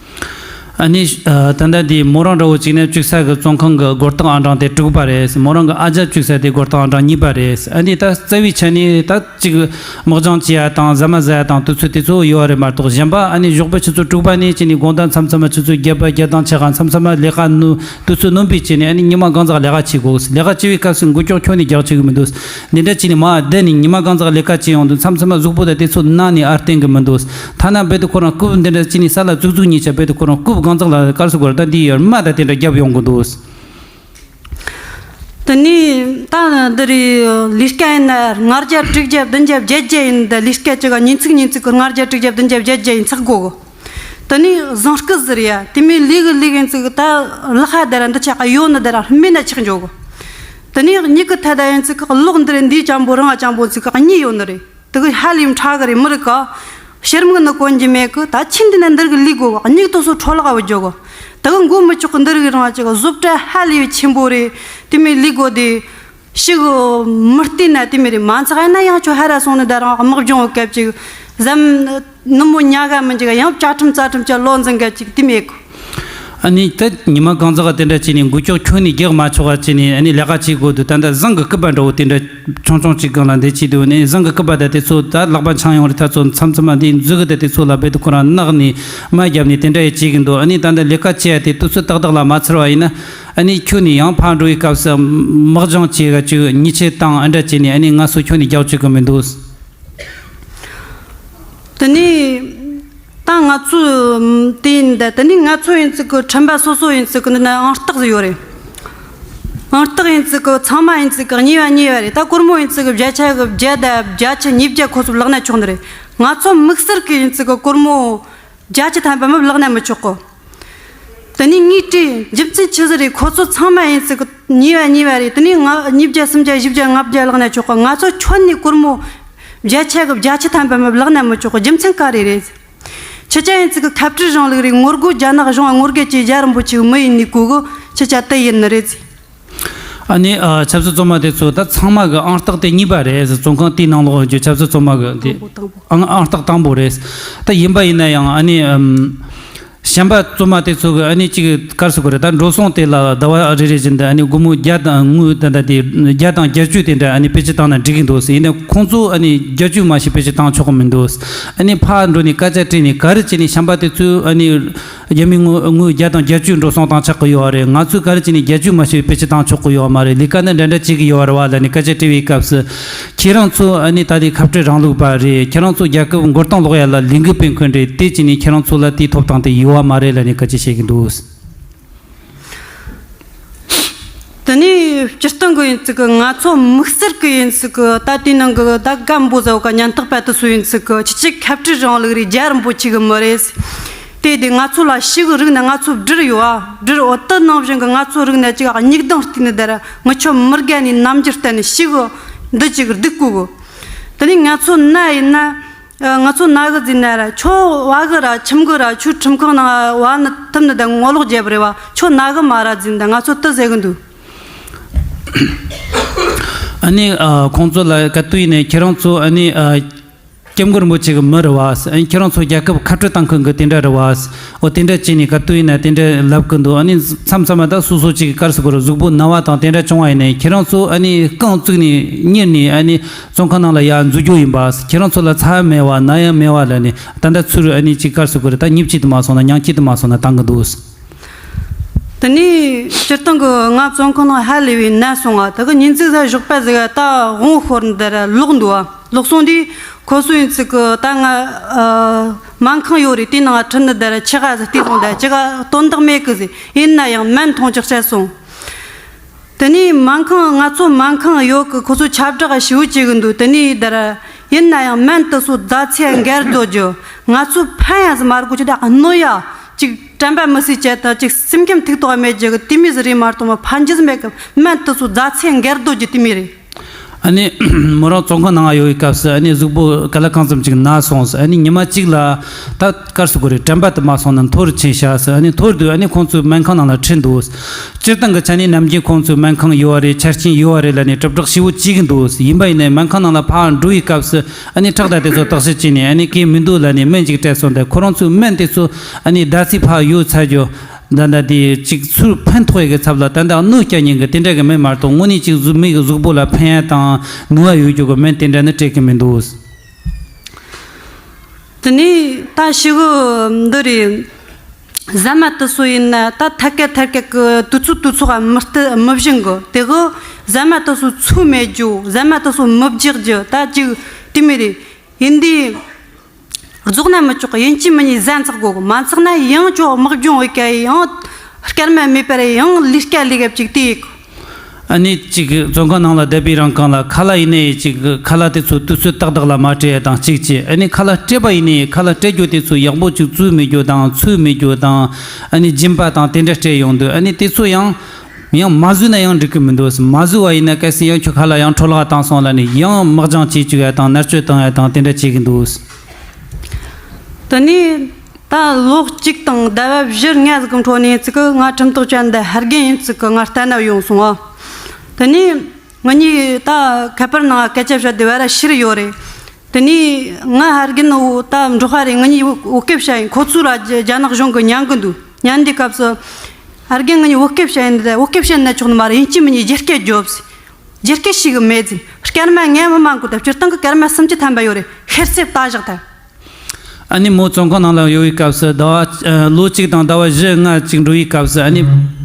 ཨ་ནི་ཨ་ད་ལྟ་འདི་མོ་རང་འདྲ་བོ་གཅིག་ནས་བཅུག་ས་གི་བཙོན་ཁང་གི་སྒོ་རྟགས་ཨང་གྲངས་དེ་དྲུག་པ་རེད། མོ་རང་གི་ཨ་ཅག་བཅུག་ས་དེ་སྒོ་རྟགས་ཨང་གྲངས་གཉིས་པ་རེད། ཨ་ནི་ད་རྩ་བའི་ཆ་ནས་ད་གཅིག་དམག་སྦྱོང་བྱེད་ཡ་དང་ཟ་མ་ཟ་ཡ་དང་དུས་ཚོད་དེ་ཚོ་ཡོད་རེད་མ་གཏོགས། གཞན་པ་ཨ་ནི་ཞོགས་པ་ཆུ་ཚོད་དྲུག་པ་ནས་བྱས་ནས་དགོང་དག་མཚམས་མཚམས་མ་ཆུ་ཚོད་བརྒྱད་པ་བརྒྱད་དང་ཕྱེད་ཀ་མཚམས་མཚམས་མ་ལས་ཀ་ནུ་དུས་ཚོད་ནོན་པའི་བྱས་ནས་ཨ་ནི་ཉི་མ་གང་ཙམ་ལས་ཀ་བྱེད་དགོས། ལས་ཀ་བྱེད་པའི་སྐབས་སུ་འགུལ་སྐྱོད་ཁྱོན་ནས་རྒྱག་བཅུག་གི་མི་འདུག་འདི་འདྲ་བྱས་ནས་མར་བསྡད་ནས་ཉི་མ་གང་ཙམ་ལས་ཀ་བྱེད་ཡོང་དུས་མཚམས་མཚམས་མ་གཟུགས་པོ་དང་དེ་ཚོ་ན་ནས་ཨར་བསྟན་གི་མི་འདུག་ཐ་ན་རྦད་དེ་ཁོ་རང་རྐུབ་འདི་འདྲ་བྱས་ནས་ས་ལ་བཙུགས་བཙུགས་ཉེས་ཆ། རྦད་དེ་ཁོ་རང་རྐུབ་གང་ཙམ་ལ་དཀར་སོ་གོ་ར་ད་འདི་ཡར་རྨ་ད་དེ་འདྲ་རྒྱབ་ཡོང་གི་འདུག་དེ་ནས་ད་འདི་རེད། ལས་ཀ་ཡིན་ན་ལྔ་བརྒྱ་དྲུག་བརྒྱ་བདུན་བརྒྱ་བརྒྱད་བརྒྱ་ཡིན་ད་ལས་ཀ་ཅིག་ག་ཉིན་ཚིག་ཉིན་ཚིག་གི་ལྔ་བརྒྱ་དྲུག་བརྒྱ་བདུན་བརྒྱ་བརྒྱད་བརྒྱ་ཡིན་ཚགས་དགོ་གི། དེ་ནས་བཟང་སྐུ་ཟེར་ཡ་དེ་མོ་ལས་གི་ལས་གི་ཡིན་ཚིག་གི་ད་ལག་ཧ་དེ་ར་འདི་ཆ་ག་ཡོད་ནི་དེ་ར་སྨིན་ན་ཆགས་འཇོག་གི། དེ་ནས་མྱིག་གི་ཐད་ད་ཡིན་ཚིག་གི་གློག་འདི་རེད། འདིའི་ཅང་པོ་རང་ང་ཅང་པོ་ཚིག་གི་གཉིས་ཡོད་ནི་རེད། དེ་གི་ཧ་ལས་ཡིན་ཕྲ་གི་རེད། མི་རིགས་ག་ཕྱིར་མིག་ནི་གོན་གྱི་མེད་གི། ད་ཆི་འདི་ན་འདིར་གི་ལས་དགོ་གི། མྱིག་ཏོ་སོ་འཕྲོ་བརླག་བུད་འཇོག་གི། དེ་གི་མགོ་མི་ཆོག་གི། འདིར་གི་རང་ཅིག་གི་བཟོ་གྲྭ་ཧ་ལས་ཡོད་ཆེན་པོ་རེད། དེ་མོ་ལས་དགོ་དེ་ཤི་གི་མི་བལྟས་ན་དེ་མོ་རེད། མ་འཚག་ཡིན་ན་ཡང་ཁྱོད་ཧ་ར་སོང་ནི་ད་རང་དམག་སྦྱོང་གི་སྐབས་ཅིག་ཟམ་ནུབ་མོ་ཉལ་ག་མི་འཇུག་ག་ཡང་བཅའ་ཁྲིམས་རྩ་ཁྲིམས་ཅིག་ལོ་འཛིན་ག་ཅིག་དེ་མེད་གི། ཨ་ནི་ད་ཉི་མ་གང་ཟག་ག་དེ་འདྲ་བྱས་ནས་འགུལ་སྐྱོད་ཁྱོན་ནས་རྒྱག་མ་ཆོག་ག་བྱས་ནས་ཨ་ནི་ལས་ཀ་བྱེད་དགོས་འདུག་ད་ལྟ་བཟང་གི་སྐུད་པ་འདྲ་བོ་དེ་འདྲ་ཆུང་ཆུང་ཅིག་སྒང་ལ་འདི་བྱས་འདུག་ནས་བཟང་གི་སྐུད་པ་ད་དེ་ཚོ་ད་ལག་པ་འཆང་ཡོང་རེད། ད་ཚོ་མཚམས་མཚམས་མ་འདི་མཛུ་གུ་ད་དེ་ཚོ་ལ་རྦད་དེ་ཁོ་རང་བརྣག་ནས་མ་བརྒྱབ་ནས་དེ་འདྲ་ཡི་བྱེད་གི་འདུག་ཨ་ནི་ད་ལྟ་ལས་ཀ་བྱེད་ཡ་དེ་དུས་ཚོད་ཏག་ཏག་ལ་མ་ཚར་བ་ཡིན་ན་ཨ་ནི་ཁྱོན་ནས་ཡང་ཕར་འགྲོ་བའི་སྐབས་སུ་དམག་སྦྱོང་བྱེད་ག་ཅིག་ཉེས་ཆད་བཏང་ཨ་འདྲ་བྱས་ནས་ཨ་ནི་ང་ཚོ་ཁྱོན་ནས་རྒྱག་བཅུག་གི་མི་འདུག་དེ་ནས་ད་ང་ཚོ་དེ་ཡིན་ད། དེ་ནས་ང་ཚོ་ཡིན་ཚིག་གི་ཁྲིམས་པ་སོ་སོ་ཡིན་ཚིག་གི་འདི་ན་ཨང་རྟགས་ཟིག་ཡོད་རེད། ཨང་རྟགས་ཡིན་ཚིག་གི་ཚང་མ་ཡིན་ཚིག་གི་གཉིས་པ་གཉིས་པ་རེད། ད་སྒོར་མོ་ཡིན་ཚིག་གི་བརྒྱ་ཆ་གི་བརྒྱ་དང་བརྒྱད་ཅུ་ཉིས་བརྒྱ་ཁོ་ཚོ་བརླག་ན་ཆོག་ནི་རེད། ང་ཚོ་དམིགས་བསལ་གི་ཡིན་ཚིག་གི་སྒོར་མོ་བརྒྱད་ཅུ་ཐམ་པ་མི་བརླག་ན་མི་ཆོག་གི། དེ་ནས་ངའི་དྲིས་རྒྱུ་མཚན་ཆི་ཟིག་རེད། ཁོ་ཚོ་ཚང་མ་ཡིན་ཚིག་གི་གཉིས་པ་གཉིས་པ་རེད། དེ་ནས་ང་ཉིས་བརྒྱ་སུམ་བརྒྱ་བཞི་བརྒྱ་ལྔ་བརྒྱ་བརླག་ན་ཆོག་གི། ང་ཚོ་ཁྱོན་ནས་སྒོར་མོ་བརྒྱ་ཆ་གི་བརྒྱད་ཅུ་ཐམ་པ་མི་བརླག་ན་མི་ཆོག་གི། རྒྱུ་མཚན་ག་རེ་རེད། ཁྱེད་ཅག་ཡིན་ཚིག་གི་ཁ་བྲལ་རིང་ལུགས་རེད། ངོ་རྒོལ་རྒྱ་ནག་གཞུང་ང་ངོ་རྒོལ་བྱེད་རྒྱལ་རིན་པོ་ཆེ་གི་མི་ཡིན་ནི་གོ་གི། ཁྱེད་ཅག་དེ་ཡིན་ནི་རེད་ཟེར། ཨ་ནི་ཨ་ཆབ་སྲིད་བཙོན་པ་དེ་ཚོ་ད་ཚང་མ་གི་ཨང་རྟགས་དེ་གཉིས་པ་རེད་ཟེར། བཙོན་ཁང་དེའི་ནང་ལོགས་ཀྱི་ཆབ་སྲིད་བཙོན་པ་གི་དེ་དང་པོ་དང་པོ། ཨང་ཨང་རྟགས་དང་པོ་རེད། ད་ཡིན་པ་ཡིན་ན་ཡང་ཨ་ནི་ཨམ་གཞན་པ་བཙོན་པ་དེ་ཚོ་གི་ཨ་ནི་གཅིག་གི་གར་སོ་གི་རེད། ད་འགྲོ་སོང་དེ་ལ་ཟླ་བ་རེ་རེ་བཞིན་དུ་ཨ་ནི་སྒོར་མོ་བརྒྱ་དང་དངུལ་ད་ད་དེ་བརྒྱ་དང་བརྒྱད་ཅུ་དེ་འདྲ་ཨ་ནི་བེད་སྤྱོད་བཏང་ན་འགྲིག་གི་འདུག་ཟེར། ཡིན་ན་ཁོང་ཚོ་ཨ་ནི་བརྒྱད་ཅུ་མ་ཞིག་བེད་སྤྱོད་བཏང་ཆོག་གི་མི་འདུག་ཨ་ནི་ཕར་འགྲོ་ནས་སྐད་ཆ་དྲིས་ནས་ག་རེ་བྱས་ནས་གཞན་པ་དེ་ཚོས་ཨ་ནི། རྒྱ་མིའི་དངུལ་དངུལ་བརྒྱ་དང་བརྒྱད་ཅུ་འགྲོ་སོང་བཏང་ཆོག་གི་ཡོད་རེད། ང་ཚོས་ག་རེ་བྱས་ནས་བརྒྱད་ཅུ་མ་ཞིག་བེད་སྤྱོད་བཏང་ཆོག་གི་ཡོད་མ་རེད། ལས་ཀ་ནི་འདྲ་འདྲ་བྱེད་གི་ཡོད་རེད་བ་ལབ་ནས་སྐད་ཆ་དྲིས་པའི་སྐབས་སུ། ཁྱེད་རང་ཚོ་ཨ་ནི་ད་ལྟའི་ཁ་བྲལ་རིང་ལུགས་པ་རེད། ཁྱེད་རང་ཚོ་རྒྱལ་ཁབ་མགོ་རྟིང་སློག་ཡ་ལ་ལས་འགུལ་སྤེལ་མཁན་རེད། དེ་བྱས་ནས་ཁྱེད་རང་ཚོ་ལ་དེའི་ཐོབ་ཐང་དེ་ཡོད་བ་མ་རེད་ལབ་ནས་སྐད་ཆ་བཤད་གི་འདུག་དེ་ནས་སྤྱིར་བཏང་གི་ཡིན་ཚིག་གི་ང་ཚོ་དམིགས་བསལ་གི་ཡིན་ཚིག་གི་ད་དེའི་ནང་གི་ད་སྒམ་པོ་ཟེར་བ་ག་ཉམ་ཐག་པ་དེ་ཚོ་ཡིན་ཚིག་གི་ཁྱེད་ཅག་ཁ་བྲལ་རིང་ལུགས་རེད། རྒྱལ་རིན་པོ་ཆེ་གི་མི་རེད། དེ་དེ་ང་ཚོ་ལ་ཤི་གི་རིག་ན་ང་ཚོ་སྦྲུལ་ཡོད་ཨ། སྦྲུལ་འོ་དེ་ནང་བཞིན་གི་ང་ཚོ་རིག་ན་ཅིག་སྙིགས་དང་བལྟས་ནི་དེ་ར་ངི་ཆོ་མི་དགའ་ནི་རྣམ་འགྱུར་བསྟན་ནི་ཤི་གི་འདི་ཅིག་སྡུག་གོ་གི། དེ་ནས་ང་ཚོ་ན་ཡིན་ན། ཨ། ང་ཚོ་ན་གི་ཟིན་ན་ར་ཁྱོད་བ་གི་ར་ཁྱིམ་གི་ར་ཁྱོད་ཁྲིམས་ཁང་ནང་བ་ནི་ཐིམ་ནི་ད་ངོ་ལོག་རྒྱབ་རེད་བ། ཁྱོད་ན་གི་མ་ར་ཟིན་ད་ང་ཚོ་དེ་ཟེར་གི་འདུག་ཨ་ནི་ཨ་ཁོང་ཚོ་ལ་ག་དུས་ཡིན་ནའི་ཁྱེད་རང་ཚོ་ཨ་ནི་ཨ་སྐྱབས་མགོན་རིན་པོ་ཆེ་གི་མི་རེད་བ། ཨ་ནི་ཁྱེད་རང་ཚོ་རྒྱལ་ཁབ་ཁ་བྲལ་བཏང་མཁན་གི་དེ་འདྲ་རེད་བ། འོ་དེ་འདྲ་བྱས་ནས་ག་དུས་ཡིན་ན་དེ་འདྲ་ལབ་གི་འདུག་ཨ་ནི་མཚམས་མཚམས་མ་ད་སོ་སོ་གཅིག་གི་གར་སོ་གི་ར་གཟུགས་པོ་ན་བ་དང་དེ་འདྲ་བྱུང་བ་ཡིན་ནའི་ཁྱེད་རང་ཚོ་ཨ་ནི་རྐང་བཙུགས་ནས་གཉེར་ནས་ཨ་ནི། བཙོན་ཁང་ནང་ལ་ཡར་འཛུལ་རྒྱུ་ཡིན་པ། ཁྱེད་རང་ཚོ་ལ་ཚ་ཡང་མེད་བ་ན་ཡང་མེད་བ་ལབ་ནས་ད་ལྟ་ཚུར་ཨ་ནི་ཅིག་གར་སོ་གི་རེད། ད་མྱི་གཅིག་ཏུ་མ་སོང་ན་ཉང་གཅིག་ཏུ་མ་སོང་ན་བཏང་གི་འདུག་དེ་ནས་སྤྱིར་བཏང་གི་ང་བཙོན་ཁང་ནང་ཧ་ལས་པའི་ན་སོང་ང་། ད་གི་ཉིན་གཅིག་ཟ་ཞོགས་པ་ཟིག་ད་དབང་ཤོར་འདི་ར་ལོག་འདུག་ཨ། ལོག་སོང་དུས་ཁོ་ཚོ་ཡིན་ཚིག་གི་ད་ང་ཨ་སྨན་ཁང་ཡོད་རེད། དེའི་ནང་ཁྲིད་ནི་ད་ར་ཆི་ག་ཟིག་བལྟས་སོང་། ད་ཅི་ག་དོན་དག་མེད་གི་ཟིག་ཡིན་ན་ཡང་སྨན་འཐུང་ཅིག་བྱས་སོང་། དེ་ནས་སྨན་ཁང་ང་ཚོ་སྨན་ཁང་ཡོད་གི། ཁོ་ཚོ་ཁྱབ་བསྒྲགས་ཞེ་པོ་བྱེད་གི་འདུག་དེ་ནས་ད་ར་ཡིན་ན་ཡང་སྨན་དེ་ཚོ་རྫ་ཆས་འགལ་འདུག་རྒྱུ། ང་ཚོ་ཕན་ཡང་ཟིག་མ་རེད་གོ། ཅི་ད་གནོད་ཡ་ཅིག་དྲན་པ་མི་སྲིད་བྱས་ད་ཅིག་སེམས་ཁམས་ཐིག་ཐོག་མེད་རྒྱུ་གི་དེ་མོ་ཟིག་རེད་མ་གཏོགས་མ་ཕན་རྒྱུ་ཟིག་མེད་གི། སྨན་དེ་ཚོ་རྫ་ཆས་འགལ་འདུག་རྒྱུ་དེ་མོ་རེད། ཨ་ནི་མོ་རང་བཙོན་ཁང་ནང་ཡོད་པའི་སྐབས་སུ། ཨ་ནི་གཟུགས་པོ་ག་ལ་གང་འཚམ་ཅིག་ན་སོང་ཟེར། ཨ་ནི་ཉི་མ་གཅིག་ལ་ད་གར་སོང་གི་རེད། དྲན་པ་དེ་མ་སོང་ན་འཐོར་ཕྱིན་ཤག་ཟེར། ཨ་ནི་འཐོར་དུས་ཨ་ནི་ཁོང་ཚོའི་སྨན་ཁང་ནང་ལ་ཁྲིད་འདུག། སྤྱིར་བཏང་གི་ཆ་ནས་ནམ་རྒྱུན་ཁོང་ཚོའི་སྨན་ཁང་ཡོད་པ་རེད། ཆ་རྐྱེན་ཡོད་པ་རེད་ལབ་ནས་དྲིལ་བསྒྲགས་ཞེ་པོ་བྱེད་ཀྱི་འདུག། ཡིན་པ་ཡིན་ནའི་སྨན་ཁང་ནང་ལ་ཕར་འགྲོ་བའི་སྐབས་སུ། ཨ་ནི་ཁྲག་དང་དེ་ཚོ་བརྟག་དཔྱད་བྱས་ནས། ཨ་ནི་གལ་མི་འདུག་ལབ་ནས་སྨན་ཅིག་སྤྲད་སོང་། དེ་ཁོ་རང་ཚོའི་སྨན་དེ་ཚོ་ཨ་ནི་ཟླ་ཚེས་ཕར་ཡོལ་ཚར་རྒྱུ། ད་ལྟ་དེ་ཅིག་ཚུར་ཕན་ཐོགས་ཡས་ཀྱི་ཚབ་ལ་ད་ལྟ་གནོད་སྐྱེལ་མཁན་གྱི་དེ་འདྲ་གི་སྨན་མ་གཏོགས། དངོས་གནས་ཅིག་གཟུགས་མི་གི་གཟུགས་པོ་ལ་ཕན་ཡས་དང་ནུས་པ་ཡོད་རྒྱུ་གི་སྨན་དེ་འདྲ་ནི་སྤྲད་ཀྱི་མི་འདུག། དེ་ནས་ད་ཤི་གི་འདི་རེད། ཟ་མ་དེ་ཚོ་ཡིན་ན་ད་ཐད་ཀར་ཐད་ཀར་གི་དུས་ཚོད་དུས་ཚོད་མི་བསྟུན་མི་བཞིན་གི། དེ་གི་ཟ་མ་དེ་ཚོ་ཚོད་མེད་རྒྱུ། ཟ་མ་དེ་ཚོ་མི་རྒྱག་རྒྱུ། ད་ཅིག་དེ་མོ་རེད། ཡིན་དུས། རྫོགས་ན་མི་ཆོག་གི། ཡིན་གཅིག་མིན་གཉིས་ཟ་འཚག་དགོས་གི། མ་འཚག་ན་ཡང་ཅོ་དམག་སྦྱོང་འོས་ཀ་ཡང་སྐར་མ་མེད་པར་ཡང་ལས་ཀ་ལས་ག་ཅིག་དེ་ཡིག། ཨ་ནི་ཅིག་བཙོན་ཁང་ནང་ལ་བསྡད་པའི་རིང་གང་ལ་ཁ་ལག་ཡིན་ནའི་ཅིག་ཁ་ལག་དེ་ཚོ་དུས་ཚོད་ཏག་ཏག་ལ་མ་སྤྲད་དང་གཅིག་བྱས། ཨ་ནི་ཁ་ལག་སྤྲད་པ་ཡིན་ནའི་ཁ་ལག་སྤྲད་རྒྱུ་དེ་ཚོ་ཡག་པོ་ཅིག་བཙོས་མེད་རྒྱུ་དང་ཚོས་མེད་རྒྱུ་དང་། ཨ་ནི་སྦྱིན་པ་དང་དེ་འདྲ་སྤྲད་ཡོང་དུས། ཨ་ནི་དེ་ཚོ་ཡང་ཡང་མ་བཟོས་ན་ཡང་འགྲིག་གི་མི་འདུག། མ་བཟོས་པ་ཡིན་ན་གལ་སྲིད་ཡང་ཁྱོད་ཁ་ལག་ཡང་འཕྲོ་བརླག་བཏང་སོང་ལབ་ནས་ཡང་དམག་སྦྱོང་བྱེད་བཅུག་ཡ་དང་མནར་གཅོད་བཏང་ཡ་དང་དེ་འདྲ་བྱེད་ཀྱི་འདུག། དེ་ནས་ད་ལོ་གཅིག་དང་ཟླ་བ་བཞི་ལྔ་ཟིག་གི་འཕྲོ་ནས་ཅིག་གི་ང་ཁྲིམས་ཐག་བཅད་འདི་ཧར་རྒན་ཡིན་ཅིག་གི་ང་ལྟ་ན་ཡོང་སོང་ཨ། དེ་ནས་ང་གཉིས་ད་ཁ་པར་ནང་སྐད་ཆ་བཤད་དེ་བར་ཤི་རི་ཡོད་རེད། དེ་ནས་ང་ཧར་རྒན་འོ་ད་འབྲོག་པ་རེད། ང་གཉིས་འོ་སྐད་བཤད་ཡིན། ཁོ་ཚོ་ར་རྒྱ་རྒྱ་ནག་གཞུང་གི་ཉན་གི་འདུག། ཉན་དུས་སྐབས་སུ་ཧར་རྒན་ང་གཉིས་འོ་སྐད་བཤད་ཡིན། འོ་སྐད་བཤད་ན་ཆོག་ནི་མ་རེད། ཡིན་གཅིག་མིན་གཉིས་རྒྱ་སྐད་རྒྱོབས། རྒྱ་སྐད་ཤེས་གི་མེད་ཟིན། སྐར་མ་ལྔ་མི་མང་གོ། ད་སྤྱིར་བཏང་གི་སྐར་མ་སུམ་ཅུ་ཐམ་པ་ཡོད་རེད། ཁེར་སེར་ལྟ་བཞག་ཐལ། ཨ་ནི་མོ་བཙོན་ཁང་ནང་ལ་ཡོད་པའི་སྐབས་སུ་ཟླ་བ་ཨ་ལོ་གཅིག་དང་ཟླ་བ་བཞི་ལྔ་ཅིག་འགྲོ་བའི་སྐབས་སུ། ཨ་ནི་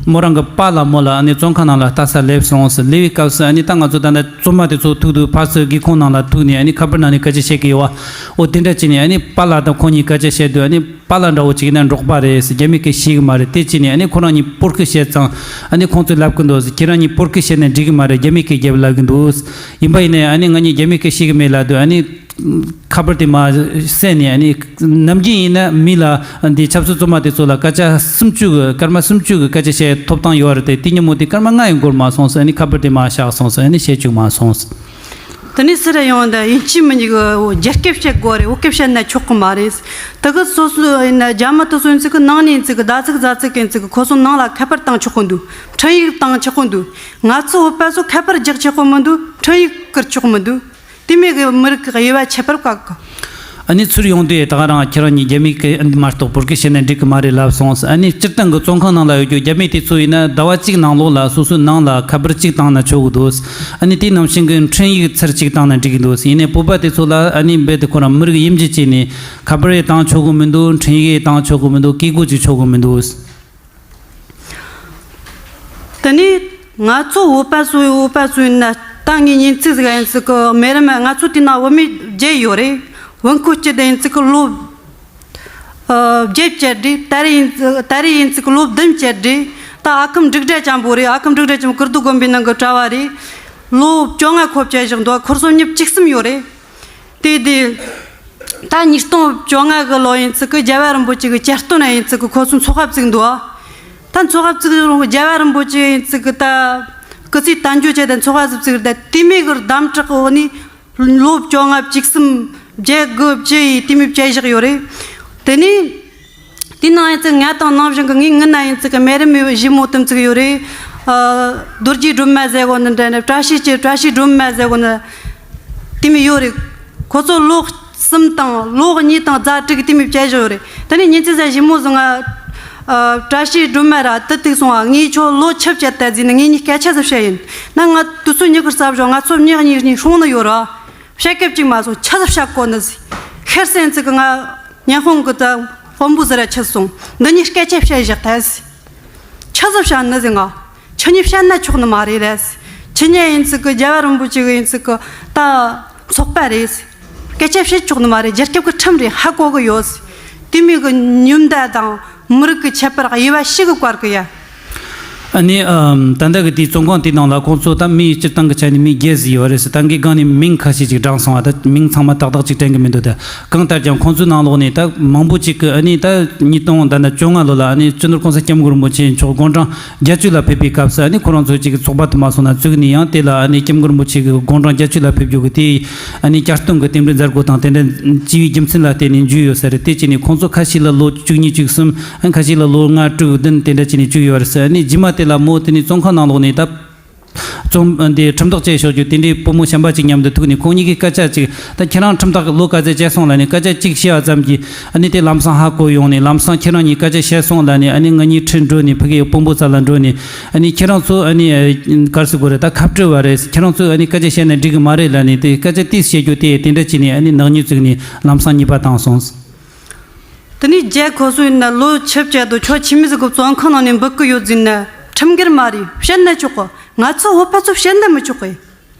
མོ་རང་གི་པཱ་ལགས་མོ་ལགས་ཨ་ནི་བཙོན་ཁང་ནང་ལ་ལྟ་ས་སླེབས་སོང་ཟེར། སླེབས་པའི་སྐབས་སུ་ཨ་ནི་ད་ང་ཚོ་ད་ལྟ་བཙོན་མ་དེ་ཚོ་ཐུག་དུས་ཕར་ཚུར་སྒེའུ་ཁུང་ནང་ལ་ཐུག་ནས་ཨ་ནི་ཁ་པར་ནང་ནས་སྐད་ཆ་བཤད་ཀྱི་ཡོད་པ། འོ་དེ་འདྲ་བྱས་ནས་ཨ་ནི་པཱ་ལགས་དང་ཁོང་གཉིས་སྐད་ཆ་བཤད་དུས། ཨ་ནི་པཱ་ལགས་འདྲ་བོ་ཅིག་ཡིན་ན་འབྲོག་པ་རེད་ཟེར། རྒྱ་མི་སྐད་ཤེས་གི་མ་རེད། དེ་བྱས་ནས་ཨ་ནི་ཁོ་རང་གཉིས་སྤོ་སྐུལ་བྱས་ཙང་། ཨ་ནི་ཁོང་ཚོས་ལབ་གི་འདུག་ཟེར། ཁྱེད་རང་གཉིས་སྤོ་སྐུལ་བྱས་ན་འགྲིག་གི་མ་རེད། རྒྱ་མི་སྐད་རྒྱབ་ལབ་གི་འདུག། ཡིན་པ་ཡིན་ནའི་ཨ་ནི་ང་གཉིས་རྒྱ་མི་སྐད་ཤེས་གི་མེད་ལབ་དུས། ཨ་ནི་ཁ་པར་དེ་མར་བསད་ནས། ཨ་ནི་ནམ་རྒྱུན་ཡིན་ན་མི་ལ་འདི་ཆབ་སྲིད་བཙོན་མ་དེ་ཚོ་ལ་སྐད་ཆ་སུམ་ཅུ་གི་སྐར་མ་སུམ་ཅུ་གི་སྐད་ཆ་བཤད་ཐོབ་ཐང་ཡོད་རེད་དེ། དེ་ཉིན་མོ་དེ་སྐར་མ་ལྔ་ཡང་འགོར་མ་སོང་ཟེར། ཨ་ནི་ཁ་པར་དེ་མར་བཞག་སོང་ཟེར། ཨ་ནི་བཤད་བཅུག་མ་སོང་ཟེར། དེ་ནས་སུ་རེ་ཡོང་འདི་ཡིན་གཅིག་མིན་གཉིས་གི་རྒྱ་སྐད་བཤད་དགོས་རེད། འོ་སྐད་བཤད་ན་ཆོག་གི་མ་རེད། དེ་གི་སོ་སོ་ཡིན་ན་རྒྱ་མི་དེ་ཚོ་ཡིན་ཚིག་གི་ནང་ནས་ཡིན་ཚིག་གི་ཟླ་ཚིག་ཟླ་ཚིག་ཡིན་ཚིག་གི་ཁོ་ཚོ་ནང་ལ་ཁ་པར་བཏང་ཆོག་གི་འདུག། འཕྲིན་ཡིག་བཏང་ཆོག་གི་འདུག། ང་ཚོ་བོད་པ་ཚོ་ཁ་པར་རྒྱག་ཆོག་གི་མི་འདུག། འཕྲིན་ཡིག་བསྐུར་ཆོག་གི་མི་འདུག། དེ་མོ་གི་མི་རིགས་ཀྱི་དབྱེ་བ་ཁྱད་པར་བཀག་གི། ཨ་ནི་ཚུར་ཡོང་དུས་ད་ག་རང་ཁྱེད་རང་གཉིས་རྒྱ་མི་སྐད་མ་གཏོགས་བོད་སྐད་བཤད་ན་འགྲིག་གི་མ་རེད་ལབ་སོང་ཟེར། ཨ་ནི་སྤྱིར་བཏང་གི་བཙོན་ཁང་ནང་ལ་ཡོད་རྒྱུ་རྒྱ་མི་དེ་ཚོ་ཡིན་ན་ཟླ་བ་གཅིག་ནང་ལོགས་ལ་སོ་སོའི་ནང་ལ་ཁ་པར་གཅིག་བཏང་ན་ཆོག་གི་འདུག། ཨ་ནི་དེ་ནང་བཞིན་གི་འཕྲིན་ཡིག་ཚུར་གཅིག་བཏང་ན་འགྲིག་གི་འདུག། ཡིན་ནའི་བོད་པ་དེ་ཚོ་ལ་ཨ་ནི་རྦད་དེ་ཁོ་རང་མི་རིགས་དབྱེ་འབྱེད་བྱས་ནས་ཁ་པར་ཡང་བཏང་ཆོག་གི་མི་འདུག། འཕྲིན་ཡིག་ཡང་བཏང་ཆོག་གི་མི་འདུག། སྐད་སྒོ་ཅིག་ཆོག་གི་མི་འདུག། དེ་ནས་ང་ཚོ་བོད་པ་ཚོ་བོད་པ་ཚོ་ཡིན་ན་ད་ངའི་ཉིན་ཚིག་ཟིག་ཡིན་ཚིག་གི་མེ་རི་མ་ང་ཚོ་དེ་ན་བུད་མེད་བརྒྱད་ཡོད་རེད། བུ་འཁོར་སྐྱིད་ཡིན་ཚིག་གི་ལོ་ཨ་བརྒྱད་བཅད་རེད། ད་རེས་ཡིན་ད་རེས་ཡིན་ཚིག་གི་ལོ་བདུན་བཅད་རེད། ད་ཨ་ཁུ་འབྲུག་སྒྲ་ཅན་པོ་རེད། ཨ་ཁུ་འབྲུག་སྒྲ་ཅན་པོ་ཀིར་རྡོ་དགོན་པའི་ནང་གི་གྲྭ་བ་རེད། ལོ་བཅོ་ལྔ་འཁོར་བཅད་བཞག་འདུག། འཁོར་གསུམ་གཉིས་བཅུ་གསུམ་ཡོད་རེད། དེ་དེ། ད་ཉིས་སྟོང་བཅོ་ལྔ་གི་ལོ་ཡིན་ཚིག་གི་རྒྱལ་བ་རིན་པོ་ཆེ་གི་གྱ་སྟོན་ཡིན་ཚིག་གི་ཁོ་ཚོ་ཚོགས་པ་བཙུགས་འདུག། ད་ཚོགས་པ་བཙུགས་རུང་རྒྱལ་བ་རིན་པོ་ཆེ་ཡིན་ཚིག་གི་ད་སྐུ་ཚེ་དལ་འབྱོར་བྱས་ཏེ་ཚོགས་པ་བཙུགས་ད་དེ་མོ་གི་དམ་དྲག་འོག་ནས་ལོ་བཅོ་ལྔ་བཅུ་གསུམ་བརྒྱད་དགུ་བཅུ་ཡི་དེ་མོ་བཅད་བཞག་ཡོད་རེད། དེ་ནས། དེ་ནང་ཡིན་ཚིག་ང་དང་ནང་བཞིན་གི་ངའི་ངི་ན་ཡིན་ཚིག་གི་མེ་རི་མི་བཞི་མོ་དུམ་ཚིག་ཡོད་རེད། ཨ་རྡོ་རྗེ་སྒྲོལ་མ་ཟེར་གོ་ནི་འདྲ་ནི་བཀྲ་ཤིས་ཀྱི་བཀྲ་ཤིས་སྒྲོལ་མ་ཟེར་གོ་ནི་དེ་མོ་ཡོད་རེད། ཁོ་ཚོ་ལོ་གསུམ་དང་ལོ་གཉིས་དང་ཛ་དྲུག་དེ་མོ་བཅད་བཞག་ཡོད་རེད། དེ་ནས་ཉིན་ཚེ་ཟ་ཞི་མོ་ཟིག་ང་ཨ་བཀྲ་ཤིས་སྒྲོལ་མ་ར་དུ་ཐུག་སོང་ཨ། ངས་ཁྱོད་ལོ་ཆུ་བཅད་ད་ཟིན་ནི་ངས་གཉིས་སྐད་ཆ་ཟིག་བཤད་ཡིན་ན། ང་དུས་ཚོད་ཉི་ཁར་ས་བཞག་ང་ཚོ་མྱི་གཉིས་གཉིས་སྲུང་ནི་ཡོད་ར། བཤད་སྐད་ཅིག་མ་སོང་ཆ་ཟིག་བཤད་གོ་ནི་ཟིག། ཁེར་སེམས་ཅིག་གི་ང་ཉན་ཧོང་གི་ད་དཔོན་པོ་ཟིག་ར་ཆི་སོང་འདི་གཉིས་སྐད་ཆ་བཤད་བཞག་ཐལ་ཟིག། ཆི་ཟིག་བཤད་ནི་ཟིག་ང་ཆི་གཉིས་བཤད་ན་ཆོག་ནི་མ་རེད་རེད་ཟིག། ཆི་གཉིས་ཡིན་ཚིག་གི་རྒྱལ་བ་རིན་པོ་ཆེ་གི་ཡིན་ཚིག་གི་ད་ཚོགས་པ་རེད་ཟིག། སྐད་ཆ་བཤད་ཆོག་ནི་མ་རེད། རྒྱལ་ཁབ་གི་ཁྲིམས་རེད། ཧ་གོ་གི་ཡོད་ཟིག། དེ་མོ་གི་ཉུང་མཐའ་དང་མི་རིགས་གི་ཁྱད་པར་དབྱེ་བ་ཞིག་གི་བཀར་གི་ཡ། ཨ་ནི་ཨམ། ད་ལྟ་གི་དེའི་བཙོན་ཁང་དེའི་ནང་ལ་ཁོང་ཚོ་ད་མིའི་སྤྱིར་བཏང་གི་ཆ་ནས་མི་བརྒྱད་ཟིག་ཡོད་རེད་ཟེར། ད་གི་སྒང་ནས་མིང་ཁ་ཤས་ཅིག་བགྲངས་སོང་བ། ད་མིང་ཚང་མ་ཏག་ཏག་ཅིག་དྲན་གི་མི་འདུག་ད་གང་ལྟར་ཀྱང་ཁོང་ཚོའི་ནང་ལོགས་ནས་ད་མང་པོ་ཅིག་གི་ཨ་ནི་ད་ཉིས་སྟོང་ད་ལྟ་བཅོ་ལྔ་ལོ་ལ་ཨ་ནི་སྤྱི་ནོར་གོང་ས་སྐྱབས་མགོན་རིན་པོ་ཆེ་མཆོག་དགུང་གྲངས་བརྒྱད་ཅུ་ལ་ཕེབས་པའི་སྐབས་སུ་ཨ་ནི་ཁོ་རང་ཚོ་ཅིག་གི་ཚོགས་པ་དུ་མ་སོང་ན་བཙུགས་ནས། ཡང་དེ་ལ་ཨ་ནི་སྐྱབས་མགོན་རིན་པོ་ཆེ་གི་དགུང་གྲངས་བརྒྱད་ཅུ་ལ་ཕེབས་རྒྱུ་གི་དེའི་ཨ་ནི་བསྐྱར་སྟོན་གི་རྟེན་འབྲེལ་མཛད་སྒོ་དང་དེ་འདྲ་བྱས་པའི་རྒྱུ་མཚན་ལ་བརྟེན་ནས་འཇུས་ཡོད་ས་རེད། དེ་བྱས་ནས་ཁོང་ཚོ་ཁ་ཤས་ལ་ལོ་བཅུ་གཉིས་བཅུ་གསུམ། ཨ། ཁ་ཤས་ལ་ལོ་ལྔ་དྲུག་བདུན་དེ་འདྲ་བྱས་ནས་བཅུག་ཡོད་རེད་ཟེར། ཨ་ནི་རྗེས་མ་དེ་ལ་མོ་དེ་ནས་བཙོན་ཁང་ནང་ལོགས་ནས་ད་བཙོན་འདི་ཁྲིམས་ཐག་བཅད་ཆོག་རྒྱུ་དེ་འདྲའི་བུ་མོ་གཞན་པ་ཅིག་མཉམ་དུ་ཐུག་ནས་ཁོང་གཉིས་ཀྱིས་སྐད་ཆ་ཅིག་ད་ཁྱེད་རང་ཁྲིམས་ཐག་ལོ་ག་ཚོད་བཅད་སོང་ལབ་ནས་སྐད་ཆ་གཅིག་བཤད་པ་ཙམ་གྱིས། ཨ་ནི་དེ་ལམ་སང་ཧ་གོ་ཡོང་ནས། ལམ་སང་ཁྱེད་རང་གཉིས་སྐད་ཆ་བཤད་སོང་ལབ་ནས། ཨ་ནི་ང་གཉིས་ཁྲིད་འགྲོ་ནས་ཕ་གིའི་དཔོན་པོ་རྩ་ལ་འགྲོ་ནས། ཨ་ནི་ཁྱེད་རང་ཚོ་ཨ་ནི་ག་རེ་ཟེར་དགོས་རེད། ད་ཁ་བྲལ་བ་རེད། ཁྱེད་རང་ཚོས་ཨ་ནི་སྐད་ཆ་བཤད་ན་འགྲིག་གི་མ་རེད་ལབ་ནས། དེ་སྐད་ཆ་དེ་བཤད་རྒྱུ་དེ་དེ་འདྲ་བྱས་ནས་ཨ་ནི་ནག་ཉེས་བཙུགས་ནས་ལམ་སང་ཉེས་པ་བཏང་སོང་། དེ་ནས་རྒྱལ་ཁོ་སོ་ཡིན་ན་ལོ་ཆིབས་བཅད་དུ་ཁྱོད་ཁྱིམ་མི་ཟིག་གི་བཙོན་ཁང་ནང་ནས་འབུད་གི་ཡོད་ཟེར་ན་ཁྲིམས་འགལ་མ་རེད། བཤད་ན་ཆོག་གི། ང་ཚོ་བོད་པ་ཚོ་བཤད་ན་མི་ཆོག་གི།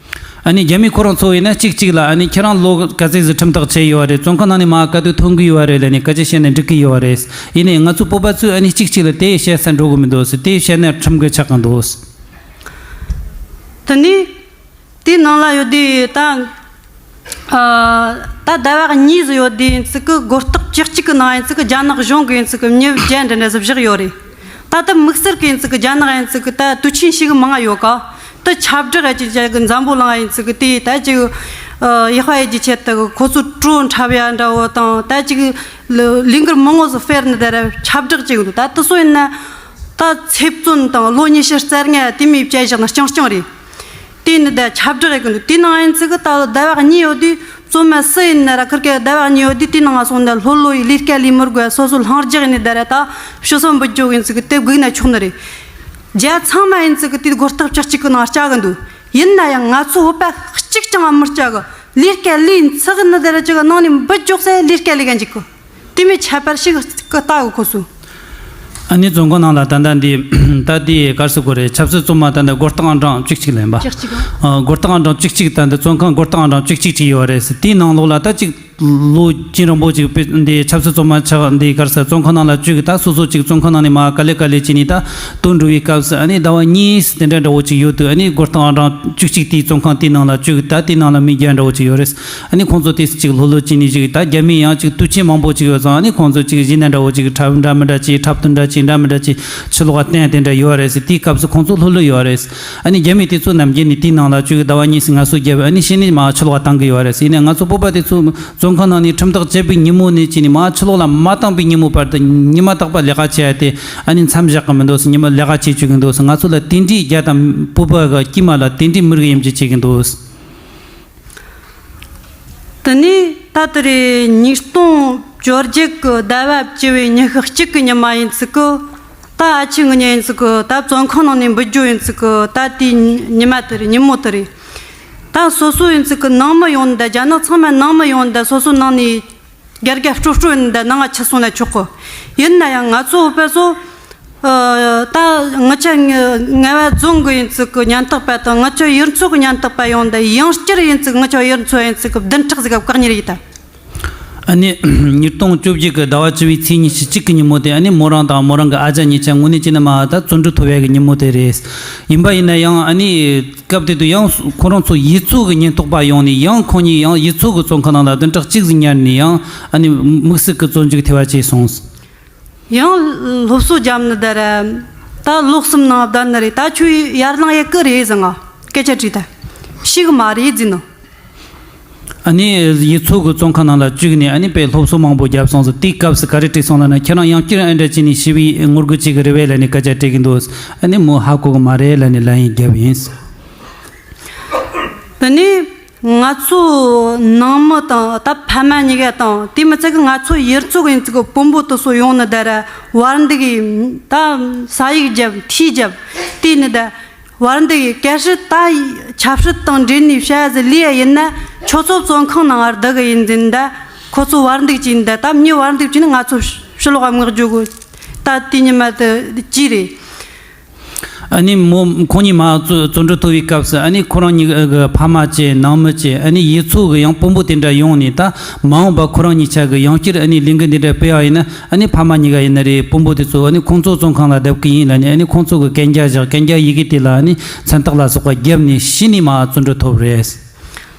ཨ་ནི་རྒྱ་མི་ཁོ་རང་ཚོ་ཡིན་ན་གཅིག་གཅིག་ལ་ཨ་ནི་ཁྱེད་རང་ལོ་ག་ཚོད་ཟིག་ཁྲིམས་ཐག་བཅད་ཡོད་རེད། བཙོན་ཁང་ནང་ནས་མར་ག་དུས་ཐོན་གི་ཡོད་རེད་ལབ་ནས་སྐད་ཆ་བཤད་ན་འགྲིག་གི་ཡོད་རེད། ཡིན་ནའི་ང་ཚོ་བོད་པ་ཚོས་ཨ་ནི་གཅིག་གཅིག་ལ་དེ་བཤད་ས་འགྲོ་གི་མི་འདུག་ཟེར། དེ་བཤད་ན་ཁྲིམས་འགལ་ཆགས་གི་འདུག་ཟེར། དེ་ནས། དེའི་ནང་ལ་ཡོད་དེ་ད། ཨ། ད་ཟླ་བ་གཉིས་ཟིག་ཡོད་དེ་ཡིན་ཙི་གི་སྒོ་རྟགས་བཅུ་གཅིག་གི་ནང་ཡིན་ཙི་གི་རྒྱ་ནག་གཞུང་གི་ཡིན་ཙི་གི་མི་བརྒྱ་འདྲ་འདྲ་ཟིག་བཞག་ཡོད་རེད། ད་ལྟ་དམིགས་བསལ་གི་ཡིན་ཙི་གི་རྒྱ་ནག་ཡིན་ཙི་གི་ད་དུས་ཆེན་ཞིག་མང་ང་ཡོད་ག་ད་ཁྱབ་བསྒྲགས་ཡ་ཅིག་བྱ་གི་འཛམ་བུ་གླིང་ཡིན་ཙི་གི་དེ་ད་ཅིག་ཨ། ཡག་པ་ཡེད་རྒྱུ་ཆེད་དུ་ཁོ་ཚོ་བྲོ་འཁྲབ་ཡ་འདྲ་བོ་དང་། ད་ཅིག་ལས་འགུལ་མང་བོ་ཟིག་སྤེལ་ནི་དེ་ར་ཁྱབ་བསྒྲགས་བྱེད་གི་འདུག་ད་དེ་ཚོ་ཡིན་ན་ད་ཚེ་བཙོན་དང་ལོ་ཉི་ཤུ་རྩ་ལྔ་དེ་མོ་བཅད་བཞག་ན་རྐྱང་རྐྱང་རེད། དེ་ནི་ད་ཁྱབ་བསྒྲགས་ཡེད་གི་འདུག་དེ་ནང་ཡིན་ཙི་གི་ད་ཟླ་བ་གཉིས་ཡོད་དུས་བཙོན་མ་སུ་ཡིན་ན་ར་ཁིར་ཀའི་ཟླ་བ་གཉིས་ཡོད་དུས་དེ་ནང་སོང་ནས་ལྷོད་ལྷོད་ཡེ་ལས་ཀ་ལས་མི་དགོས། སོ་སོ་ལྷིང་འཇགས་ཡེ་ནས་ད་ར་ད་ཕྱི་སོ་འབུད་རྒྱུ་ཡིན་ཙི་གི་དེ་སྒུག་ན་ཆོག་ནི་རེད། རྒྱ་ཚང་མ་ཡིན་ཙི་གི་དེ་སྒོ་རྟགས་བཅུ་གཅིག་གི་ནང་བཅའ་གི་འདུག་ཡིན་ན་ཡང་ང་ཚོ་བོད་པ་གཅིག་ཀྱང་མི་བཅའ་གི། ལས་ཀ་ལས་ཚག་ནི་དེ་ར་ཅིག་ནང་ནས་འབུད་རྒྱུ་ཟེར་ལས་ཀ་ལས་ག་འཇུག་གི། དེ་མོ་ཁྱད་པར་ཞིག་གི་ལྟ་གི་ཁོ་ཚོ། ཨ་ནི་བཙོན་ཁང་ནང་ལ་ད་ལྟ་འདི་ད་འདི་ག་རེ་ཟེར་དགོས་རེད། ཆབ་སྲིད་བཙོན་མ་ད་ལྟ་སྒོ་རྟགས་ཨང་གྲངས་བཅུ་གཅིག་ལ་ཡིན་པ། བཅུ་གཅིག་ཨ། སྒོ་རྟགས་ཨང་གྲངས་བཅུ་གཅིག་ད་ལྟ་བཙོན་ཁང་སྒོ་རྟགས་ཨང་གྲངས་བཅུ་གཅིག་ཅིག་ཡོད་རེད་ཟེར། དེའི་ནང་ལོགས་ལ་ད་ཅིག་ལོ་རྒྱུན་རིང་པོ་ཅིག་དཔེ་འདི་ཆབ་སྲིད་བཙོན་མ་ཆགས་འདི་ག་རེ་ཟེར་བཙོན་ཁང་ནང་ལ་བཅུག་གི། ད་སོ་སོ་ཅིག་བཙོན་ཁང་ནང་ནས་མར་ག་ལེ་ག་ལེ་བྱས་ནས་ད་བཏོན་འགྲོ་བའི་སྐབས་སུ་ཨ་ནི་ཟླ་བ་གཉིས་དེ་འདྲ་འདྲ་བོ་ཅིག་ཡོད་དུས། ཨ་ནི་སྒོ་རྟགས་ཨང་གྲངས་བཅུ་གཅིག་དེའི་བཙོན་ཁང་དེའི་ནང་ལ་བཅུག་གི། ད་དེའི་ནང་ལ་མི་བརྒྱ་འདྲ་བོ་ཅིག་ཡོད་རེད། ཨ་ནི་ཁོང་ཚོ་དེ་ཅིག་ལྷོད་ལྷོད་བྱས་ནས་ཅིག་ད་རྒྱ་མི་ཡང་ཅིག་དུས་ཆེན་མང་པོ་ཅིག་ཡོད་ཙང་། ཨ་ནི་ཁོང་ཚོ་ཅིག་གཞས་སྣ་འདྲ་བོ་ཅིག་འཁྲབ་འདྲ་མི་འདྲ་བྱས། འཁྲབ་སྟོན་འདྲ་བྱས། འདྲ་མི་འདྲ་བྱས། ཕྱི་ལོགས་ལ་བསྟན་དེ་འདྲ་ཡོད་རེད་ཟེར། དེའི་སྐབས་སུ་ཁོང་ཚོ་ལྷོད་ལྷོད་ཡོད་རེད། ཨ་ནི་རྒྱ་མིས་དེ་ཚོ་ནམ་རྒྱུན་ནས་དེའི་ནང་ལ་བཅུག་གི། ཟླ་བ་གཉིས་སུ་ངལ་གསོ་བརྒྱབ། ཨ་ནི་གཞི་ནས་མར་ཕྱི་ལོགས་ལ་བཏང་གི་ཡོད་རེད་ཟེར། ཡིན་ནའི་ང་ཚོ་བོད་པ་དེ་ཚོ་བཙོན་ཁང་ནང་ནས་ཁྲིམས་ཐག་བཅད་པའི་ཉིན་མོ་ནས་བྱས་ནས་མར་ཕྱི་ལོགས་ལ་མ་བཏང་པའི་ཉིན་མོ་བར་དུ་ཉི་མ་རྟག་པར་ལས་ཀ་བྱེད་ཡ་དེ་ཨ་ནི་མཚམས་བཞག་གི་མི་འདུག་ཟེར། ཉི་མ་ལས་ཀ་བྱེད་བཅུག་གི་འདུག་ཟེར། ང་ཚོ་ལ་དེ་འདྲའི་རྒྱ་དང་བོད་པ་གི་དཀྱིལ་མ་ལ་དེ་འདྲའི་མི་རིགས་དབྱེ་འབྱེད་བྱེད་ཀྱི་འདུག་ཟེར། དེ་ནས་ད་དེ་རེད། ཉིས་སྟོང་བཅོ་བརྒྱད་གི་ཟླ་བ་བཅུ་བའི་ཉི་ཤུ་གཅིག་གི་ཉི་མ་ཡིན་ཙི་གི། ད་ཨ་ཆེ་ངུ་ཉིན་ཡིན་ཙི་གི། ད་བཙོན་ཁང་ནང་ནས་འབུད་རྒྱུ་ཡིན་ཙི་གི། ད་དེའི་ཉི་མ་དེ་རེད། ཉིན་མོ་དེ་རེད། ད་སོ་སོ་ཡིན་ཙི་གི་ནང་མི་ཡོང་ད། རྒྱ་ནག་ཚང་མ་ནང་མི་ཡོང་ད། སོ་སོ་ནང་ནས་རྒྱ་རྒྱ་སྤྲོ་སྤྲོ་ཡིན་ད། ནང་ང་ཆི་སོང་ན་ཆོག་གི། ཡིན་ན་ཡང་ང་ཚོ་བོད་པ་ཚོ། ཨ། ད་ངུ་ཆོ་ངལ་བ་རྫོང་གི་ཡིན་ཙི་གི་ཉེན་རྟོག་པ་དང་། ངུ་ཆོ་ཡུལ་ཚོ་གི་ཉེན་རྟོག་པ་ཡོང་ད། ཡང་བསྐྱར་ཡིན་ཙི་གི་ངུ་ཆོ་ཡུལ་ཚོ་ཡིན་ཙི་གི་བདུན་ཕྲག་ཟིག་ག་བཀག་ཉར་ཡེད་ད། ཨ་ནི་ཉིས་སྟོང་བཅོ་བརྒྱད་གི་ཟླ་བ་བཅུ་བའི་ཚེས་ཉི་ཤུ་གཅིག་གི་ཉིན་མོ་དེ་ཨ་ནི་མོ་རང་དང་མོ་རང་གི་ཨ་ཅག་གཉིས་ཆ་དངོས་གནས་བྱས་ན་མར་ད་བཙོན་གྲོལ་ཐོབ་ཡ་གི་ཉིན་མོ་དེ་རེད། ཡིན་པ་ཡིན་ན་ཡང་ཨ་ནི་སྐབས་དེ་དུས་ཡང་ཁོ་རང་ཚོ་ཡུལ་ཚོ་གི་ཉེན་རྟོག་པ་ཡོང་ནས། ཡང་ཁོ་གཉིས་ཡང་ཡུལ་ཚོ་གི་བཙོན་ཁང་ནང་ལ་བདུན་ཕྲག་གཅིག་ཟིག་ཉར་ནས། ཡང་ཨ་ནི་དམིགས་བསལ་གི་བཙོན་འཇུག་ཐེབས་པ་བྱས་སོང་། ཡང་སློབ་གསོ་བརྒྱབ་ནི་དེ་ར། ད་ལོ་གསུམ་ནང་བསྡད་ནི་རེད། ད་ཁྱོད་ཡར་ལངས་ཡེད་གི་རེད་ཟེར་ང་སྐད་ཆ་དྲིས་ད། ཤེས་གི་མ་རེད་ཟེར་ནི། ཨ་ནི་ཡུལ་ཚོ་གི་བཙོན་ཁང་ནང་ལ་བཅུག་ནས་ཨ་ནི་དཔེ་སློབ་གསོ་མང་པོ་བརྒྱབ་སོང་ཟེར། དེའི་སྐབས་སུ་ག་རེ་དྲིས་སོང་ལབ་ན། ཁྱེད་རང་ཡང་བསྐྱར་ཨེ་འདྲ་བྱས་ནས་ཞི་བའི་ངོ་རྒོལ་བྱེད་གི་རེད་པས་ལབ་ནས་སྐད་ཆ་དྲིས་གི་འདུག་ཨ་ནི་མོ་ཧ་གོ་གི་མ་རེད་ལབ་ནས་ལན་ཡང་བརྒྱབ་ཡིན། དེ་ནས་ང་ཚོ་ནང་མི་དང་ད་ཕ་མ་གཉིས་ཀ་དང་། དེ་མི་ཚད་གི་ང་ཚོ་ཡུལ་ཚོ་གི་ཡིན་ཙི་གི་དཔོན་པོ་དེ་ཚོ་ཡོང་ནི་དེ་ར་བར་འདུག་གི། ད་ས་ཡིག་བརྒྱབ། འཐུས་བརྒྱབ། དེ་ནི་ད་བར་འདུག་གི། གལ་སྲིད་ད་ཆབ་སྲིད་དང་འབྲེལ་ནས་བཤད་ཟེར་ལས་ཡ་ཡིན་ན། ཁྱོད་ཚོ་བཙོན་ཁང་ནང་བསྡད་གི་ཡིན་ཟེར་ད། ཁོ་ཚོ་བར་འདུག་བྱས་ནི་ད། ད་མྱི་བར་འདུག་བྱས་ནི་ང་ཚོ་ཕྱི་ལོགས་མངགས་རྒྱུ་གི། ད་དེ་ཉི་མ་དེ་ཅི་རེད། ཨ་ནི་མོ་ཁོང་གཉིས་མ་བརྩོན་བརྩོན་འགྲུས་མཐོ་བའི་སྐབས་སུ། ཨ་ནི་ཁོ་རང་གཉིས་ཀྱི་ཕ་མ་བཅས་ནང་མི་བཅས། ཨ་ནི་ཡུལ་ཚོ་གི་ཡང་དཔོན་པོ་དེ་འདྲ་ཡོང་ནས། ད་མ་འོངས་པ་ཁོ་རང་གཉིས་ཆ་གི་ཡང་བསྐྱར་ཨ་ནི་ལས་འགུལ་འདི་འདྲ་སྤེལ་བ་ཡིན་ན། ཨ་ནི་ཕ་མ་གཉིས་ཀ་ཡིན་ན་རེད། དཔོན་པོ་དེ་ཚོ་ཨ་ནི་ཁོང་ཚོ་བཙོན་ཁང་ལ་བསྡད་གི་ཡིན་ལབ་ནས། ཨ་ནི་ཁོང་ཚོ་གི་གན་རྒྱ་བཞག་གན་རྒྱ་ཡི་གེ་དེ་ལ་ཨ་ནི་མཚན་རྟགས་ལ་སོགས་པ་བརྒྱབ་ནས་གཞི་ནས་མ་བརྩོན་འགྲུས་མཐོ་བ་རེད།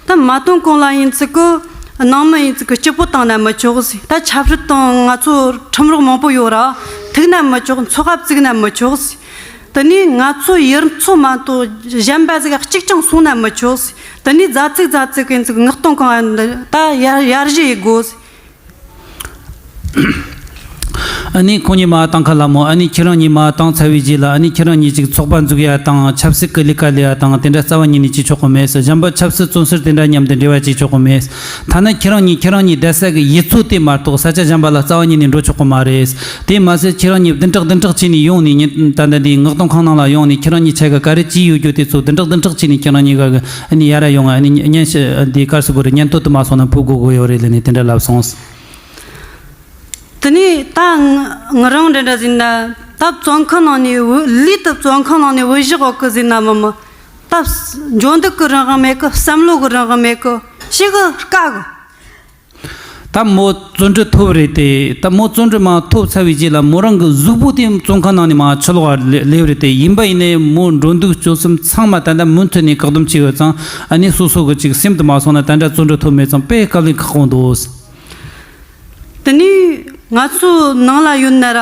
ད་མ་བཏོན་གོང་ལ་ཡིན་ཙི་གི་ནང་མི་ཡིན་ཙི་གི་སྐྱིད་པོ་བཏང་ན་མི་ཆོག་ཟེར། ད་ཆབ་སྲིད་དང་ང་ཚོ་ཁྲིམས་རོགས་མང་པོ་ཡོད་ར། ཐུག་ན་མི་ཆོག་འཚོ་བ་བཙུགས་ན་མི་ཆོག་ཟེར། དེ་ནས་ང་ཚོ་ཡུལ་ཚོ་མ་གཏོགས་གཞན་པ་ཟིག་གཅིག་ཀྱང་སོང་ན་མི་ཆོག་ཟེར། དེ་ནས་རྫ་ཚིག་རྫ་ཚིག་གི་ཡིན་ཙི་གི་མངགས་གཏོང་གང་ད་ཡར་ཡར་ཞུ་ཡི་དགོས་ཟེར། ཨ་ནི་ཁོང་གཉིས་མ་བཏང་ཁ་ལ་མོ། ཨ་ནི་ཁྱེད་རང་གཉིས་མ་བཏང་ཚར་བའི་རྗེས་ལ། ཨ་ནི་ཁྱེད་རང་གཉིས་ཅིག་ཚོགས་པ་འཛུགས་ཡ་དང་ཆབ་སྲིད་ཀྱི་ལས་ཀ་ལས་ཡ་དང་དེ་འདྲ་རྩ་བ་ཉིད་ནས་བྱེད་ཆོག་གི་མེད་ཟེར། གཞན་པ་ཆབ་སྲིད་བཙོན་ཟུར་དེ་འདྲ་མཉམ་དུ་འབྲེལ་བ་བྱེད་ཆོག་གི་མེད། ཐ་ན་ཁྱེད་རང་གཉིས་ཁྱེད་རང་གཉིས་བསྡད་ས་གི་ཡུལ་ཚོ་དེ་མ་གཏོགས་ས་ཆ་གཞན་པ་ལ་རྩ་བ་ཉིད་ནས་འགྲོ་ཆོག་གི་མ་རེད། དེ་མ་ཟད་ཁྱེད་རང་གཉིས་བདུན་ཕྲག་བདུན་ཕྲག་བྱས་ནས་ཡོང་ནས། ཉིན་ད་ལྟ་འདིའི་མངགས་གཏོང་ཁང་ནང་ལ་ཡོང་ནས་ཁྱེད་རང་གཉིས་ཆ་ག་ག་རེ་བྱས་ཡོད་རྒྱུ་དེ་ཚོ་བདུན་ཕྲག་བདུན་ཕྲག་བྱས་ནས་ཁྱེད་རང་གཉིས་ཀ་གི་ཨ་ནི་ཡར་ཡོང་། ཨ་ནི་སྙན་ཞུ་འདི་གར་སོ་གོ་རེ་སྙན་ཐོ་དུ་མ་སོང་ན་ཕུལ་དགོས་གི་ཡོད་རེད་ལབ་ནས་དེ་འདྲ་ལབ་སོང་། དེ་ནས་ད་ང་རང་འདྲ་འདྲ་ཟིན་ན། ད་བཙོན་ཁང་ནང་ནས་བུ་ལུས་དུ་བཙོན་ཁང་ནང་ནས་བུ་བཞག་འོག་གི་ཟིན་ན་མི་མི། ད་འཇོན་འདུག་གི་རང་དབང་མེད་གི། བསམ་བློ་གི་རང་དབང་མེད་གི། ཞེ་གི་དཀའ་གི། ད་མོ་བརྩོན་འགྲུས་མཐོ་བ་རེད་དེ། ད་མོ་བརྩོན་འགྲུས་མ་མཐོ་ཚར་བའི་རྗེས་ལ་མོ་རང་གི་གཟུགས་པོ་དེ་བཙོན་ཁང་ནང་ནས་མ་ཕྱི་ལོགས་ལ་སླེབས་རེད་དེ། ཡིན་པ་ཡིན་ནའི་མོ་འགྲོ་འདུག་སྤྱོད་གསུམ་ཚང་མ་ད་ལྟ་མུ་མཐུད་ནས་བཀག་སྡོམ་བྱས་ཡོད་ཙང་། ཨ་ནི་སོ་སོ་གི་ཅིག་སེམས་དུ་མ་སོང་ན་ད་ལྟ་བརྩོན་འགྲུས་མཐོ་མེད་ཙང་དཔེ་དཀའ་ལས་ཁག་པོ་འདུག། དེ་ནས་ང་ཚོ་ནང་ལ་ཡོད་ན་ར།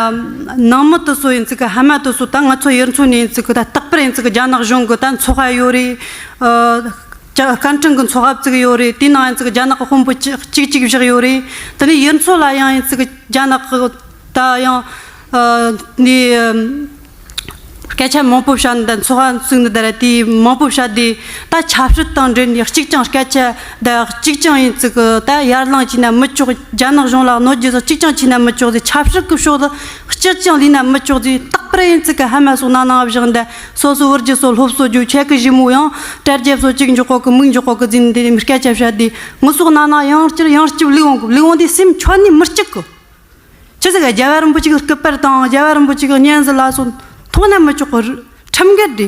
ནང་མི་དེ་ཚོ་ཡིན་ཙི་གི་ཕ་མ་དེ་ཚོ་ད་ང་ཚོ་ཡུལ་ཚོ་ནས་ཡིན་ཙི་གི་ད་རྟག་པར་ཡིན་ཙི་གི་རྒྱ་ནག་གཞུང་གི་ད་འཚོ་བ་ཡོད་རེད། ཨ། སྐད་འཕྲིན་གི་འཚོ་བ་བཙུགས་ཡོད་རེད། དེའི་ནང་ཡིན་ཙི་གི་རྒྱ་ནག་གི་དཔོན་པོ་གཅིག་གཅིག་གཅིག་བཞག་ཡོད་རེད། དེ་ནས་ཡུལ་ཚོ་ལ་ཡང་ཡིན་ཙི་གི་རྒྱ་ནག་གི་ད་ཡང་ནི་སྐད་ཆ་མང་པོ་བཤད་ནི་ད། འཚོ་བ་བཙུགས་ནི་ད་ར་དེ་མང་པོ་བཤད་དེ། ད་ཆབ་སྲིད་དང་འབྲེལ་ནས་གཅིག་ཀྱང་སྐད་ཆ་ད་གཅིག་ཀྱང་ཡིན་ཙི་གི་ད་ཡར་ལངས་བྱས་ན་མི་ཆོག། རྒྱ་ནག་གཞུང་ལ་གནོད་རྒྱུ་ཟིག་གཅིག་ཀྱང་བྱས་ན་མི་ཆོག་ཟེར། ཆབ་སྲིད་གི་ཕྱོགས་སུ་གཅིག་ཀྱང་ལུས་ན་མི་ཆོག་ཟེར། རྟག་པར་ཡིན་ཙི་གི་ཕ་མ་སོགས་ནང་ནང་བཞག་འདི། སོ་སོ་བུ་རྒྱུད་སོགས་སློབ་གསོ་རྒྱུ། ཁྱེད་ཀྱི་གཞི་མོ་ཡང་དྲ་རྒྱ་སོགས་གཅིག་འཇོག་གོ་གི་མིག་འཇོག་གོ་གི་ཟིན་དེ་མི་སྐད་ཆ་བཤད་དེ། ངུ་སོགས་ནང་ན་ཡང་བསྐྱར་ཡང་སྐྱིད་ལུས་འོང་གི། ལུས་འོང་དེ་སེམས་ཁྱོན་ནས་མི་སྐྱིད་གི། ཆི་ཟིག་ག་རྒྱལ་བ་རིན་པོ་ཆེ་གི་སྐུ་པར་དང་རྒྱལ་བ་རིན་པོ་ཆེ་གི་བརྙན་ཟིག་ལ་སོགས་མཐོང་ན་མི་ཆོག་གི། ཁྲིམས་འགལ་དེ།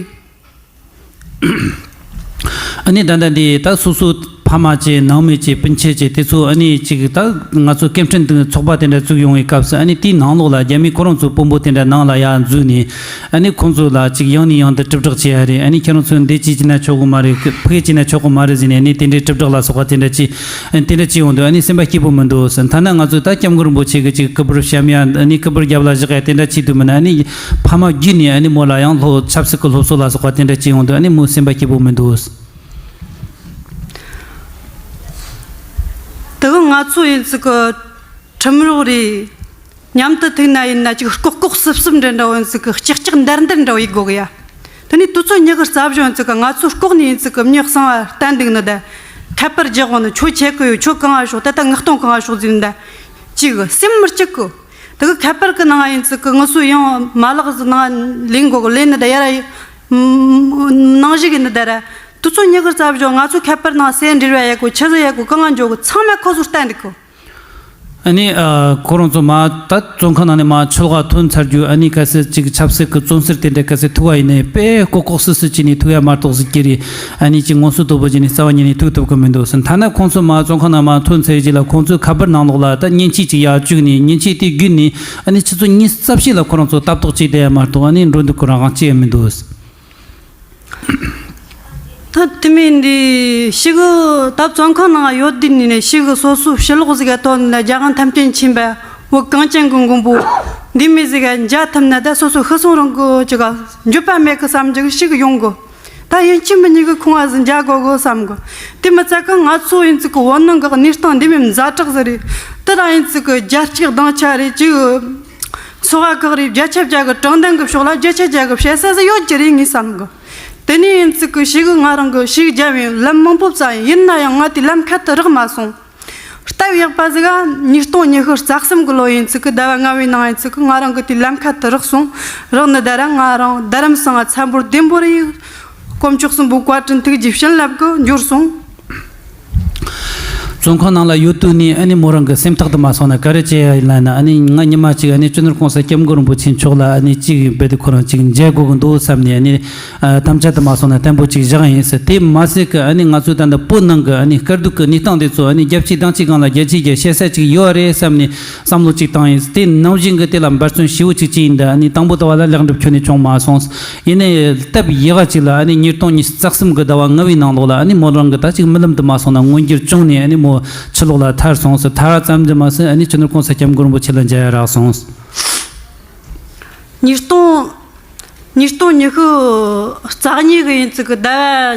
ཨ་ནི་ད་ལྟ་འདི་ད་སོ་སོ་ཕ་མ་བཅས་ནང་མི་བཅས་སྤུན་མཆེད་བཅས་དེ་ཚོ་ཨ་ནི་ཅིག་ད་ང་ཚོ་སྐད་འཕྲིན་དང་ཚོགས་པ་དེ་འདྲ་བཙུགས་ཡོང་བའི་སྐབས་སུ། ཨ་ནི་དེའི་ནང་ལོགས་ལ་རྒྱ་མི་ཁོ་རང་ཚོ་དཔོན་པོ་དེ་འདྲ་ནང་ལ་ཡར་འཛུལ་ནས། ཨ་ནི་ཁོང་ཚོ་ལ་ཅིག་ཡང་ནས་ཡང་དུ་དྲིལ་བསྒྲགས་བྱེད་ཡ་རེད། ཨ་ནི་ཁྱེད་རང་ཚོ་འདི་བྱས་བྱས་ན་ཆོག་གི་མ་རེད། ཕུགས་བྱས་ན་ཆོག་གི་མ་རེད་ཟེར་ནས། ཨ་ནི་དེ་འདྲའི་དྲིལ་བསྒྲགས་ལ་སོགས་པ་དེ་འདྲ་བྱས། ཨ་ནི་དེ་འདྲ་བྱས་ཡོང་དུས་ཨ་ནི་སེམས་པ་སྐྱིད་པོ་མི་འདུག་ཟེར། ཐ་ན་ང་ཚོ་ད་སྐྱབས་མགོན་རིན་པོ་ཆེ་གི་ཅིག་སྐུ་པར་བཤམ་ཡ། ཨ་ནི་སྐུ་པར་རྒྱབ་ལ་བཞག་ཡ་དེ་འདྲ་བྱས་དུས་མིན་ན། ཨ་ནི་ཕ་མ་བརྒྱུད་ནས་ཨ་ནི་མོ་ལ་ཡང་སློབ་ཆབ་སྲིད་ཀྱི་སློབ་གསོ་ལ་སོགས་པ་དེ་འདྲ་བྱས་ཡོང་དུས་ཨ་ནི་མོ་སེམས་པ་སྐྱིད་པོ་མི་འདུག། དེ་གི་ང་ཚོ་ཡིན་ཙི་གི་ཁྲིམས་རོགས་རེད། མཉམ་དུ་ཐུག་ན་ཡིན་ན་ཅིག་ལྐོག་ལྐོག་སིབ་སིབ་འདྲ་འདྲ་བོ་ཡིན་ཙི་གི་ལྕག་ལྕག་འདར་འདར་འདྲ་བོ་ཡེད་དགོས་གི་ཡ། དེ་ནས་དུས་ཚོད་ཉི་ཤུ་རྩ་བཞི་ཡིན་ཙི་གི་ང་ཚོ་ལྐོག་ནས་ཡིན་ཙི་གི་མྱི་གསང་བ་བསྟན་འདུག་ནི་ད། ཁ་པར་རྒྱག་འོང་ནི། ཁྱོད་ཆེ་གི་ཡོད། ཁྱོད་གང་ང་ཤོག་ད་ལྟ་མངགས་གཏོང་གང་ང་ཤོག་ཟེར་ནི་ད། ཅིག་སེམས་མི་སྐྱིད་གི། དེ་གི་ཁ་པར་གི་ནང་ཡིན་ཙི་གི་ངུ་སོ་ཡང་མ་ལག་ཟི་ནང་ལེན་དགོས་གི། ལེན་ནི་ད་ཡ་ར་ནང་བཞིན་གི་ནི་ད་ར། དུས་ཚོད་ཉི་ཤུ་རྩ་བཞི་ང་ཚོ་ཁ་པར་ནང་གསལ་འབྲེལ་བ་ཡེད་དགོས། ཆི་ཟིག་ཡེད་དགོས། གང་ང་འཇོག་གི། ཚང་མ་ཁོ་ཚོར་བསྟན་འདུག་གི། ཨ་ནི་ཨ་ཁོ་རང་ཚོ་མ་ད་བཙོན་ཁང་ནང་ནས་མ་ཕྱི་ལོགས་ཐོན་ཚར་རྒྱུ། ཨ་ནི་གལ་སྲིད་ཅིག་ཆབ་སྲིད་ཀྱི་བཙོན་ཟུར་དེ་འདྲ་གལ་སྲིད་ཐུག་པ་ཡིན་ནའི་དཔེ་ལྐོག་ལྐོག་སིལ་སིལ་བྱས་ནས་ཐུག་ཡ་མ་གཏོགས་ཟིག་གི་རེད། ཨ་ནི་ཅིག་ངོ་སོ་དོད་པོ་བྱས་ནས་རྩ་བ་ཉིད་ནས་ཐུག་ཐུབ་ཀྱི་མི་འདུག་ཟེར། ཐ་ན་ཁོང་ཚོ་མ་བཙོན་ཁང་ནང་མ་ཐོན་ཚར་རྗེས་ལ་ཁོང་ཚོའི་ཁ་པར་ནང་ལོགས་ལ་ད་མཉེན་ཆས་ཅིག་ཡར་བཅུག་ནས། མཉེན་ཆས་དེ་བརྒྱུད་ནས་ཨ་ནི་ཆུ་ཚོད་ཉི་ཤུ་རྩ་བཞི་ལ་ཁོ་རང་ཚོ་ལྟ་རྟོག་བྱས་བསྡད་ཡ་མ་གཏོགས་ཨ་ནི་འགྲོ་འདུག་གི་རང་དབང་ཅི་ཡང་མི་འདུག་ཟེར། ད་དེ་མིན་འདི་ཞིག་ད་བཙོན་ཁང་ནང་ཡོད་དུས་ནས་ཞིག་སོ་སོ་ཕྱི་ལོགས་ཟིག་ག་ཐོན་ནས་རྒྱ་གང་ཐམས་ཅད་མཁྱེན་པ་བོད་གངས་ཅན་གྱི་མགོན་པོ་འདི་མི་ཟིག་ག་མཇལ་ཐུབ་ན། ད་སོ་སོ་ཤི་སོང་རུང་གི་ཅིག་ག་འགྱོད་པ་མེད་གི་བསམ་རྒྱུ་ཞིག་ཡོང་གི། ད་ཡིན་གཅིག་མིན་གཉིས་གི་ཁོང་ང་ཟིག་མཇལ་དགོས་གི་བསམ་གི། དེ་མི་ཚད་གི་ང་ཚོ་ཡིན་ཙི་གི་བོད་ནང་གི་གནས་སྟངས་འདི་མི་ཛ་དྲག་ཟིག་རེད། དེ་རང་ཡིན་ཙི་གི་རྒྱ་སྐྱེད་སྡང་ཆ་རེད། ཅིག་འཚོ་བ་ཁག་རེད། བརྒྱ་ཆ་བརྒྱ་གི་དྲང་བདེན་གི་ཕྱོགས་ལ་བརྒྱ་ཆ་བརྒྱ་གི་བཤད་ས་ཟིག་ཡོད་ཀྱི་རེད་ངས་བསམ་གི། དེ་ནས་ཡིན་ཙི་གི་ཞིག་ང་རང་གི་ཞིག་རྒྱབ་ཡིན་ལམ་མང་པོ་བཙལ་ཡིན། ཡིན་ན་ཡང་ང་དེ་ལམ་ཁ་དུ་རག་མ་སོང་། སྟབས་ཡག་པ་ཟིག་ག་ཉིས་སྟོང་ཉི་ཤུ་རྩ་གསུམ་གི་ལོ་ཡིན་ཙི་གི་ཟླ་བ་ལྔ་བའི་ནང་ཡིན་ཙི་གི་ང་རང་གི་དེ་ལམ་ཁ་དུ་རག་སོང་། རག་ནི་ད་ར་ང་རང་རྡ་རམ་ས་ང་ཚ་འབོར་བདེ་འབོར་ཡིན། དཀོན་མཆོག་གསུམ་པོ་བཀའ་དྲིན་ཐུགས་རྗེ་བྱིན་རླབས་གི་འབྱོར་སོང་། བཙོན་ཁང་ནང་ལ་ཡོད་དུས་ནས་ཨ་ནི་མོ་རང་གི་སེམས་ཐག་ཏུ་མ་སོང་ན་ག་རེ་བྱེད་ཡ་ཡིན་ལབ་ན། ཨ་ནི་ང་ཉི་མ་གཅིག་ཨ་ནི་སྤྱི་ནོར་གོང་ས་སྐྱབས་མགོན་རིན་པོ་ཆེ་མཆོག་ལ་ཨ་ནི་གཅིག་ཡིན་པའི་དུས་ཁོ་རང་གཅིག་མཇལ་དགོས་ཀྱི་འདུག་བསམ་ནས། ཨ་ནི་ཨ་དམ་བཅའ་དུ་མ་སོང་ན་བརྟན་པོ་གཅིག་བཞག་ཡིན་ཟེར། དེ་མ་ཟད་ཀྱི་ཨ་ནི་ང་ཚོའི་ད་ལྟ་བོད་ནང་གི་ཨ་ནི་དཀའ་སྡུག་གི་གནས་སྟངས་དེ་ཚོ་ཨ་ནི་རྒྱལ་སྤྱིའི་དང་ཆའི་སྒང་ལ་རྒྱལ་སྤྱིའི་རྒྱལ་བཤད་ས་གཅིག་ཡོད་རེད་བསམ་ནས་བསམ་བློ་གཅིག་བཏང་ཡིན། དེ་ནང་བཞིན་གྱི་དེ་ལ་འབད་བརྩོན་ཞེ་པོ་གཅིག་བྱས་ཡིན། ད་ཨ་ནི་དང་པོ་ཟླ་བ་ལ་ལེགས་འགྲུབ་ཁྱོན་ནས་བྱུང་མ་སོང་། ཡིན་ནའི་སྟབས་ཡག་ག་ཅིག་ལ་ཨ་ནི་ཉིས་སྟོང་ཉི་ཤུ་རྩ་གསུམ་གི་ཟླ་བ་ལྔ་བའི་ནང་ལོགས་ལ་ཨ་ནི་མོ་རང་གི་ད་ཅིག་རྨི་ལམ་དུ་མ་སོང་ན་མངོན་འགྱུར་བྱུང་ནས་ཨ་ནི་མོ་ཕྱི་ལོགས་ལ་ཐར་སོང་ཟེར། ཐར་བ་ཙམ་གྱིས་མ་ཟད་ཨ་ནི་སྤྱི་ནོར་གོང་ས་སྐྱབས་མགོན་རིན་པོ་ཆེ་ལ་མཇལ་ཡ་རག་སོང་། ཉིས་སྟོང་ཉིས་སྟོང་ཉི་ཤུ་རྩ་གཉིས་གི་ཡིན་ཙི་གི་ཟླ་བ་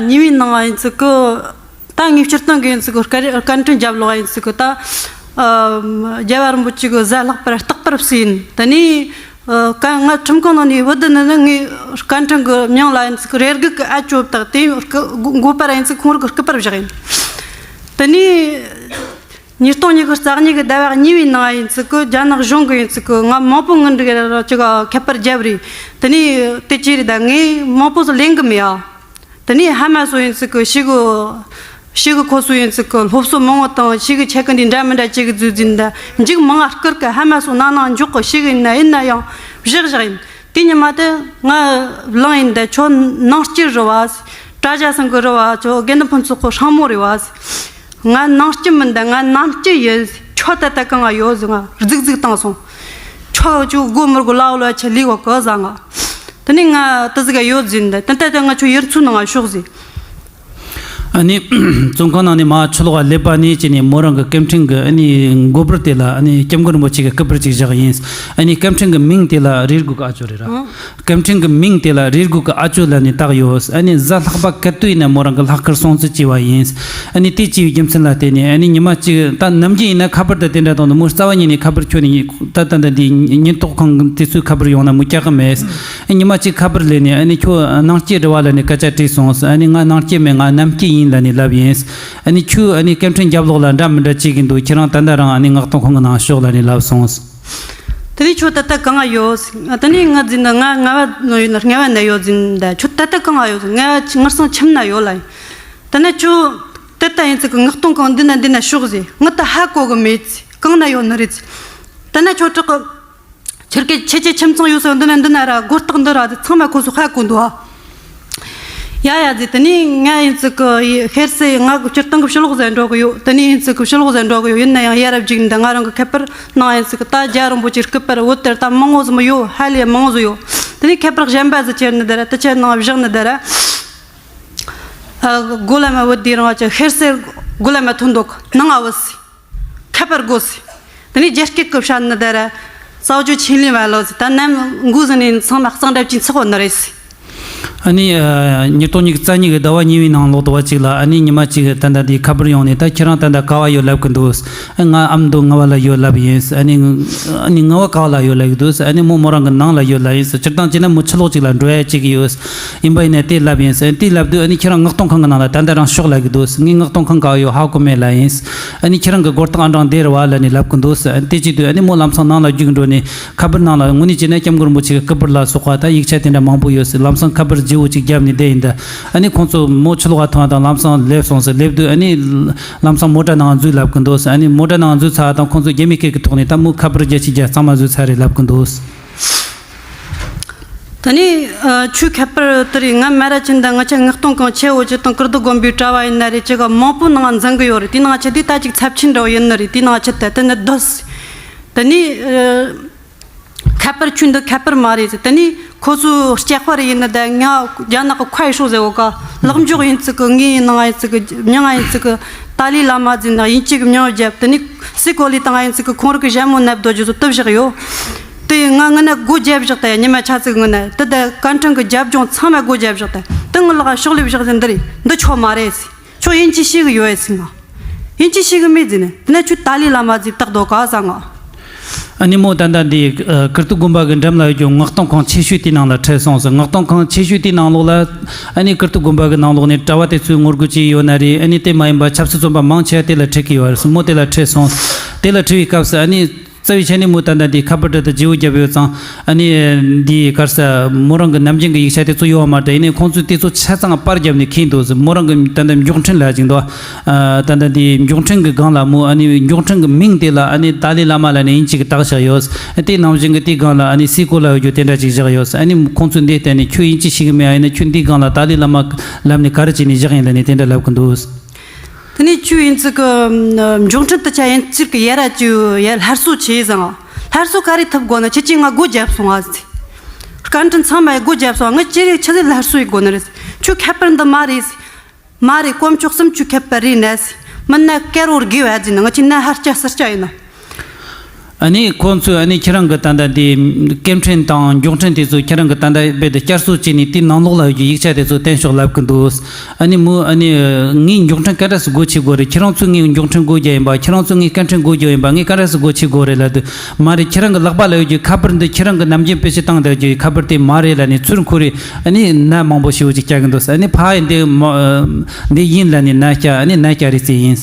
གཉིས་པའི་ནང་ཡིན་ཙི་གི། ད་ངའི་སྤྱིར་བཏང་གི་ཡིན་ཙི་གི་སྐད་སྐད་འཕྲིན་རྒྱབ་ལོག་ཡིན་ཙི་གི། ད་ཨ་རྒྱལ་བ་རིན་པོ་ཆེ་གི་གཟའ་ལྷག་པར་རྟག་པར་བསུ་ཡིན། དེ་ནས་ཨ་ཀ་ང་ཁྲིམས་ཁང་ནང་ནས་བུད་ནས་ནི་ངའི་སྐད་འཕྲིན་གི་མིང་ལ་ཡིན་ཙི་གི་རེ་སྒུག་གི་ཨ་ཅོ་བཏགས། དེ་སྐུ་མགོ་པར་ཡིན་ཙི་ཁོང་རང་གི་སྐུ་པར་བཞག་ཡིན། དེ་ནས་ཉིས་སྟོང་ཉི་ཤུ་རྩ་གཉིས་གི་ཟླ་བ་གཉིས་པའི་ནང་ཡིན་ཙི་གི་རྒྱ་ནག་གཞུང་གི་ཡིན་ཙི་གི་ང་མང་པོ་ངན་འགྲིག་ར་ཅིག་ཁྱད་པར་བརྒྱབ་རེད། དེ་ནས་དེ་ཅི་རེད། ད་ངས་མང་པོ་ཟིག་ལེན་གི་མེད་ཨ། དེ་ནས་ཧ་མ་སོ་ཡིན་ཙི་གི་ཤི་གི་ཤི་གི་ཁོ་སོ་ཡིན་ཙི་གི་སློབ་གསོ་མང་བོ་དང་ཤི་གི་ཆེ་གི་འདི་འདྲ་མི་འདྲ་ཅིག་གི་རྫུས་རྫུན་ད་མཇུག་མང་ང་བསྐུར་གི་ཧ་མ་སོ་ནང་ནང་འཇོག་གི་ཤི་གི་ཡིན་ན་ཡིན་ན་ཡང་བཞག་བཞག་ཡིན། དེ་ཉི་མ་དེ་ང་བླངས་ཡིན། ད་ཁྱོད་ནང་སྐྱིད་རེད་བ། གྲྭ་ཆ་ཚང་གི་རེད་བ། ཁྱོད་དགེ་འདུན་ཕུན་ཚོགས་ཁོ་ཧྲང་མོ་རེད་བ། ང་ནང་སྐྱིད་མིན། ད་ང་ནང་སྐྱིད་ཡིན། ཁྱོད་ད་ལྟ་གང་ང་ཡོད་ཟེར་ང་རྫིག་རྫིག་བཏང་སོང་། ཁྱོད་ཅུ་སྒོ་མི་སྒོ་ལའོ་ལ་ཆ་ལི་བ་གོ་ཟ་ང་། དེ་ནས་ང་དེ་ཟིག་ག་ཡོད་ཟིན། ད་ད་ད་ང་ཁྱོད་ཡུལ་ཚོའི་ནང་ང་ཤོག་ཟེར། ཨ་ནི་བཙོན་ཁང་ནང་ནས་མར་ཕྱི་ལོགས་ལ་སླེབས་པ་ནས་བྱས་ནས་མོ་རང་གི་སྐད་འཕྲིན་གྱི་ཨ་ནི་མགོ་པར་དེ་ལ་ཨ་ནི་སྐྱབས་མགོན་རིན་པོ་ཆེ་གི་སྐུ་པར་ཅིག་བཞག་ཡིན། ཨ་ནི་སྐད་འཕྲིན་གྱི་མིང་དེ་ལ་རེ་སྒུག་གི་ཨ་ཅོ་རེད་ར། ཨང་། སྐད་འཕྲིན་གྱི་མིང་དེ་ལ་རེ་སྒུག་གི་ཨ་ཅོ་ལབ་ནས་བཏགས་ཡོད། ཨ་ནི་གཟའ་ལྷག་པ་ག་དུས་ཡིན་ན་མོ་རང་གི་ལྷག་དཀར་སྲུང་བརྩི་བྱས་པ་ཡིན། ཨ་ནི་དེ་བྱས་པའི་རྒྱུ་མཚན་ལ་བརྟེན་ནས་ཨ་ནི་ཉི་མ་གཅིག་ད་ནམ་རྒྱུན་ཡིན་ན་ཁ་པར་དང་དེ་འདྲ་དང་དུ་མོ་རྩ་བ་ཉིད་ནས་ཁ་པར་ཁྱོན་ནས་ད་ད་ད་འདི་ཉེན་རྟོག་ཁང་གི་དེ་ཚོའི་ཁ་པར་ཡོང་ན་མོ་བཀྱག་གི་མེད། ཨ་ཉི་མ་གཅིག་ཁ་པར་སླེབས་ནས་ཨ་ནི་ཁྱོད་ནང་སྐྱིད་རེད་བ་ལབ་ནས་སྐད་ཆ་དྲིས་སོང་། ཨ་ནི་ང་ནང་སྐྱིད་མེད། ང་ནམ་སྐྱིད་ཡིན་ལབ་ནས་ལབ་ཡིན། ཨ་ནི་ཁྱོད་ཨ་ནི་སྐད་འཕྲིན་རྒྱབ་ལོགས་ལ་འདྲ་མི་འདྲ་བྱེད་ཀྱི་འདུག་ཁྱེད་རང་ད་ལྟ་རང་ཨ་ནི་མངགས་གཏོང་ཁང་གི་ནང་ཤོག་ལབ་ནས་ལབ་སོང་། དེ་ནས་ཁྱོད་ད་ལྟ་གང་ང་ཡོད། དེ་ནས་ང་འཛིན་ད་ང་ང་བ་ནོ་ཡོད་ན་ང་བ་ན་ཡོད་འཛིན་ད་ཁྱོད་ད་ལྟ་གང་ང་ཡོད། ང་ང་སང་ཁྱིམ་ན་ཡོད་ལ། ད་ནི་ཁྱོད་ད་ལྟ་ཡིན་ཙི་གི་མངགས་གཏོང་ཁང་འདི་ན་འདི་ན་ཤོག་ཟེར། ང་ད་ཧ་གོ་གི་མེད་ཙི་གང་ན་ཡོད་ན་རེད་ཙི། ད་ནི་ཁྱོད་དྲག་གི་ཁྱེད་ཀྱི་ཁྱེད་ཀྱི་ཁྱིམ་ཚང་ཡོད་ས་འདི་ན་འདི་ན་ར་སྒོ་རྟགས་འདི་ར་དེ་ཚང་མ་ཁོ་ཚོ་ཧ་གོ་འདུག་ཨ། ཡ་ཡ་ཟེར། དེ་ནས་ང་ཡིན་ཙི་གི་ཤེར་སེ་ང་གི་སྤྱིར་བཏང་གི་ཕྱི་ལོགས་ཟེར་འགྲོ་གི་ཡོད། དེ་ནས་ཡིན་ཙི་གི་ཕྱི་ལོགས་ཟེར་འགྲོ་གི་ཡོད། ཡིན་ན་ཡང་ཡ་རབས་ཅིག་འདི་ང་རང་གི་ཁ་པར་ནང་ཡིན་ཙི་གི་ད་རྒྱལ་བ་རིན་པོ་ཆེའི་སྐུ་པར་འོད་དེར་ད་མང་ངོ་ཟིག་མོ་ཡོད། ཧ་ལས་མང་ཟིག་ཡོད། དེ་ནས་ཁ་པར་གཞན་པ་ཟིག་ཁྱེར་ནི་དེ་ར་དེ་ཁྱེར་ནང་བཞག་ནི་དེ་ར། ཨ་སྒོ་ལ་མ་བུད་དེ་རང་ཅི་ཤེར་སེ་སྒོ་ལ་མ་ཐོན་འདུག་ནང་ང་བུད་སི། ཁ་པར་དགོས་སི། དེ་ནས་རྒྱ་སྐད་ཀྱི་བཤད་ནི་དེ་ར། ས་ཇོ་ཆིན་ལི་བ་ལོ་ཟི་ད་ནམ་འགོ་ཟི་ནས་ཚང་མ་གཙང་སྦྲ་ཅིག་ཚགས་པོ་ནི་རེད་སི། ཨ་ནི་ཨ་ཉིས་སྟོང་ཉི་ཤུ་རྩ་གཉིས་ཀྱི་ཟླ་བ་གཉིས་པའི་ནང་ལོགས་དུ་བ་ཅིག་ལ་ཨ་ནི་ཉི་མ་གཅིག་ད་ལྟ་འདི་ཁ་པར་ཡོང་ནས་ད་ཁྱེད་རང་ད་ལྟ་ག་བ་ཡོད་ལབ་གི་འདུག་ཨ་ང་ཨ་མདོ་རྔ་བ་ལ་ཡོད་ལབ་ཡིན། ཨ་ནི་ཨ་ནི་རྔ་བ་ག་བ་ལ་ཡོད་ལབ་གི་འདུག་ཨ་ནི་མོ་མོ་རང་གི་ནང་ལ་ཡོད་ལབ་ཡིན། སྤྱིར་བཏང་བྱས་ན་མོ་ཕྱི་ལོགས་ཅིག་ལ་འགྲོ་ཡ་ཅིག་ཡོད། ཡིན་པ་ཡིན་ན་དེ་ལབ་ཡིན་ཟེར། དེ་ལབ་དུས་ཨ་ནི་ཁྱེད་རང་མངགས་གཏོང་ཁང་གི་ནང་ལ་ད་ལྟ་རང་ཤོག་ལབ་གི་འདུག་ངས་མངགས་གཏོང་ཁང་ག་བ་ཡོད་ཧ་གོ་མེད་ལབ་ཡིན། ཨ་ནི་ཁྱེད་རང་གི་སྒོ་རྟགས་ཨང་གྲངས་འདི་རེད་བ་ལབ་ནས་ལབ་གི་འདུག་ཟེར། དེ་བྱེད་དུས་ཨ་ནི་མོ་ལམ་སང་ནང་ལ་རྒྱུགས་འགྲོ་ནས་ཁ་པར་ནང་ལ་དངོས་གནས་བྱས་ན་སྐྱབས་མགོན་རིན་པོ་ཆེ་གི་སྐུ་པར་ལ་སོགས་པ་ད་ཡིག་ཆ་དེ་འདྲ་མང་པོ་ཡོད་ཟེར། ལམ་སང་ཁ་པར་བརྗེ་བོ་ཅིག་བརྒྱབ་ནས་བསྡད་ཡིན། ད་ཨ་ནི་ཁོང་ཚོ་མོ་ཕྱི་ལོགས་ལ་ཐོན་དང་ལམ་སང་སླེབས་སོང་ཟེར། སླེབས་དུས་ཨ་ནི་ལམ་སང་མོ་ཊ་ནང་འཛུལ་ལབ་གི་འདུག་ཟེར། ཨ་ནི་མོ་ཊ་ནང་འཛུལ་ཚར་དང་ཁོང་ཚོ་རྒྱ་མི་སྐད་ཀྱི་ཐོག་ནས་ད་མོ་ཁ་པར་བརྒྱ་ཆ་བརྒྱ་གཙང་མ་བཟོས་ཚར་རེད་ལབ་གི་འདུག་ད་ནི་ཨ་ཆུ་ཁ་པར་དེ་རིང་ང་མ་ར་ཆེན་དང་ང་ཆ་མངགས་གཏོང་ཁང་ཆེ་བོ་ཅིག་དང་ཀིརྟི་དགོན་པའི་གྲྭ་བ་ཡིན་ན་རེད། ཅི་ག་མང་པོ་ནང་འཛིན་གི་ཡོད་རེད། དེ་ནང་ཆ་དེ་ད་ཅིག་ཚབས་ཆེན་འདྲ་བོ་ཡིན་ནི་རེད། དེ་ནང་ཆ་དེ་དེ་ནི་སྡོད། ད་ནི་ཨ་ཁ་པར་ཆུ་འདི་ཁ་པར་མ་རེད་ཟེར། ད་ནི་ཁོ་ཚོའི་སྐྱག་པ་རེད་ཡིན་ན་ད་ང་རྒྱ་ནག་གི་ཁ་ཡི་ཧྲོ་ཟེར་བོ་ག་ལག་འཇོག་ཡིན་ཙི་གི་ངའི་ནང་ཡིན་ཙི་གི་མྱིང་ཡིན་ཙི་གི་ཏཱ་ལའི་བླ་མ་ཟེར་ན་ཡིན་ཅིག་མྱིང་བརྒྱབ། ད་ནི་སི་ཀོ་ལི་དང་ཡིན་ཙི་གི་ཁོང་རང་གི་ཞྭ་མོ་ནབ་རྡོ་རྗེ་ཚོ་དུ་བཞག་ཡོད། དེ་ང་ངི་ན་སྒོ་རྒྱབ་བཞག་ད་ཡ། ཉི་མ་ཆ་ཙིག་ངི་ན་དེ་ད་སྐད་འཕྲིན་གི་རྒྱབ་ལྗོངས་ཚང་མ་སྒོ་རྒྱབ་བཞག་ད། དེ་ངི་ལག་ཕྱོགས་ལས་བཞག་ཟིན་འདི་རེད། འདི་ཆོ་མ་རེད་ཟེར། ཁྱོད་ཡིན་གཅིག་ཤེས་གི་ཡོད་ཟེར་ང་། ཡིན་གཅིག་ཤེས་གི་མེད་ཟེར་ནས་དེ་ན་ཁྱོད་ཏཱ་ལའི་བླ་མ་ཟེར་བཏགས་འདུག་ག་ཟེར་ང་། ཨ་ནི་མོ་ད་ལྟ་འདི་ཨ་ཀིརྟི་དགོན་པ་གི་འགྲམ་ལ་ཡོད་རྒྱུ་མངགས་གཏོང་ཁང་ཆེ་ཤོས་དེའི་ནང་ལ་ཁྲིད་སོང་ཟེར། མངགས་གཏོང་ཁང་ཆེ་ཤོས་དེའི་ནང་ལོགས་ལ་ཨ་ནི་ཀིརྟི་དགོན་པ་གི་ནང་ལོགས་ནས་གྲྭ་བ་དེ་ཚོས་ངོ་རྒོལ་བྱས་ཡོད་ན་རེད། ཨ་ནི་དེ་མ་ཡིན་པ་ཆབ་སྲིད་བཙོན་པ་མང་ཆེ་བ་དེ་ལ་ཁྲིད་གི་ཡོད་རེད་ཟེར། མོ་དེ་ལ་ཁྲིད་སོང་། དེ་ལ་ཁྲིད་པའི་སྐབས་སུ་ཨ་ནི། རྩ་བའི་ཆ་ནས་མོ་ད་ལྟ་འདི་ཁ་པར་དེ་དང་བརྗེ་པོ་བརྒྱབ་ཡོད་ཙང་། ཨ་ནི་འདི་གར་ས་མོ་རང་གི་ནམ་རྒྱུན་གྱི་ཡིག་ཆ་དེ་ཚོ་ཡོད་མ་རེད། ཡིན་ནའི་ཁོང་ཚོས་དེ་ཚོ་ཆ་ཚང་པར་བརྒྱབ་ནས་ཁེངས་འདུག་ཟེར། མོ་རང་གི་ད་ལྟ་མགྱོགས་འཕྲིན་ལབ་ཅིག་འདུག་ཨ། ད་ལྟ་འདི་མགྱོགས་འཕྲིན་གྱི་སྒང་ལ་མོ། ཨ་ནི་མགྱོགས་འཕྲིན་གྱི་མིང་དེ་ལ་ཨ་ནི་ཏཱ་ལའི་བླ་མ་ལབ་ནས་དབྱིན་ཇི་གི་བཏགས་བཞག་ཡོད། དེ་ནང་བཞིན་གྱི་དེའི་སྒང་ལ་ཨ་ནི་སི་ཀོ་ལབ་ཡོད་རྒྱུ་དེ་འདྲ་ཅིག་བཞག་ཡོད། ཨ་ནི་ཁོང་ཚོས་འདི་བལྟས་ནས་ཁྱོད་དབྱིན་ཇི་ཤེས་གི་མེད། ཨ་ཡིན་ན་ཁྱོད་འདིའི་སྒང་ལ་ཏཱ་ལའི་བླ་མ་ལབ་ནས་ག་རེ་བྱས་ནས་བཞག་ཡིན་ལབ་ནས་དེ་འདྲ་ལབ་གི་འདུག་དེ་ནས་ཁྱོད་ཡིན་ཙི་གི་མགྱོགས་འཕྲིན་དུ་ཆ་ཡིན་ཙི་གི་ཡ་ར་ཅིག་ཡ་སླར་གསོ་བྱས་ཟིན། སླར་གསོ་ག་རེ་ཐུབ་དགོ་ན། ཁྱེད་ཀྱིས་ང་སྒོ་བརྒྱབ་སོང་ཨ་ཟེར། སྐད་འཕྲིན་ཚང་མ་སྒོ་བརྒྱབ་སོང་། ང་ཅི་རེད་ཆི་ཟིག་སླར་གསོ་ཡེད་དགོ་ནི་རེད། ཁྱོད་ཁ་པར་འདི་མ་རེད་ཟེར། མ་རེད། དཀོན་མཆོག་གསུམ་ཁྱོད་ཁ་པར་རེད་ན་ཟེར། མིན་ན་ཀེ་རོ་དགེ་བ་ཟེར་ན། ང་ཅི་ན་ཧར་སྐྱ་སར་སྐྱ་ཡིན་ན། ཨ་ནི་ཁོང་ཚོས་ཨ་ནི་ཁྱེད་རང་གི་ད་ལྟ་འདི་སྐད་འཕྲིན་དང་མགྱོགས་འཕྲིན་དེ་ཚོ་ཁྱེད་རང་གི་ད་ལྟ་རྦད་དེ་བསྐྱར་གསོ་བྱས་ནས་དེའི་ནང་ལོགས་ལ་ཡོད་རྒྱུ་ཡིག་ཆ་དེ་ཚོ་བསྟན་ཤོག་ལབ་གི་འདུག་ཨ་ནི་མོ། ཨ་ནི་ངས་མགྱོགས་འཕྲིན་ག་འདྲ་སེ་སྒོ་ཕྱེ་དགོས་རེད། ཁྱེད་རང་ཚོས་ངའི་མགྱོགས་འཕྲིན་སྒོ་རྒྱག་ཡིན་པ། ཁྱེད་རང་ཚོས་ངའི་སྐད་འཕྲིན་སྒོ་རྒྱག་ཡིན་པ། ངས་ག་འདྲ་སེ་སྒོ་ཕྱེ་དགོས་རེད་ལབ་དུས། མ་རེད། ཁྱེད་རང་གི་ལག་པ་ལ་ཡོད་རྒྱུའི་ཁ་པར་འདི་ཁྱེད་རང་གི་ནམ་རྒྱུན་དཔེ་ཆ་བཏང་བསྡད་རྒྱུའི་ཁ་པར་དེ་མ་རེད་ལབ་ནས་ཚུར་འཁོར་རེ། ཨ་ནི་ནད་མང་པོ་ཞེ་པོ་ཅིག་སྐྱེ་གི་འདུག་ཨ་ནི་ཕ་ཡི་འདི་མ་འདི་ཡིན་ལབ་ནས་ནད་སྐྱེ། ཨ་ནི་ནད་སྐྱེ་རེད་ཟེར་ཡིན།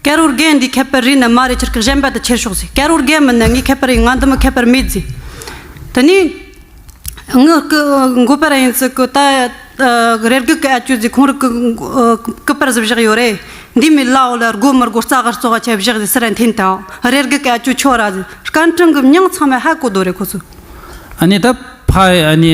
ཀ་རོར་རྒན་འདི་ཁ་པར་རེད་ན་མ་རེད། ཁྱེད་ཀྱི་གཞན་པ་དུ་ཁྱེར་ཤོག་ཟེར། ཀ་རོར་རྒན་མིན་ན་ངའི་ཁ་པར་ཡིན། ང་འདི་མོ་ཁ་པར་མེད་ཟེར། དེ་ནས་ངའི་སྐུ་མགོ་པ་ར་ཡིན་ཙི་གི་ད་རེ་སྒུག་གི་ཨ་ཅོ་ཟེར། ཁོང་རང་གི་སྐུ་པར་ཟིག་བཞག་ཡོད་རེད། འདི་མོ་ལ་འོ་ལ་སྒོ་མི་སྒོ་རྩ་ག་རྩོག་ག་ཆ་བཞག་ཟེར། སི་ར་འཐེན་དང་རེ་སྒུག་གི་ཨ་ཅོ་ཁྱོད་ར་ཟེར། སྐད་འཕྲིན་གི་མྱིང་ཚང་མ་ཧ་གོ་དོ་རེད་ཁོ་ཚོ། ཨ་ནི་ད་ཕ་ཨ་ནི་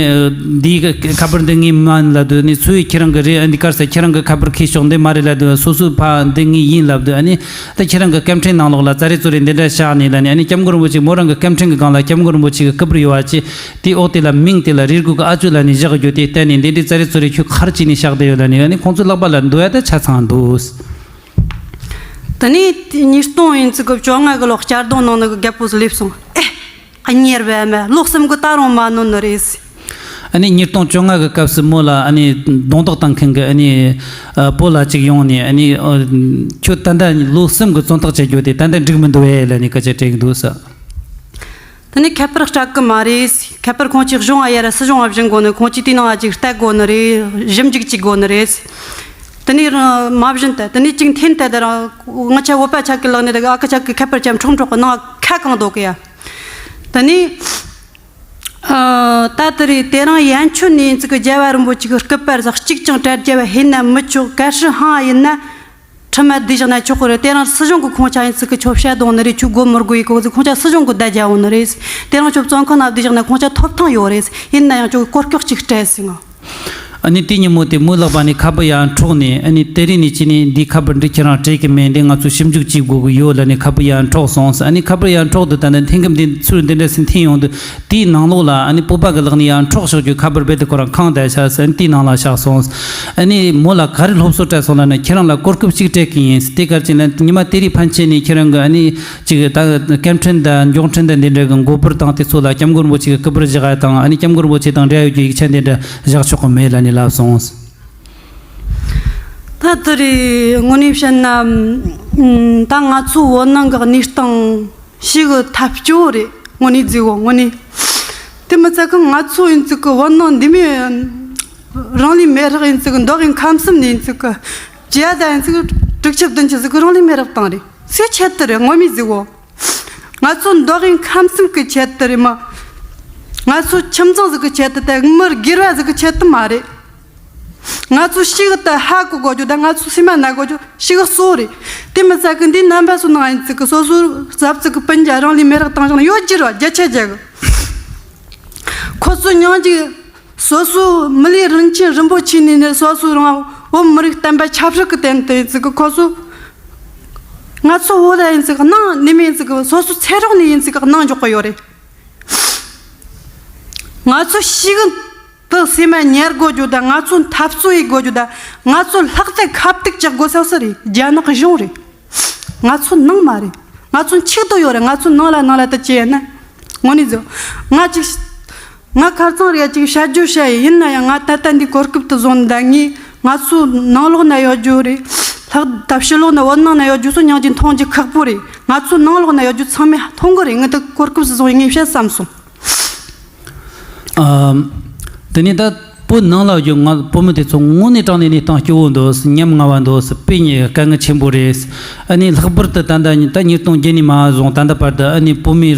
འདིའི་ཁ་པར་འདི་ངའི་མ་ཡིན་ལབ་དུས། ཨ་ནི་སུའི་ཁྱེད་རང་གི་རེད། ཨ་འདི་གར་ས་ཁྱེད་རང་གི་ཁ་པར་ཁྱེར་ཤོག་འདི་མ་རེད་ལབ་དུས། སོ་སོའི་ཕ་འདི་ངའི་ཡིན་ལབ་དུས། ཨ་ནི་ད་ཁྱེད་རང་གི་སྐད་འཕྲིན་ནང་ལོགས་ལ་ཙ་རེ་ཙོ་རེ་འདི་འདྲ་བཞག་ནས་ལབ་ནས། ཨ་ནི་སྐྱབས་མགོན་རིན་པོ་ཆེ་མོ་རང་གི་སྐད་འཕྲིན་གི་སྒང་ལ་སྐྱབས་མགོན་རིན་པོ་ཆེ་གི་སྐུ་པར་ཡོད་པ་ཅི། དེའི་འོག་དེ་ལ་མིང་དེ་ལ་རེ་སྒུག་གི་ཨ་ཅོ་ལབ་ནས་བཞག་རྒྱུ་དེ་བལྟས་ནས། འདི་འདྲའི་ཙ་རེ་ཙོ་རེ་ཁྱོད་ག་རེ་བྱས་ནས་བཞག་བསྡད་ཡོད་ལབ་ནས། ཨ་ནི་ཁོང་ཚོའི་ལག་པ་ལ་འདུག་ཡ་ད་ཆ་ཚང་འདུག་དེ་ནས་ཉིས་སྟོང་ཡིན་ཙི་གི་བཅོ་ལྔ་གི་ལོ་གཅར་རྡུང་ནང་ནི་གི་རྒད་པོ་ཟིག་སླེབས་སོང་། ཨེ། གཉེར་བའི་མ་ལོ་གསུམ་གི་ད་རུང་མ་ནོན་ནི་རེད། ཨ་ནི་ཉིས་སྟོང་བཅོ་ལྔ་གི་སྐབས་སུ་མོ་ལ་ཨ་ནི་རྡུང་རྡེག་བཏང་མཁན་གི་ཨ་ནི་བུ་ལ་ཅིག་ཡོང་ནས། ཨ་ནི་ཁྱོད་ད་ལྟ་ལོ་གསུམ་གི་བཙོན་ཐག་བཅད་རྒྱུ་དེ་ད་ལྟ་འགྲིག་མི་འདུག་ཨེ་ལབ་ནས་སྐད་ཆ་དྲིས་འདུག་ས། དེ་ནས་ཁ་པར་སྤྲད་གི་མ་རེད། ཁ་པར་ཁོང་ཅིག་གཞུང་ཨ་ཡ་ར་སྲིད་གཞུང་ཨ་བཞིན་དགོ་ནི། ཁོང་ཅིག་དེའི་ནང་ཨ་ཅིག་བལྟ་དགོ་ནི་རེད། ཞིབ་འཇུག་ཅིག་དགོ་ནི་རེད། དེ་ནས་མ་བཞིན་དུ་དེ་ནས་ཅིག་འཐེན་དེ་དེ་རང་ང་ཆ་བོད་པ་ཆ་གི་ལག་ནས་དེ་ཨ་ཁུ་ཆ་གི་ཁ་པར་ཅམ་འཕྲོག་འཕྲོག་གི་ནང་ཁ་གང་འདུག་གི་ཡ། དེ་ནས། ཨ། ད་དེ་རེད། དེ་རིང་ཡན་ཆོད་ནས་ཡིན་ཙི་གི་རྒྱལ་བ་རིན་པོ་ཆེ་གི་སྐུ་པར་ཟིག་གཅིག་ཀྱང་བྲལ་རྒྱལ་བ་ཧེ་ན་མི་ཆོག་གལ་སྲིད་ཧང་ཡིན་ན་ཁྲིམས་མ་བསྡུས་བཞག་ན་ཆོག་གི་རེད། དེ་རིང་སྲིད་གཞུང་གི་ཁོང་ཆ་ཡིན་ཙི་གི་ཆོ་བཤད་གཏོང་ནི་རེད། ཁྱོད་སྒོ་མི་སྒོ་ཡི་གོ་ཙི་ཁོང་ཆ་སྲིད་གཞུང་གི་བརྡ་རྒྱག་འོང་ནི་རེད། དེ་རིང་ཁྱོད་བཙོན་ཁང་ན་བསྡུས་བཞག་ན་ཁོང་ཆ་ཐོབ་ཐང་ཡོད་རེད། ཡིན་ན་ཡང་ཁྱོད་གོ་སྐབས་གཅིག་སྤྲད་ཟིན་ང་། ཨ་ནི་དེ་ཉིན་མོ་དེ་མོའི་ལག་པ་ནས་ཁ་པར་ཡར་འཕྲོག་ནས། ཨ་ནི་དེ་རིང་ནས་ཅི་ནས་འདི་ཁ་པར་འདི་ཁྱེད་རང་སྤྲད་གི་མེད། འདི་ང་ཚོ་ཞིབ་འཇུག་བྱེད་དགོས་གི་ཡོད་ལབ་ནས་ཁ་པར་ཡར་འཕྲོག་སོང་ཟེར། ཨ་ནི་ཁ་པར་ཡར་འཕྲོག་དུས་ད་ནི་འཐེན་གི་འདི་ཚུར་འདི་འདྲ་སེ་འཐེན་ཡོང་དུས། དེའི་ནང་ལོགས་ལ་ཨ་ནི་བོད་པ་གི་ལག་ནས་ཡར་འཕྲོག་ཤོག་རྒྱུ་ཁ་པར་རྦད་དེ་ཁོ་རང་ཁེངས་བསྡད་ཤག་ཟེར། ཨ་ནི་དེའི་ནང་ལ་བཞག་སོང་ཟེར། ཨ་ནི་མོ་ལ་ག་རེ་སློབ་གསོ་སྤྲད་སོང་ལབ་ན། ཁྱེད་རང་ལ་གོ་སྐབས་གཅིག་སྤྲད་གི་ཡིན་ཟེར། དེ་གར་ཅིག་ན་ཉི་མ་དེ་རིང་ཕན་ཆད་ནས་ཁྱེད་རང་གི་ཨ་ནི་ཅིག་ད་སྐད་འཕྲིན་དང་མགྱོགས་འཕྲིན་དང་འདི་འདྲ་གི་མགོ་པར་དང་དེ་ཚོ་ལ་སྐྱབས་མགོན་རིན་པོ་ཆེ་གི་སྐུ་པར་བཞག་ཡ་དང་། ཨ་ནི་སྐྱབས་མགོན་རིན་པོ་ཆེ་དང་འབྲེལ་ཡོད་ཀྱི་ཡིག་ཆ་འདི་འདྲ་བཞག་ཆོག་གི་མེད་ལབ་ནས་ལབ་སོང་། ད་དེ་རེད། དངོས་གནས་བཤད་ན། ཨམ། ད་ང་ཚོ་བོད་ནང་གི་གནས་སྟངས་ཞེ་གི་ཐབས་སྐྱོ་རེད། དངོས་གནས་ཟེར་བོ་དངོས་གནས། དེ་མི་ཚད་གི་ང་ཚོ་ཡིན་ཙི་གི་བོད་ནང་འདི་མོ་རང་ལུས་མེར་སྲེག་ཡིན་ཙི་གི། མདོ་དབུས་ཁམས་གསུམ་ནས་ཡིན་ཙི་གི་བརྒྱ་ད་ཡིན་ཙི་གི་དྲུག་ཅུ་བདུན་ཅུ་ཟིག་གི་རང་ལུས་མེར་སྲེག་བཏང་རེད། སུའི་ཆེད་དུ་རེད། ངོ་མས་ཟེར་བོ། ང་ཚོ་མདོ་དབུས་ཁམས་གསུམ་གི་ཆེད་དུ་རེད་མ། ང་ཚོ་ཁྱིམ་ཚང་ཟིག་གི་ཆེད་དུ་དང་མི་སྒེར་བ་ཟིག་གི་ཆེད་དུ་མ་རེད། ང་ཚོ་ཞེ་གི་ད་ཧ་གོ་དགོས་རྒྱུ་དང་ང་ཚོ་སེམས་མ་ན་དགོས་རྒྱུ་ཞེ་གི་གཙོ་བོ་རེད། དེ་མི་ཚད་གི་འདི་རྣམ་པ་ཚོ་ནང་ཡིན་ཙི་གི་སོ་སོའི་གཟའ་ཙི་གི་སྤུན་ཀྱག་རང་ལུས་མེར་སྲེག་བཏང་བཞག་ན་ཡོད་རྒྱུ་རེད་བ། བརྒྱ་ཆ་བརྒྱ་གི། ཁོ་ཚོ་སྙིང་རྗེ། སོ་སོའི་མི་ལུས་རིན་ཆེན་རིན་པོ་ཆེ་ནས་ནི་སོ་སོའི་རང་བོད་མི་རིགས་བསྟན་པ་ཆབ་སྲིད་ཀྱི་དོན་དུ་ཡིན་ཙི་གི་ཁོ་ཚོ། ང་ཚོ་བོད་ལ་ཡིན་ཙི་གི་གནང་ནི་མིན་ཙི་གི་སོ་སོའི་ཚེ་སྲོག་ནས་ཡིན་ཙི་གི་གནང་འཇོག་གི་ཡོད་རེད། ང་ཚོ་ཞེ་གི་དུ་སེམས་མ་ཉར་དགོས་རྒྱུ་དང་། ང་ཚོ་འཐབ་རྩོད་ཡེད་དགོས་རྒྱུ་དང་། ང་ཚོ་ལྷག་ཏུ་ཁ་གཏུག་རྒྱག་དགོས་ས་སུ་རེད། རྒྱ་ནག་གཞུང་རེད། ང་ཚོ་ནང་མ་རེད། ང་ཚོ་འཆུག་དོ་ཡོད་རེད། ང་ཚོ་ནང་ལ་ནང་ལ་ད་ཅི་ཡིན་ན། དངོས་གནས་ཟེར། ང་ཅིག་ང་ཁ་རྩང་རེད། ཅིག་བཤད་རྒྱུ་བཤད་ཡིན་ན་ཡང་། ང་ད་ལྟ་འདི་གོ་སྐབས་དུ་བཟུང་ད་ངས་ང་ཚོ་ནང་ལོགས་ན་ཡོད་རྒྱུ་རེད། ལྷག་ད་ཕྱི་ལོགས་ན་བོད་ནང་ན་ཡོད་རྒྱུ་ཚོ་སྙིང་རྗེ་མཐོང་རྒྱུ་ཁག་པོ་རེད། ང་ཚོ་ནང་ལོགས་ན་ཡོད་རྒྱུ་ཚང་མས་མཐོང་གི་རེད། ངས་ད་གོ་སྐབས་སུ་བཟུང་ངས་བཤད་བསམ་སོང་། ཨ། དེ་ནས་ད་ བོད་ནང་ལ་ཡོད་ང་བོད་མི་དེ་ཚོ་དངོས་གནས་དྲང་གནས་གནས་སྟངས་སྐྱོ་བོ་འདུག་ཉམ་ང་བ་འདུག་དཔེ་ཉེ་དཀའ་ངལ་ཆེན་པོ་རེད། ཨ་ནི་ལྷག་པར་དུ་ད་ལྟ་ད་ཉིས་སྟོང་བརྒྱད་ནས་མ་བཟུང་ད་ལྟ་བར་དུ་ཨ་ནི་བོད་མི་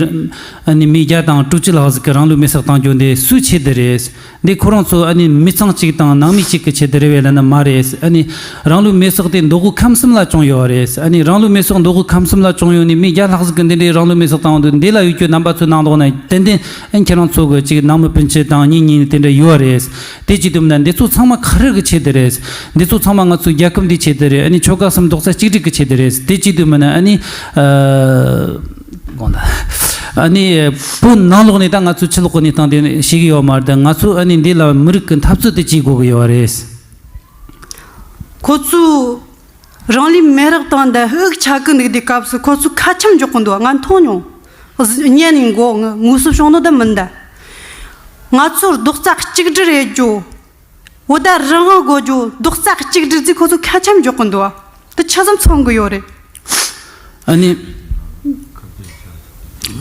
ཨ་ནི་མི་བརྒྱ་དང་དྲུག་ཅུ་ལྷག་ཟིག་གི་རང་ལུས་མེར་སྲེག་བཏང་རྒྱུ་འདི་སུའི་ཆེད་དུ་རེད། འདི་ཁོ་རང་ཚོ་ཨ་ནི་མི་ཚང་གཅིག་དང་ནང་མི་གཅིག་གི་ཆེད་དུ་རེད་བས་ལབ་ན་མ་རེད། ཨ་ནི་རང་ལུས་མེར་སྲེག་དེ་མདོ་དབུས་ཁམས་གསུམ་ལ་བྱུང་ཡོད་རེད། ཨ་ནི་རང་ལུས་མེར་སྲེག་མདོ་དབུས་ཁམས་གསུམ་ལ་བྱུང་ཡོད་ནི་མི་བརྒྱ་ལྷག་ཟིག་གི་འདི་འདྲའི་རང་ལུས་མེར་སྲེག་བཏང་འདུག་འདི་ལ་ཡོད་རྒྱུ་རྣམ་པ་ཚོའི་ནང་ལོགས་ན་ཏན་ཏན་ཨ་ནི་ཁྱེད་རང་ཚོ་གི་གཅིག་ནང་མི་སྤུན་མཆེད་དང་གཉེན་ཉེ་དེ་འདྲ་ཡོད་རེད། དེ་བྱེད་དུས་མིན་ན་འདི་ཚོ་ཚང་མ་ག་རེ་གི་ཆེད་དུ་རེད། འདི་ཚོ་ཚང་མ་ང་ཚོའི་རྒྱལ་ཁབ་འདིའི་ཆེད་དུ་རེད། ཨ་ནི་ཆོལ་ཁ་གསུམ་རྡོག་རྩ་གཅིག་སྒྲིལ་གི་ཆེད་དུ་རེད། དེ་བྱེད་དུས་མིན་ན་ཨ་ནི་ཨ་དགོངས་དག་ཨ་ནི་བོད་ནང་ལོགས་ནས་ད་ང་ཚོའི་ཕྱི་ལོགས་གི་གནས་སྟངས་དེ་ཤེས་ཀྱི་ཡོད་མ་རེད། ད་ང་ཚོ་ཨ་ནི་འདི་ལ་མི་རིགས་ཀྱི་འཐབ་རྩོད་དེ་བྱེད་དགོས་ཀྱི་ཡོད་རེད། ཁོ་ཚོས་རང་ལུས་མེ་རག་བཏང་འདི་དབུགས་ཆད་གི་འདུག་དུས་སྐབས་སུ་ཁོ་ཚོས་ཁ་ཆེམས་འཇོག་གི་འདུག་ང་མཐོང་མྱོང་། ཉན་ནས་མགོ་ངུ་ངུ་སུབ་བྱུང་ནོ་ད་མིན་ད། ང་ཚོར་རྡོག་རྩ་གཅིག་སྒྲིལ་རེད་རྒྱུ། བོད་ད་རང་དབང་དགོས་རྒྱུ་རྡོག་རྩ་གཅིག་སྒྲིལ་རྩིས་ཁོ་ཚོས་ཁ་ཆེམས་འཇོག་གི་འདུག་དེ་ཆི་ཙམ་མཚོན་གི་ཡོད་རེད། ཨ་ནི།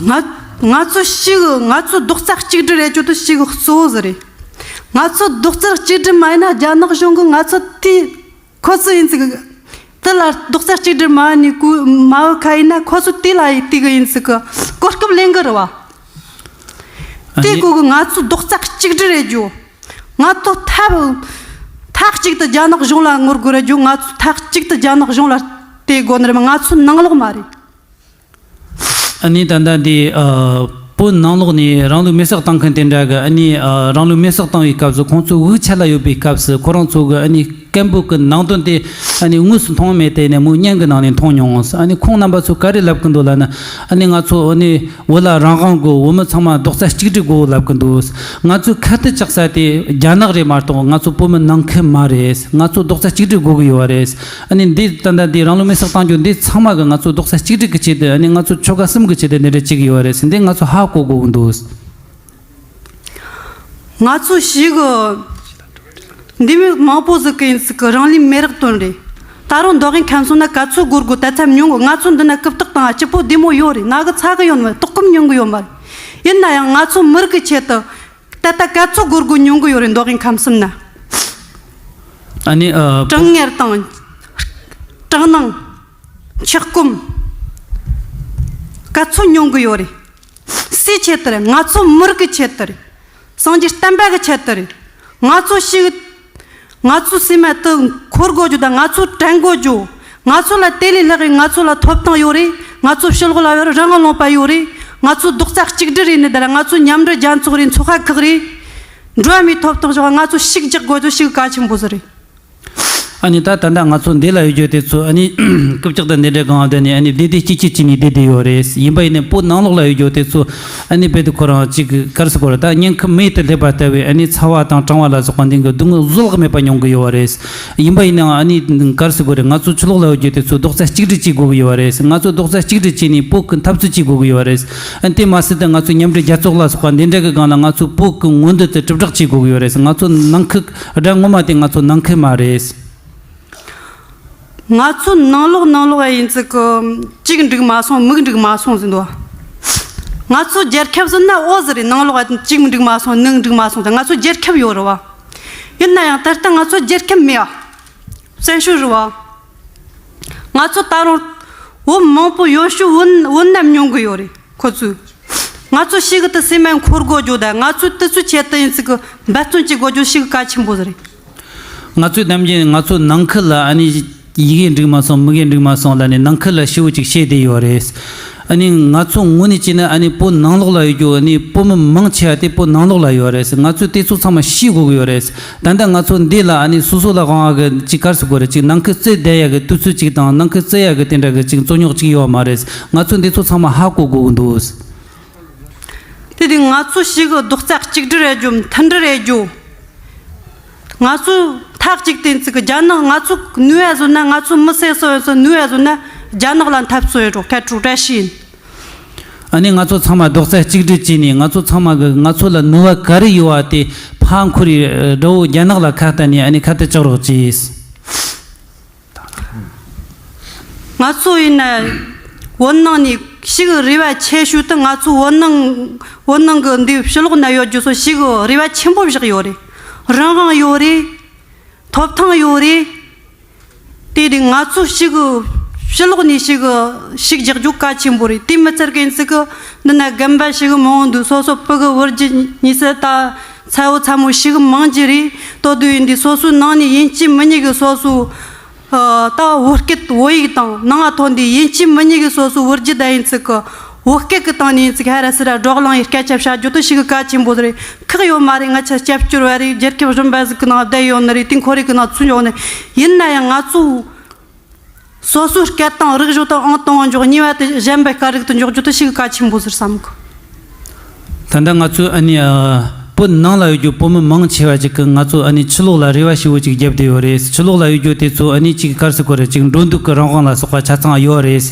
ང་ང་ཚོ་ཞིག་ང་ཚོ་རྡོག་རྩ་གཅིག་སྒྲིལ་རེད་རྒྱུ་དེ་ཞིག་གཙོ་བོ་ཟིག་རེད། ང་ཚོ་རྡོག་རྩ་གཅིག་སྒྲིལ་མ་ཡིན་ན་རྒྱ་ནག་གཞུང་གིས་ང་ཚོ་དེ་ཁོ་ཚོ་ཡིན་ཚིག་དེ་ལ་རྡོག་རྩ་གཅིག་སྒྲིལ་མ་ནི་གུ་མ་བུ་ཁ་ཡིན་ན་ཁོ་ཚོ་དེ་ལ་ཡི་དེ་གི་ཡིན་ཚིག་གི་གོ་སྐབས་ལེན་གི་རེད་བ། དེ་གོ་གི་ང་ཚོ་རྡོག་རྩ་གཅིག་སྒྲིལ་རེད་རྒྱུ། ང་ཚོ་ཐབས་ཐག་གཅིག་ཏུ་རྒྱ་ནག་གཞུང་ལ་ངོ་རྒོལ་རེད་རྒྱུ། ང་ཚོ་ཐག་གཅིག་ཏུ་རྒྱ་ནག་གཞུང་ལ་དེ་དགོས་ནི་རེད་མ། ང་ཚོ་ནང་ལོགས་མ་རེད། ཨ་ནི་ད་ལྟ་འདི་ཨ་བོད་ནང་ལོགས་ནས་རང་ལུས་མེ་སྲེག་བཏང་མཁན་དེ་འདྲ་གི་ཨ་ནི་ཨ་རང་ལུས་མེ་སྲེག་བཏང་བའི་སྐབས་སུ་ཁོང་ཚོ་དབུགས་ཆད་ལ་ཡོད་པའི་སྐབས་སུ་ཁོ་རང་ཚོ་གི་ཨ་ནི་སྐད་འབོད་ཀྱི་ནང་དོན་དེ་ཨ་ནི་དངོས་སུ་མཐོང་མེད་དེ་ནས་མོ་བརྙན་གྱི་ནང་ནས་མཐོང་མྱོང་། ཨ་ནི་ཁོང་རྣམ་པ་ཚོ་ག་རེ་ལབ་ཀྱི་འདུག་ལབ་ན་ཨ་ནི་ང་ཚོ་ཨ་ནི་བོད་ལ་རང་དབང་དགོས། བོད་མི་ཚང་མ་རྡོག་རྩ་གཅིག་སྒྲིལ་དགོས་ལབ་ཀྱི་འདུག་ང་ཚོའི་ཁ་གཏད་གཅོག་ས་དེ་རྒྱ་ནག་རེད་མ་གཏོགས་ང་ཚོ་བོད་མི་ནང་ཁུལ་མ་རེད། ང་ཚོ་རྡོག་རྩ་གཅིག་སྒྲིལ་དགོས་ཀྱི་ཡོད་རེད། ཨ་ནི་འདི་ད་ལྟ་འདི་རང་ལུས་མེ་སྲེག་བཏང་རྒྱུ་འདི་ཚང་མ་གི་ང་ཚོ་རྡོག་རྩ་གཅིག་སྒྲིལ་གྱི་ཆེད་དུ་ཨ་ནི་ང་ཚོ་ཆོལ་ཁ་གསུམ་གྱི་ཆེད་དུ་འདི་འདྲ་བྱེད་ཀྱི་ཡོད་རེད་ཟེར་འདི་ང་ཚོ་ཧ་གོ་དགོས་ཀྱི་འདུག་ང་ཚོ་ཞིག་གི་འདི་མི་མང་པོ་ཟིག་གི་ཡིན་ཟིག་གི་རང་ལུས་མེ་རག་དོན་རེད། ད་རུང་མདོ་དབུས་ཁམས་གསུམ་ན་ག་ཚོད་སྒོར་དགོས་ད་ཚད་མྱོང་གི། ང་ཚོ་འདི་ན་རྐུབ་སྟེགས་དང་སྐྱིད་པོ་བདེ་མོ་ཡོད་རེད། ན་གི་ཚ་གི་ཡོད་མ་རེད། ལྟོགས་སྐོམ་མྱོང་གི་ཡོད་མ་རེད། ཡིན་ན་ཡང་ང་ཚོ་མི་རིགས་ཀྱི་ཆེད་དུ་ད་ལྟ་ག་ཚོད་སྒོར་དགོས་མྱོང་གི་ཡོད་རེད། མདོ་དབུས་ཁམས་གསུམ་ན། ཨ་ནི་ཨ། གྲང་ངར་དང་། སྐྲག་སྣང་། འཁྱག་སྐོམ། ག་ཚོད་མྱོང་གི་ཡོད་རེད། སུའི་ཆེད་དུ་རེད། ང་ཚོ་མི་རིགས་ཀྱི་ཆེད་དུ་རེད། སངས་རྒྱས་བསྟན་པ་གི་ཆེད་དུ་རེད། ང་ཚོ་ཞིག་ང་ཚོ་སེམས་མ་དུ་འཁོར་དགོས་རྒྱུ་དང་ང་ཚོ་དྲན་དགོས་རྒྱུ། ང་ཚོ་ལ་དེ་ལས་ལྷག་གི་ང་ཚོ་ལ་ཐོབ་ཐང་ཡོད་རེད། ང་ཚོ་ཕྱི་ལོགས་ལ་ཡོད་རེད། རང་དབང་ལུང་པ་ཡོད་རེད། ང་ཚོ་རྡོག་རྩ་གཅིག་སྒྲིལ་རེད་ནི་དར། ང་ཚོ་མཉམ་འབྲེལ་རྒྱལ་ཚོགས་རེད། ཚོགས་པ་ཁག་རེད། འགྲོ་བ་མིའི་ཐོབ་ཐང་བཞག་ང་ཚོ་ཞིག་རྒྱག་དགོས་རྒྱུ་ཞིག་གལ་ཆེན་པོ་ཟིག་རེད། ཨ་ནི་ད་ད་ལྟ་ང་ཚོ་འདི་ལ་ཡོད་རྒྱུ་དེ་ཚོ་ཨ་ནི་རྐུབ་ཀྱག་དང་འདི་འདྲའི་སྒང་དེ་ནི་ཨ་ནི་བདེ་བདེ་སྐྱིད་སྐྱིད་བྱས་ནས་བསྡད་བསྡད་ཡོད་རེད། ཡིན་པ་ཡིན་ནའི་བོད་ནང་ལོགས་ལ་ཡོད་རྒྱུ་དེ་ཚོ་ཨ་ནི་རྦད་དེ་ཁོ་རང་གཅིག་ག་རེ་ཟེར་དགོས་རེད། ད་ཉེན་ཁ་མེད་དུ་སླེབས་པ་ལྟ་བུའི་ཨ་ནི་ཚ་བ་དང་གྲང་བ་ལ་སོགས་པ་འདི་གི་སྡུག་བསྔལ་བཟོད་གླགས་མེད་པ་མྱོང་གི་ཡོད་རེད། ཡིན་པ་ཡིན་ནའང་ཨ་ནི་ག་རེ་ཟེར་དགོས་རེད། ང་ཚོ་ཕྱི་ལོགས་ལ་ཡོད་རྒྱུ་དེ་ཚོ་རྡོག་རྩ་གཅིག་སྒྲིལ་བྱེད་དགོས་ཀྱི་ཡོད་རེད། ང་ཚོ་རྡོག་རྩ་གཅིག་སྒྲིལ་བྱས་ནས་བོད་ཀྱི་འཐབ་རྩོད་བྱེད་དགོས་ཀྱི་ཡོད་རེད། ཨ་ནི་དེ་མ་ཟད་དུ་ང་ཚོ་མཉམ་འབྲེལ་རྒྱལ་ཚོགས་ལ་སོགས་པ་འདི་འདྲ་གི་སྒང་ལ་ང་ཚོ་བོད་ཀྱི་མངོན་འདོད་དེ་དྲིལ་བསྒྲགས་བྱེད་དགོས་ཀྱི་ཡོད་རེད། ང་ཚོ་ནང་ཁུལ་དགྲ་ངོ་མ་དེ་ང་ཚོ་ནང་ཁུལ་མ་རེད། ང་ཚོ་ནང་ལོགས་ནང་ལོགས་ཡིན་ཙི་གི་གཅིག་འགྲིག་མ་སོང་མིག་འགྲིག་མ་སོང་ཟིན་འདུག་ང་ཚོ་རྒྱལ་ཁབ་ཟིན་ན་འོ་ཟི་རེད། ནང་ལོགས་གཅིག་འགྲིག་མ་སོང་མིག་འགྲིག་མ་སོང་ཟིན། ང་ཚོ་རྒྱལ་ཁབ་ཡོད་རེད་བ། ཡིན་ན་ཡང་ད་ལྟ་ང་ཚོ་རྒྱལ་ཁབ་མེད་བ། བཙན་བྱོལ་རེད་བ། ང་ཚོ་ད་རུང་བོད་མང་པོ་ཡོད་ཤུ་བོད་བོད་ནམ་མྱོང་གི་ཡོད་རེད། ཁོ་ཚོས། ང་ཚོ་ཞིག་གི་དུ་སེམས་མ་འཁོར་དགོས་རྒྱུ་དང་ང་ཚོས་དུ་ཚོད་ཆེད་དུ་ཡིན་ཚིག་གི་འབད་བརྩོན་བྱེད་དགོས་རྒྱུ་ཞིག་གལ་ཆེན་པོ་རེད། ང་ཚོས་ནམ་རྒྱུན་ང་ཚོ་ནང་ཁུལ་ལ་ཨ་ནི་ཡི་གེ་འགྲིག་མ་སོང་མི་གེ་འགྲིག་མ་སོང་ལ་ནི་ནང་ཁུལ་ལ་ཞི་བོ་ཅིག་བཤད་བསྡད་ཡོད་རེད། ཨ་ནི་ང་ཚོ་དངོས་གནས་བྱས་ན་ཨ་ནི་བོད་ནང་ལོགས་ལ་ཡོད་རྒྱུ་ཨ་ནི་བོད་མི་མང་ཆེ་བ་དེ་བོད་ནང་ལོགས་ལ་ཡོད་རེད། ང་ཚོས་དེ་ཚོ་ཚང་མ་ཤེས་དགོས་ཀྱི་ཡོད་རེད། ད་ལྟ་ང་ཚོ་འདི་ལ་ཨ་ནི་སོ་སོ་ལ་དབང་བ་གི་ཅིག་ག་རེ་ཟེར་དགོས་རེད། ཅིག་ནང་ཁུལ་རྩོད་བསྡད་ཡ་གི་དུས་ཚོད་ཅིག་དང་ནང་ཁུལ་རྩོད་ཡ་གི་དེ་འདྲ་གི་ཅིག་རྩོད་རྙོག་ཅིག་ཡོད་མ་རེད། ང་ཚོ་འདི་ཚོ་ཚང་མ་ཧ་གོ་དགོས་ཀྱི་འདུག་དེ་དུས་ང་ཚོ་ཞིག་གི་རྡོག་རྩ་གཅིག་སྒྲིལ་རེད་རྒྱུ་མཐུན་སྒྲིལ་རེད་རྒྱུ། ང་ཚོ་ཐག་གཅིག་བསྟན་ཚིག་གི་རྒྱ་ནག་ང་ཚོ་ནུས་ཡ་བཟོ་ན་ང་ཚོ་མི་སེར་སོ་ཡོད་སོ་ནུས་ཡ་བཟོ་ན་རྒྱ་ནག་ལ་འཐབ་སོ་ཡོད་རོགས་ཁ་དྲུག་བཀྲ་ཤིས་ཡིན། ཨ་ནི་ང་ཚོ་ཚང་མ་རྡོག་རྩ་གཅིག་སྒྲིལ་བྱས་ནས་ང་ཚོ་ཚང་མ་གི་ང་ཚོ་ལ་ནུས་པ་ག་རེ་ཡོད་བ་དེ་ཕར་འཁུར་ཡི་དགྲ་བོ་རྒྱ་ནག་ལ་ཁ་གཏད་ནས་ཨ་ནི་ཁ་གཏད་གཅོག་རོགས་གྱིས། ང་ཚོ་ཡིན་ན་བོད་ནང་ནས་ཞིག་རེ་བ་ཆེ་ཤོས་དེ་ང་ཚོ་བོད་ནང་བོད་ནང་གི་འདི་ཕྱི་ལོགས་ན་ཡོད་རྒྱུ་ཚོ་ཞིག་རེ་བ་ཆེན་པོ་བཞག་ཡོད་རེད། རང་དབང་ཡོད་རེད། ཐོབ་ཐང་ཡོད་རེད། དེ་དུས་ང་ཚོ་ཞིག་ཕྱི་ལོགས་ནས་ཞིག་ཤུགས་རྒྱག་རྒྱུ་གལ་ཆེན་པོ་རེད། དེ་མི་ཚད་གི་ཡིན་ཚིག་གི་འདི་ན་རྒན་པ་ཞིག་མང་འདུག་སོ་སོ་ཕྲུ་གུ་བུ་རྒྱུད་གཉིས་སུ་ད་ཚ་བོ་ཚ་མོ་ཞིག་མང་རྒྱུ་རེད། དོ་དུས་ཡིན་དུས་སོ་སོའི་ནང་ནས་ཡིན་གཅིག་མིན་གཉིས་གི་སོ་སོ་ད་བོད་སྐད་བོད་ཡིག་དང་ནང་ང་ཐོན་དུས་ཡིན་གཅིག་མིན་གཉིས་གི་སོ་སོའི་བུ་རྒྱུད་ད་ཡིན་ཚིག་གི་བོད་སྐད་གི་སྟེང་ནས་ཡིན་ཚིག་ཧ་ར་སི་ར་བགྲོ་གླེང་ཡི་སྐད་ཆ་བཤད་རྒྱུ་དེ་ཞིག་གལ་ཆེན་པོ་རེད། ཁག་ཡོད་མ་རེད། ང་ཆ་སྐྱབས་བཅོལ་བ་རེད། རྒྱལ་ཁབ་གཞན་པ་ཟིག་གི་ནང་བསྡད་ཡོད་ནི་རེད། དེ་ཁོ་རེ་གི་ནང་ཚུད་འཇོག་ནི་ཡིན་ན་ཡང་ང་ཚོ་སོ་སོའི་སྐད་དང་རིག་གཞུང་དང་ཨང་དང་པོ་འཇོག་གཉིས་པ་དེ་གཞན་པའི་སྐད་རིགས་དུ་འཇོག་རྒྱུ་དེ་ཞིག་གལ་ཆེན་པོ་ཟེར་བསམ་གི། ད་ལྟ་ང་ཚོས་ཨ་ནི་ཨ། བོད་ནང་ལ་ཡོད་རྒྱུ་བོད་མི་མང་ཆེ་བ་ཅིག་གིས་ང་ཚོ་ཨ་ནི་ཕྱི་ལོགས་ལ་རེ་བ་ཞེ་པོ་ཅིག་བརྒྱབ་བསྡད་ཡོད་རེད། ཕྱི་ལོགས་ལ་ཡོད་རྒྱུ་དེ་ཚོ་ཨ་ནི་ཅིག་ག་རེ་ཟེར་དགོས་རེད། ཅིག་འགྲོ་འདུག་གི་རང་དབང་ལ་སོགས་པ་ཆ་ཚང་ཡོད་རེད།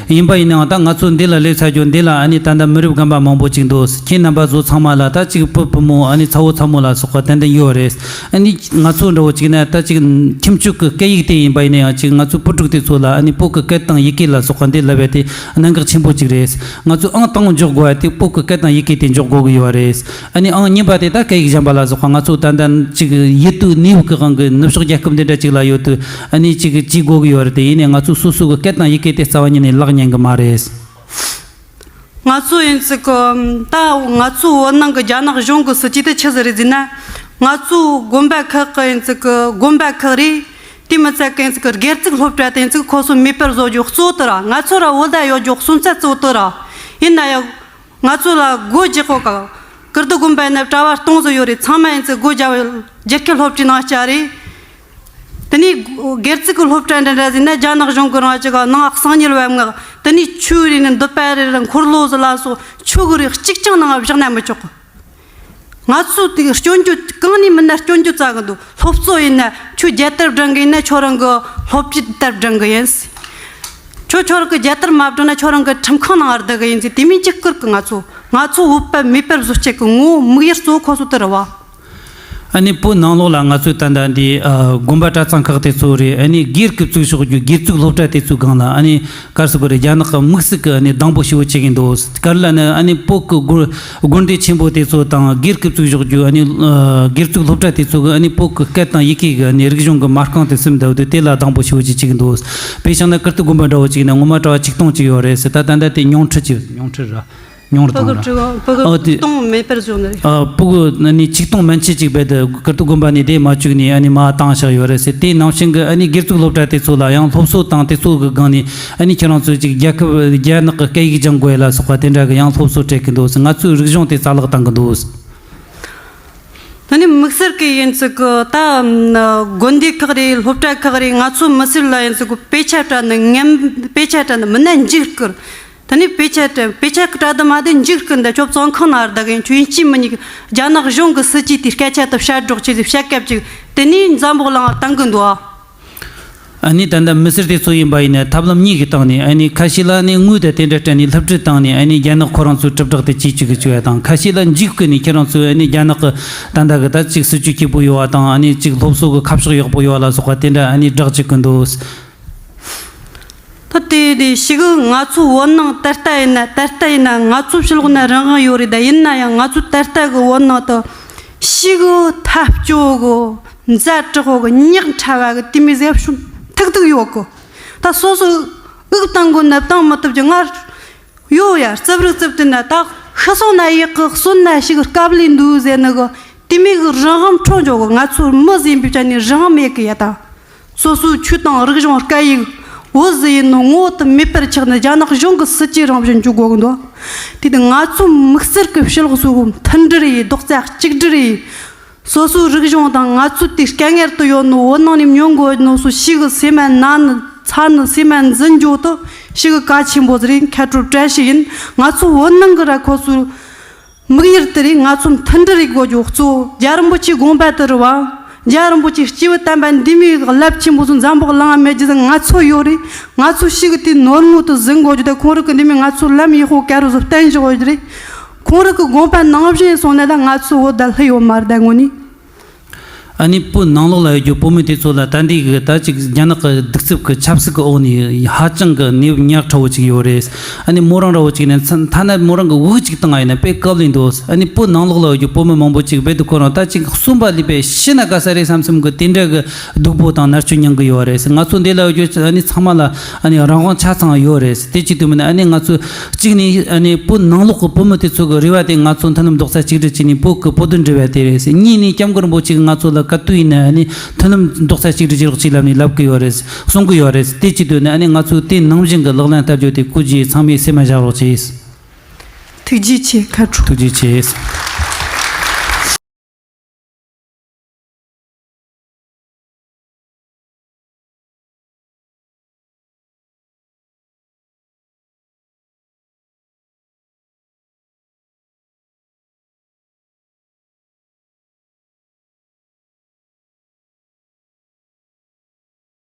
ཡིན་པ་ཡིན་ནའང་ད་ང་ཚོ་འདི་ལ་སླེབས་ཚར་རྒྱུ་འདི་ལ་ཨ་ནི་ད་ལྟ་མི་རབས་རྒན་པ་མང་པོ་ཅིག་འདུག་ཁྱེད་རྣམ་པ་ཚོ་ཚང་མ་ལ་ད་ཅིག་བུ་བུ་མོ་ཨ་ནི་ཚ་བོ་ཚ་མོ་ལ་སོགས་པ་ཏན་ཏན་ཡོད་རེད། ཨ་ནི་ང་ཚོ་འདྲ་བོ་ཅིག་ན་ད་ཅིག་ཁྱིམ་སྤྱོད་ཀྱི་སྐད་ཡིག་དེ་ཡིན་པ་ཡིན་ན་ཡང་ཅིག་ང་ཚོ་བུ་ཕྲུག་དེ་ཚོ་ལ་ཨ་ནི་བོད་ཀྱི་སྐད་དང་ཡི་གེ་ལ་སོགས་པ་འདི་ལབ་པ་དེ་གནད་འགག་ཆེན་པོ་ཅིག་རེད། ང་ཚོ་ཨང་དང་པོ་འཇོག་དགོས་པ་དེ་བོད་ཀྱི་སྐད་དང་ཡི་གེ་དེ་འཇོག་དགོས་ཀྱི་ཡོད་རེད། ཨ་ནི་ཨང་གཉིས་པ་དེ་ད་སྐད་ཡིག་གཞན་པ་ལ་སོགས་པ་ང་ཚོ་ད་ལྟ་ཅིག་ཡིད་དུ་གནས་བབ་ཀྱི་དབང་གིས་ནུབ་ཕྱོགས་རྒྱལ་ཁབ་འདི་འདྲ་ཅིག་ལ་ཡོད་དུས་ཨ་ནི་ཅིག་བྱེད་དགོས་ཀྱི་ཡོད་རེད། དེ་ཡིན་ནའི་ང་ཚོ་སོ་སོ་གི་སྐད་དང་ཡི་གེ་དེ་རྩ་བ་ཉིད་ནས་བརླག་ཉན་གི་མ་རེད། ང་ཚོ་ཡིན་ཚིག་གི་ད་ང་ཚོ་བོད་ནང་གི་རྒྱ་ནག་གཞུང་གི་སྲིད་ཇུས་དེ་ཆི་ཟིག་རེད་ཟེར་ན། ང་ཚོ་དགོན་པ་ཁག་གི་ཡིན་ཚིག་གི་དགོན་པ་ཁག་རེད། དེ་མི་ཚད་གི་ཡིན་ཚིག་གི་སྒེར་བཙུགས་སློབ་གྲྭ་དེ་ཡིན་ཚིག་ཁོ་ཚོ་མེད་པར་བཟོ་རྒྱུ་གཙོ་བོ་དེ་ར། ང་ཚོ་ར་བོད་ད་ཡོད་རྒྱུ་སོན་ཚ་གཙོ་བོ་དེ་ར། ཡིན་ན་ཡང་ང་ཚོ་ལ་སྒོ་རྒྱག་གོ་ག་ཀིརྟི་དགོན་པ་ཡིན་ན་གྲྭ་བ་སྟོང་ཟིག་ཡོད་རེད། ཚང་མ་ཡིན་ཚིག་སྒོ་རྒྱག་རྒྱལ་ཁབ་སློབ་གྲྭའི་ནང་བསྐྱལ་རེད། དེ་ནས་སྒེར་བཙུགས་ཀྱི་སློབ་གྲྭ་འདྲ་འདྲ་ཟིག་ན་རྒྱ་ནག་གཞུང་གི་རང་ཅིག་ནང་གསང་ཉུལ་བའམ་ངག་དེ་ནས་ཆོས་རེ་ནི་འདུལ་བ་རེ་ར་འཁོར་ལོ་ཟིག་ལ་སོགས་ཆོས་གི་རིགས་གཅིག་ཀྱང་ནང་བཞག་ན་མི་ཆོག་གི། ང་ཚོ་དེ་སྐྱོན་བརྗོད་གང་ནས་མིན་ན་སྐྱོན་བརྗོད་རྩ་གི་འདུག་སློབ་གཙོ་ཡིན་ན་ཁྱོད་རྒྱལ་དར་སྒྲེང་གི་ཡིན་ན་ཁྱོད་རང་གི་སློབ་སྤྱི་དར་སྒྲེང་གི་ཡིན། ཁྱོད་ཁྱོད་རང་གི་རྒྱལ་དར་མ་སྒྲེང་ན་ཁྱོད་རང་གི་ཁྲིམས་ཁང་ནང་བསྡད་གི་ཡིན་ཟེར་དེ་མིན་གཅིག་བསྐུར་གི། ང་ཚོ་ང་ཚོ་བོད་པ་མེད་པར་བཟོ་བྱེད་གི་ངོ་བོ་དམིགས་ཡུལ་གཙོ་བོ་ཁོ་ཚོ་དེ་རེད་བ། ཨ་ནི་བོད་ནང་ལོགས་ལ་ང་ཚོས་ད་ལྟ་འདི་ཨ་དགོན་པ་གྲྭ་ཚང་ཁག་དེ་ཚོ་རེད། ཨ་ནི་སྒེར་གྱི་བཙུགས་ཆོག་རྒྱུ་སྒེར་བཙུགས་སློབ་གྲྭ་དེ་ཚོའི་སྒང་ལ་ཨ་ནི་ག་རེ་ཟེར་དགོས་རེད། རྒྱ་ནག་གི་དམིགས་བསལ་གྱི་ཨ་ནི་སྡང་པོ་ཞེ་པོ་བྱེད་ཀྱིན་འདུག་ག་རེ་ལབ་ན་ཨ་ནི་བོད་ཀྱི་དགོན་དགོན་སྡེ་ཆེན་པོ་དེ་ཚོ་དང་སྒེར་གྱི་བཙུགས་ཆོག་རྒྱུ་ཨ་ནི་ཨ་སྒེར་བཙུགས་སློབ་གྲྭ་དེ་ཚོ་གི་ཨ་ནི་བོད་ཀྱི་སྐད་དང་ཡི་གེ་གི་ཨ་ནི་རིག་གཞུང་གི་མ་རྐང་དེ་སུམ་འདུག་དེ་དེ་ལ་སྡང་པོ་ཞེ་པོ་ཅིག་བྱེད་ཀྱིན་འདུག་དཔེ་བཞག་ན་ཀིརྟི་དགོན་པ་འདྲ་བོ་ཅིག་ཡིན་ན་ངོ་མ་གྲྭ་བ་ཆིག་སྟོང་ཅིག་ཡོད་རེད་ཟེར། ད་ད་ལྟ་དེ་ཉུང་འཕྲི་ཅིག་ཉུང་འཕྲི་ར། ཉུང་རུ་བཏང་ར། ཕྲུ་གུ་ཕྲུ་ཨོ་དེ་གུ་སྟོང་མེད་པར་བཟོ་ནི་རེད། ཨ་ཕྲུ་གུ་ནི་ཆིག་སྟོང་མན་ཆད་ཅིག་རྦད་དེ་ཀིརྟི་དགོན་པ་ནས་དེ་མ་བཅུག་ནས་ཨ་ནི་མར་བཏང་བཞག་ཡོད་རེད་ཟེར། དེ་ནང་བཞིན་གྱི་ཨ་ནི་སྒེར་བཙུགས་སློབ་གྲྭ་དེ་ཚོ་ལ་ཡང་སློབ་གསོ་དང་དེ་ཚོ་གི་སྒང་ནས་ཨ་ནི་ཁྱེད་རང་ཚོས་ཅིག་རྒྱལ་ཁབ་རྒྱ་ནག་གི་སྐད་ཡིག་སྦྱང་དགོས་ལ་སོགས་པ་དེ་འདྲ་གི་ཡང་སློབ་གསོ་སྤྲད་ཀྱི་འདུག་ཟེར། ང་ཚོའི་རིག་གཞུང་དེ་རྩ་བརླག་བཏང་གི་འདུག་ཟེར། ད་ནི་དམིགས་བསལ་གྱི་ཡིན་ཚིག་གི་ད་དགོན་སྡེ་ཁག་རེད། སློབ་གྲྭ་ཁག་རེད། ང་ཚོ་མི་སེར་ལ་ཡིན་ཚིག་གི་དཔེ་ཆ་སྤྲད་ནི་ངན་དཔེ་ཆ་སྤྲད་ནི་མིན་ན་འཇིགས་སྐུལ། ད་ནི་དཔེ་ཆ་སྤྲད་དཔེ་ཆ་གི་སྤྲད་དུ་མ་དེ་འཇིགས་སྐུལ་འདི་ཁྱོད་བཙོན་ཁང་ནང་བསྡད་གི་ཡིན། ཁྱོད་ཡིན་གཅིག་མིན་གཉིས་རྒྱ་ནག་གཞུང་གི་སྲིད་ཇུས་དེ་སྐད་ཆ་དེ་བཤད་སྒྲོག་བྱས་ཏེ་བཤད་སྐབས་ཅིག་དེ་ནས་འཛམ་བུ་གླིང་བཏང་གི་འདུག་ཨ། ཨ་ནི་ད་ལྟ་མི་སེར་དེ་ཚོ་ཡིན་པ་ཡིན་ན་ཐབས་ལམ་གཉིས་ཀྱི་སྟེང་ནས་ཨ་ནི་ཁ་ཤས་ལ་ནི་དངུལ་དང་དེ་འདྲ་སྤྲད་ནས་སློབ་ཁྲིད་བཏང་ནས་ཨ་ནི་རྒྱ་ནག་ཁོ་རང་ཚོའི་དྲིལ་བསྒྲགས་དེ་བྱེད་བཅུག་གི་བཅུག་ཡ་དང་། ཁ་ཤས་ལ་འཇིགས་སྐུལ་ནས་ཁྱེད་རང་ཚོས་ཨ་ནི་རྒྱ་ནག་གི་ད་ལྟ་གི་ད་ཅིག་སྲིད་ཇུས་སྐྱིད་པོ་ཡོད་པ་དང་ཨ་ནི་ཅིག་སློབ་གསོ་གི་ཁ་ཕྱོགས་ཡག་པོ་ཡོད་པ་ལ་སོགས་པ་དེ་འདྲ་ཨ་ནི་བསྒྲགས་བཅུག་གི་འདུག་ད་དེ་དེ་ཞིག་ང་ཚོ་བོད་ནང་ད་ལྟ་ཡིན་ན་ད་ལྟ་ཡིན་ན་ང་ཚོ་ཕྱི་ལོགས་ན་རང་དབང་ཡོད་རེད། ད་ཡིན་ན་ཡང་ང་ཚོ་ད་ལྟ་གི་བོད་ནང་དུ་ཞིག་འཐབ་རྩོད་གི་ཛ་དྲག་པོ་གི་ཉག་ཕྲ་བ་གི་དེ་མོ་ཟིག་ཤུགས་ཐུག་ཐུག་ཡོད་གི། ད་སོ་སོ་དབུགས་བཏང་དགོས་ན་བཏང་མི་ཐུབ་ཀྱི། ང་ཡོད་ཡ་རྩབ་རི་རྩབ་དེ་ན་ད་ཤི་སོང་ན་ཡག་གི། གསོན་ན་ཞིག་དཀའ་ལས་འདུག་ཟེར་ནི་གི་དེ་མོ་གི་རང་དབང་འཕྲོག་འཇོག་གི། ང་ཚོ་མི་ཟིག་ཡིན་པའི་ཆ་ནས་རང་དབང་མེད་གི་ཡ། ད་སོ་སོའི་ཆོས་དང་རིག་གཞུང་སྐད་ཡིག་བོད་ཟིག་ཡིན་ནོ་ངོ་བོ་དེ་མེད་པར་ཆགས་ནས་རྒྱ་ནག་གཞུང་གི་སྲིད་ཇུས་རང་བཞིན་འཇུག་དགོས་གི་འདུག་དེ་དུས་ང་ཚོ་དམིགས་བསལ་གྱི་ཕྱི་ལོགས་སུ་མཐུན་སྒྲིལ་ཡེད། རྡོག་རྩ་གཅིག་སྒྲིལ་ཡེད། སོ་སོའི་རིག་གཞུང་དང་ང་ཚོ་དེ་དཀའ་ངལ་དུ་ཡོད་ནོ་བོད་ནང་ནས་ཉོ་དགོས་ནོ་སོ་ཞིག་གི་སེམས་མ་ན་ནི་ཚ་ནི་སེམས་མ་འཛིན་རྒྱུ་དེ་ཞིག་གི་གལ་ཆེན་པོ་ཟིག་རེད། མཁས་གྲུབ་བཀྲ་ཤིས་ཡིན། ང་ཚོ་བོད་ནང་གི་ར་ཁོ་ཚོའི་དམིགས་ཡུལ་དེ་རེད། ང་ཚོ་མཐུན་སྒྲིལ་ཡེད་དགོས་རྒྱུ་གཙོ་བོ། རྒྱལ་རིན་པོ་ཆེའི་དགོངས་པ་དེ་རེད་བ། རྒྱལ་རིན་པོ་ཆེའི་སྐྱེས་བུ་དམ་པ་འདི་མོའི་རླབས་ཆེན་པོ་ཚོ་འཛམ་བུ་གླིང་མེད་རྒྱུ་ཟིག་ང་ཚོ་ཡོད་རེད། ང་ཚོ་ཞིག་དེ་ནོར་ངོ་དུ་ཟིན་དགོས་རྒྱུ་དེ་ཁོང་རང་གི་འདི་མོའི་ང་ཚོ་ལམ་ཡག་པོ་ག་རུ་ཟིག་བསྟན་བཞག་ཡོད་རེད། ཁོང་རང་གི་དགོངས་པ་ནང་བཞིན་སོང་ན་ད་ང་ཚོ་བོད་ད་ལྷི་ཡོད་མ་རེད། ད་དངོས་ནས། ཨ་ནི་བོད་ནང་ལོགས་ལ་ཡོད་རྒྱུ་བོད་མི་དེ་ཚོ་ལ་ད་འདི་གི་ད་ཅིག་རྒྱ་ནག་གི་གདུག་རྩུབ་ཀྱི་ཆབ་སྲིད་ཀྱི་འོག་ནས་ཧ་ཅང་གི་གནས་བབ་ཉག་ཕྲ་བོ་ཅིག་ཡོད་རེད། ཨ་ནི་མོ་རང་འདྲ་བོ་ཅིག་ནས་མཚན་ཐ་ན་མོ་རང་གི་འུག་ཅིག་བཏང་ཡིན་ན་དཔེ་དཀའ་ལས་འདུག་ཨ་ནི་བོད་ནང་ལོགས་ལ་ཡོད་རྒྱུ་བོད་མི་མང་པོ་ཅིག་རྦད་དེ་ཁོ་རང་ད་ཅིག་གསོན་པ་ལུས་པའི་ཤི་ན་དགའ་ས་རེད་བསམ་བསམ་གི་དེ་འདྲ་གི་སྡུག་པོ་དང་མནར་གཅོད་མྱང་གི་ཡོད་རེད། ང་ཚོ་འདི་ལ་ཡོད་རྒྱུ་ཨ་ནི་ཚང་མ་ལ་ཨ་ནི་རང་དབང་ཆ་ཚང་ཡོད་རེད། དེ་གཅིག་དུ་མིན་ཨ་ནི་ང་ཚོ་གཅིག་ནས་ཨ་ནི་བོད་ནང་ལོགས་ཀྱི་བོད་མི་དེ་ཚོ་གི་རེ་བ་དེ་ང་ཚོ་མཐུན་ལམ་རྡོག་རྩ་གཅིག་སྒྲིལ་བྱས་ནས་བོད་ཀྱི་བོད་དོན་འབྲེལ་བ་དེ་རེད། གཉིས་ནས་སྐྱབས་མགོན་རིན་པོ་ཆེ་གིས་ང་ཚོ་ལ་ག་དུས་ཡིན་ན་ཨ་ནི་མཐུན་ལམ་རྡོག་རྩ་གཅིག་སྒྲིལ་བྱེད་རོགས་ཅེས་ལབ་ནས་ལབ་གི་ཡོད་རེད། གསུང་གི་ཡོད་རེད། དེ་གཅིག་དུས་ནས་ཨ་ནི་ང་ཚོས་དེ་ནང་བཞིན་གྱི་ལག་ལེན་བསྟར་རྒྱུ་དེ་སྐུ་མཁྱེན་ཚང་མས་སེམས་མ་བཞག་རོགས་གྱིས། ཐུགས་རྗེ་ཆེ། ཁ་དྲོ། ཐུགས་རྗེ་ཆེ།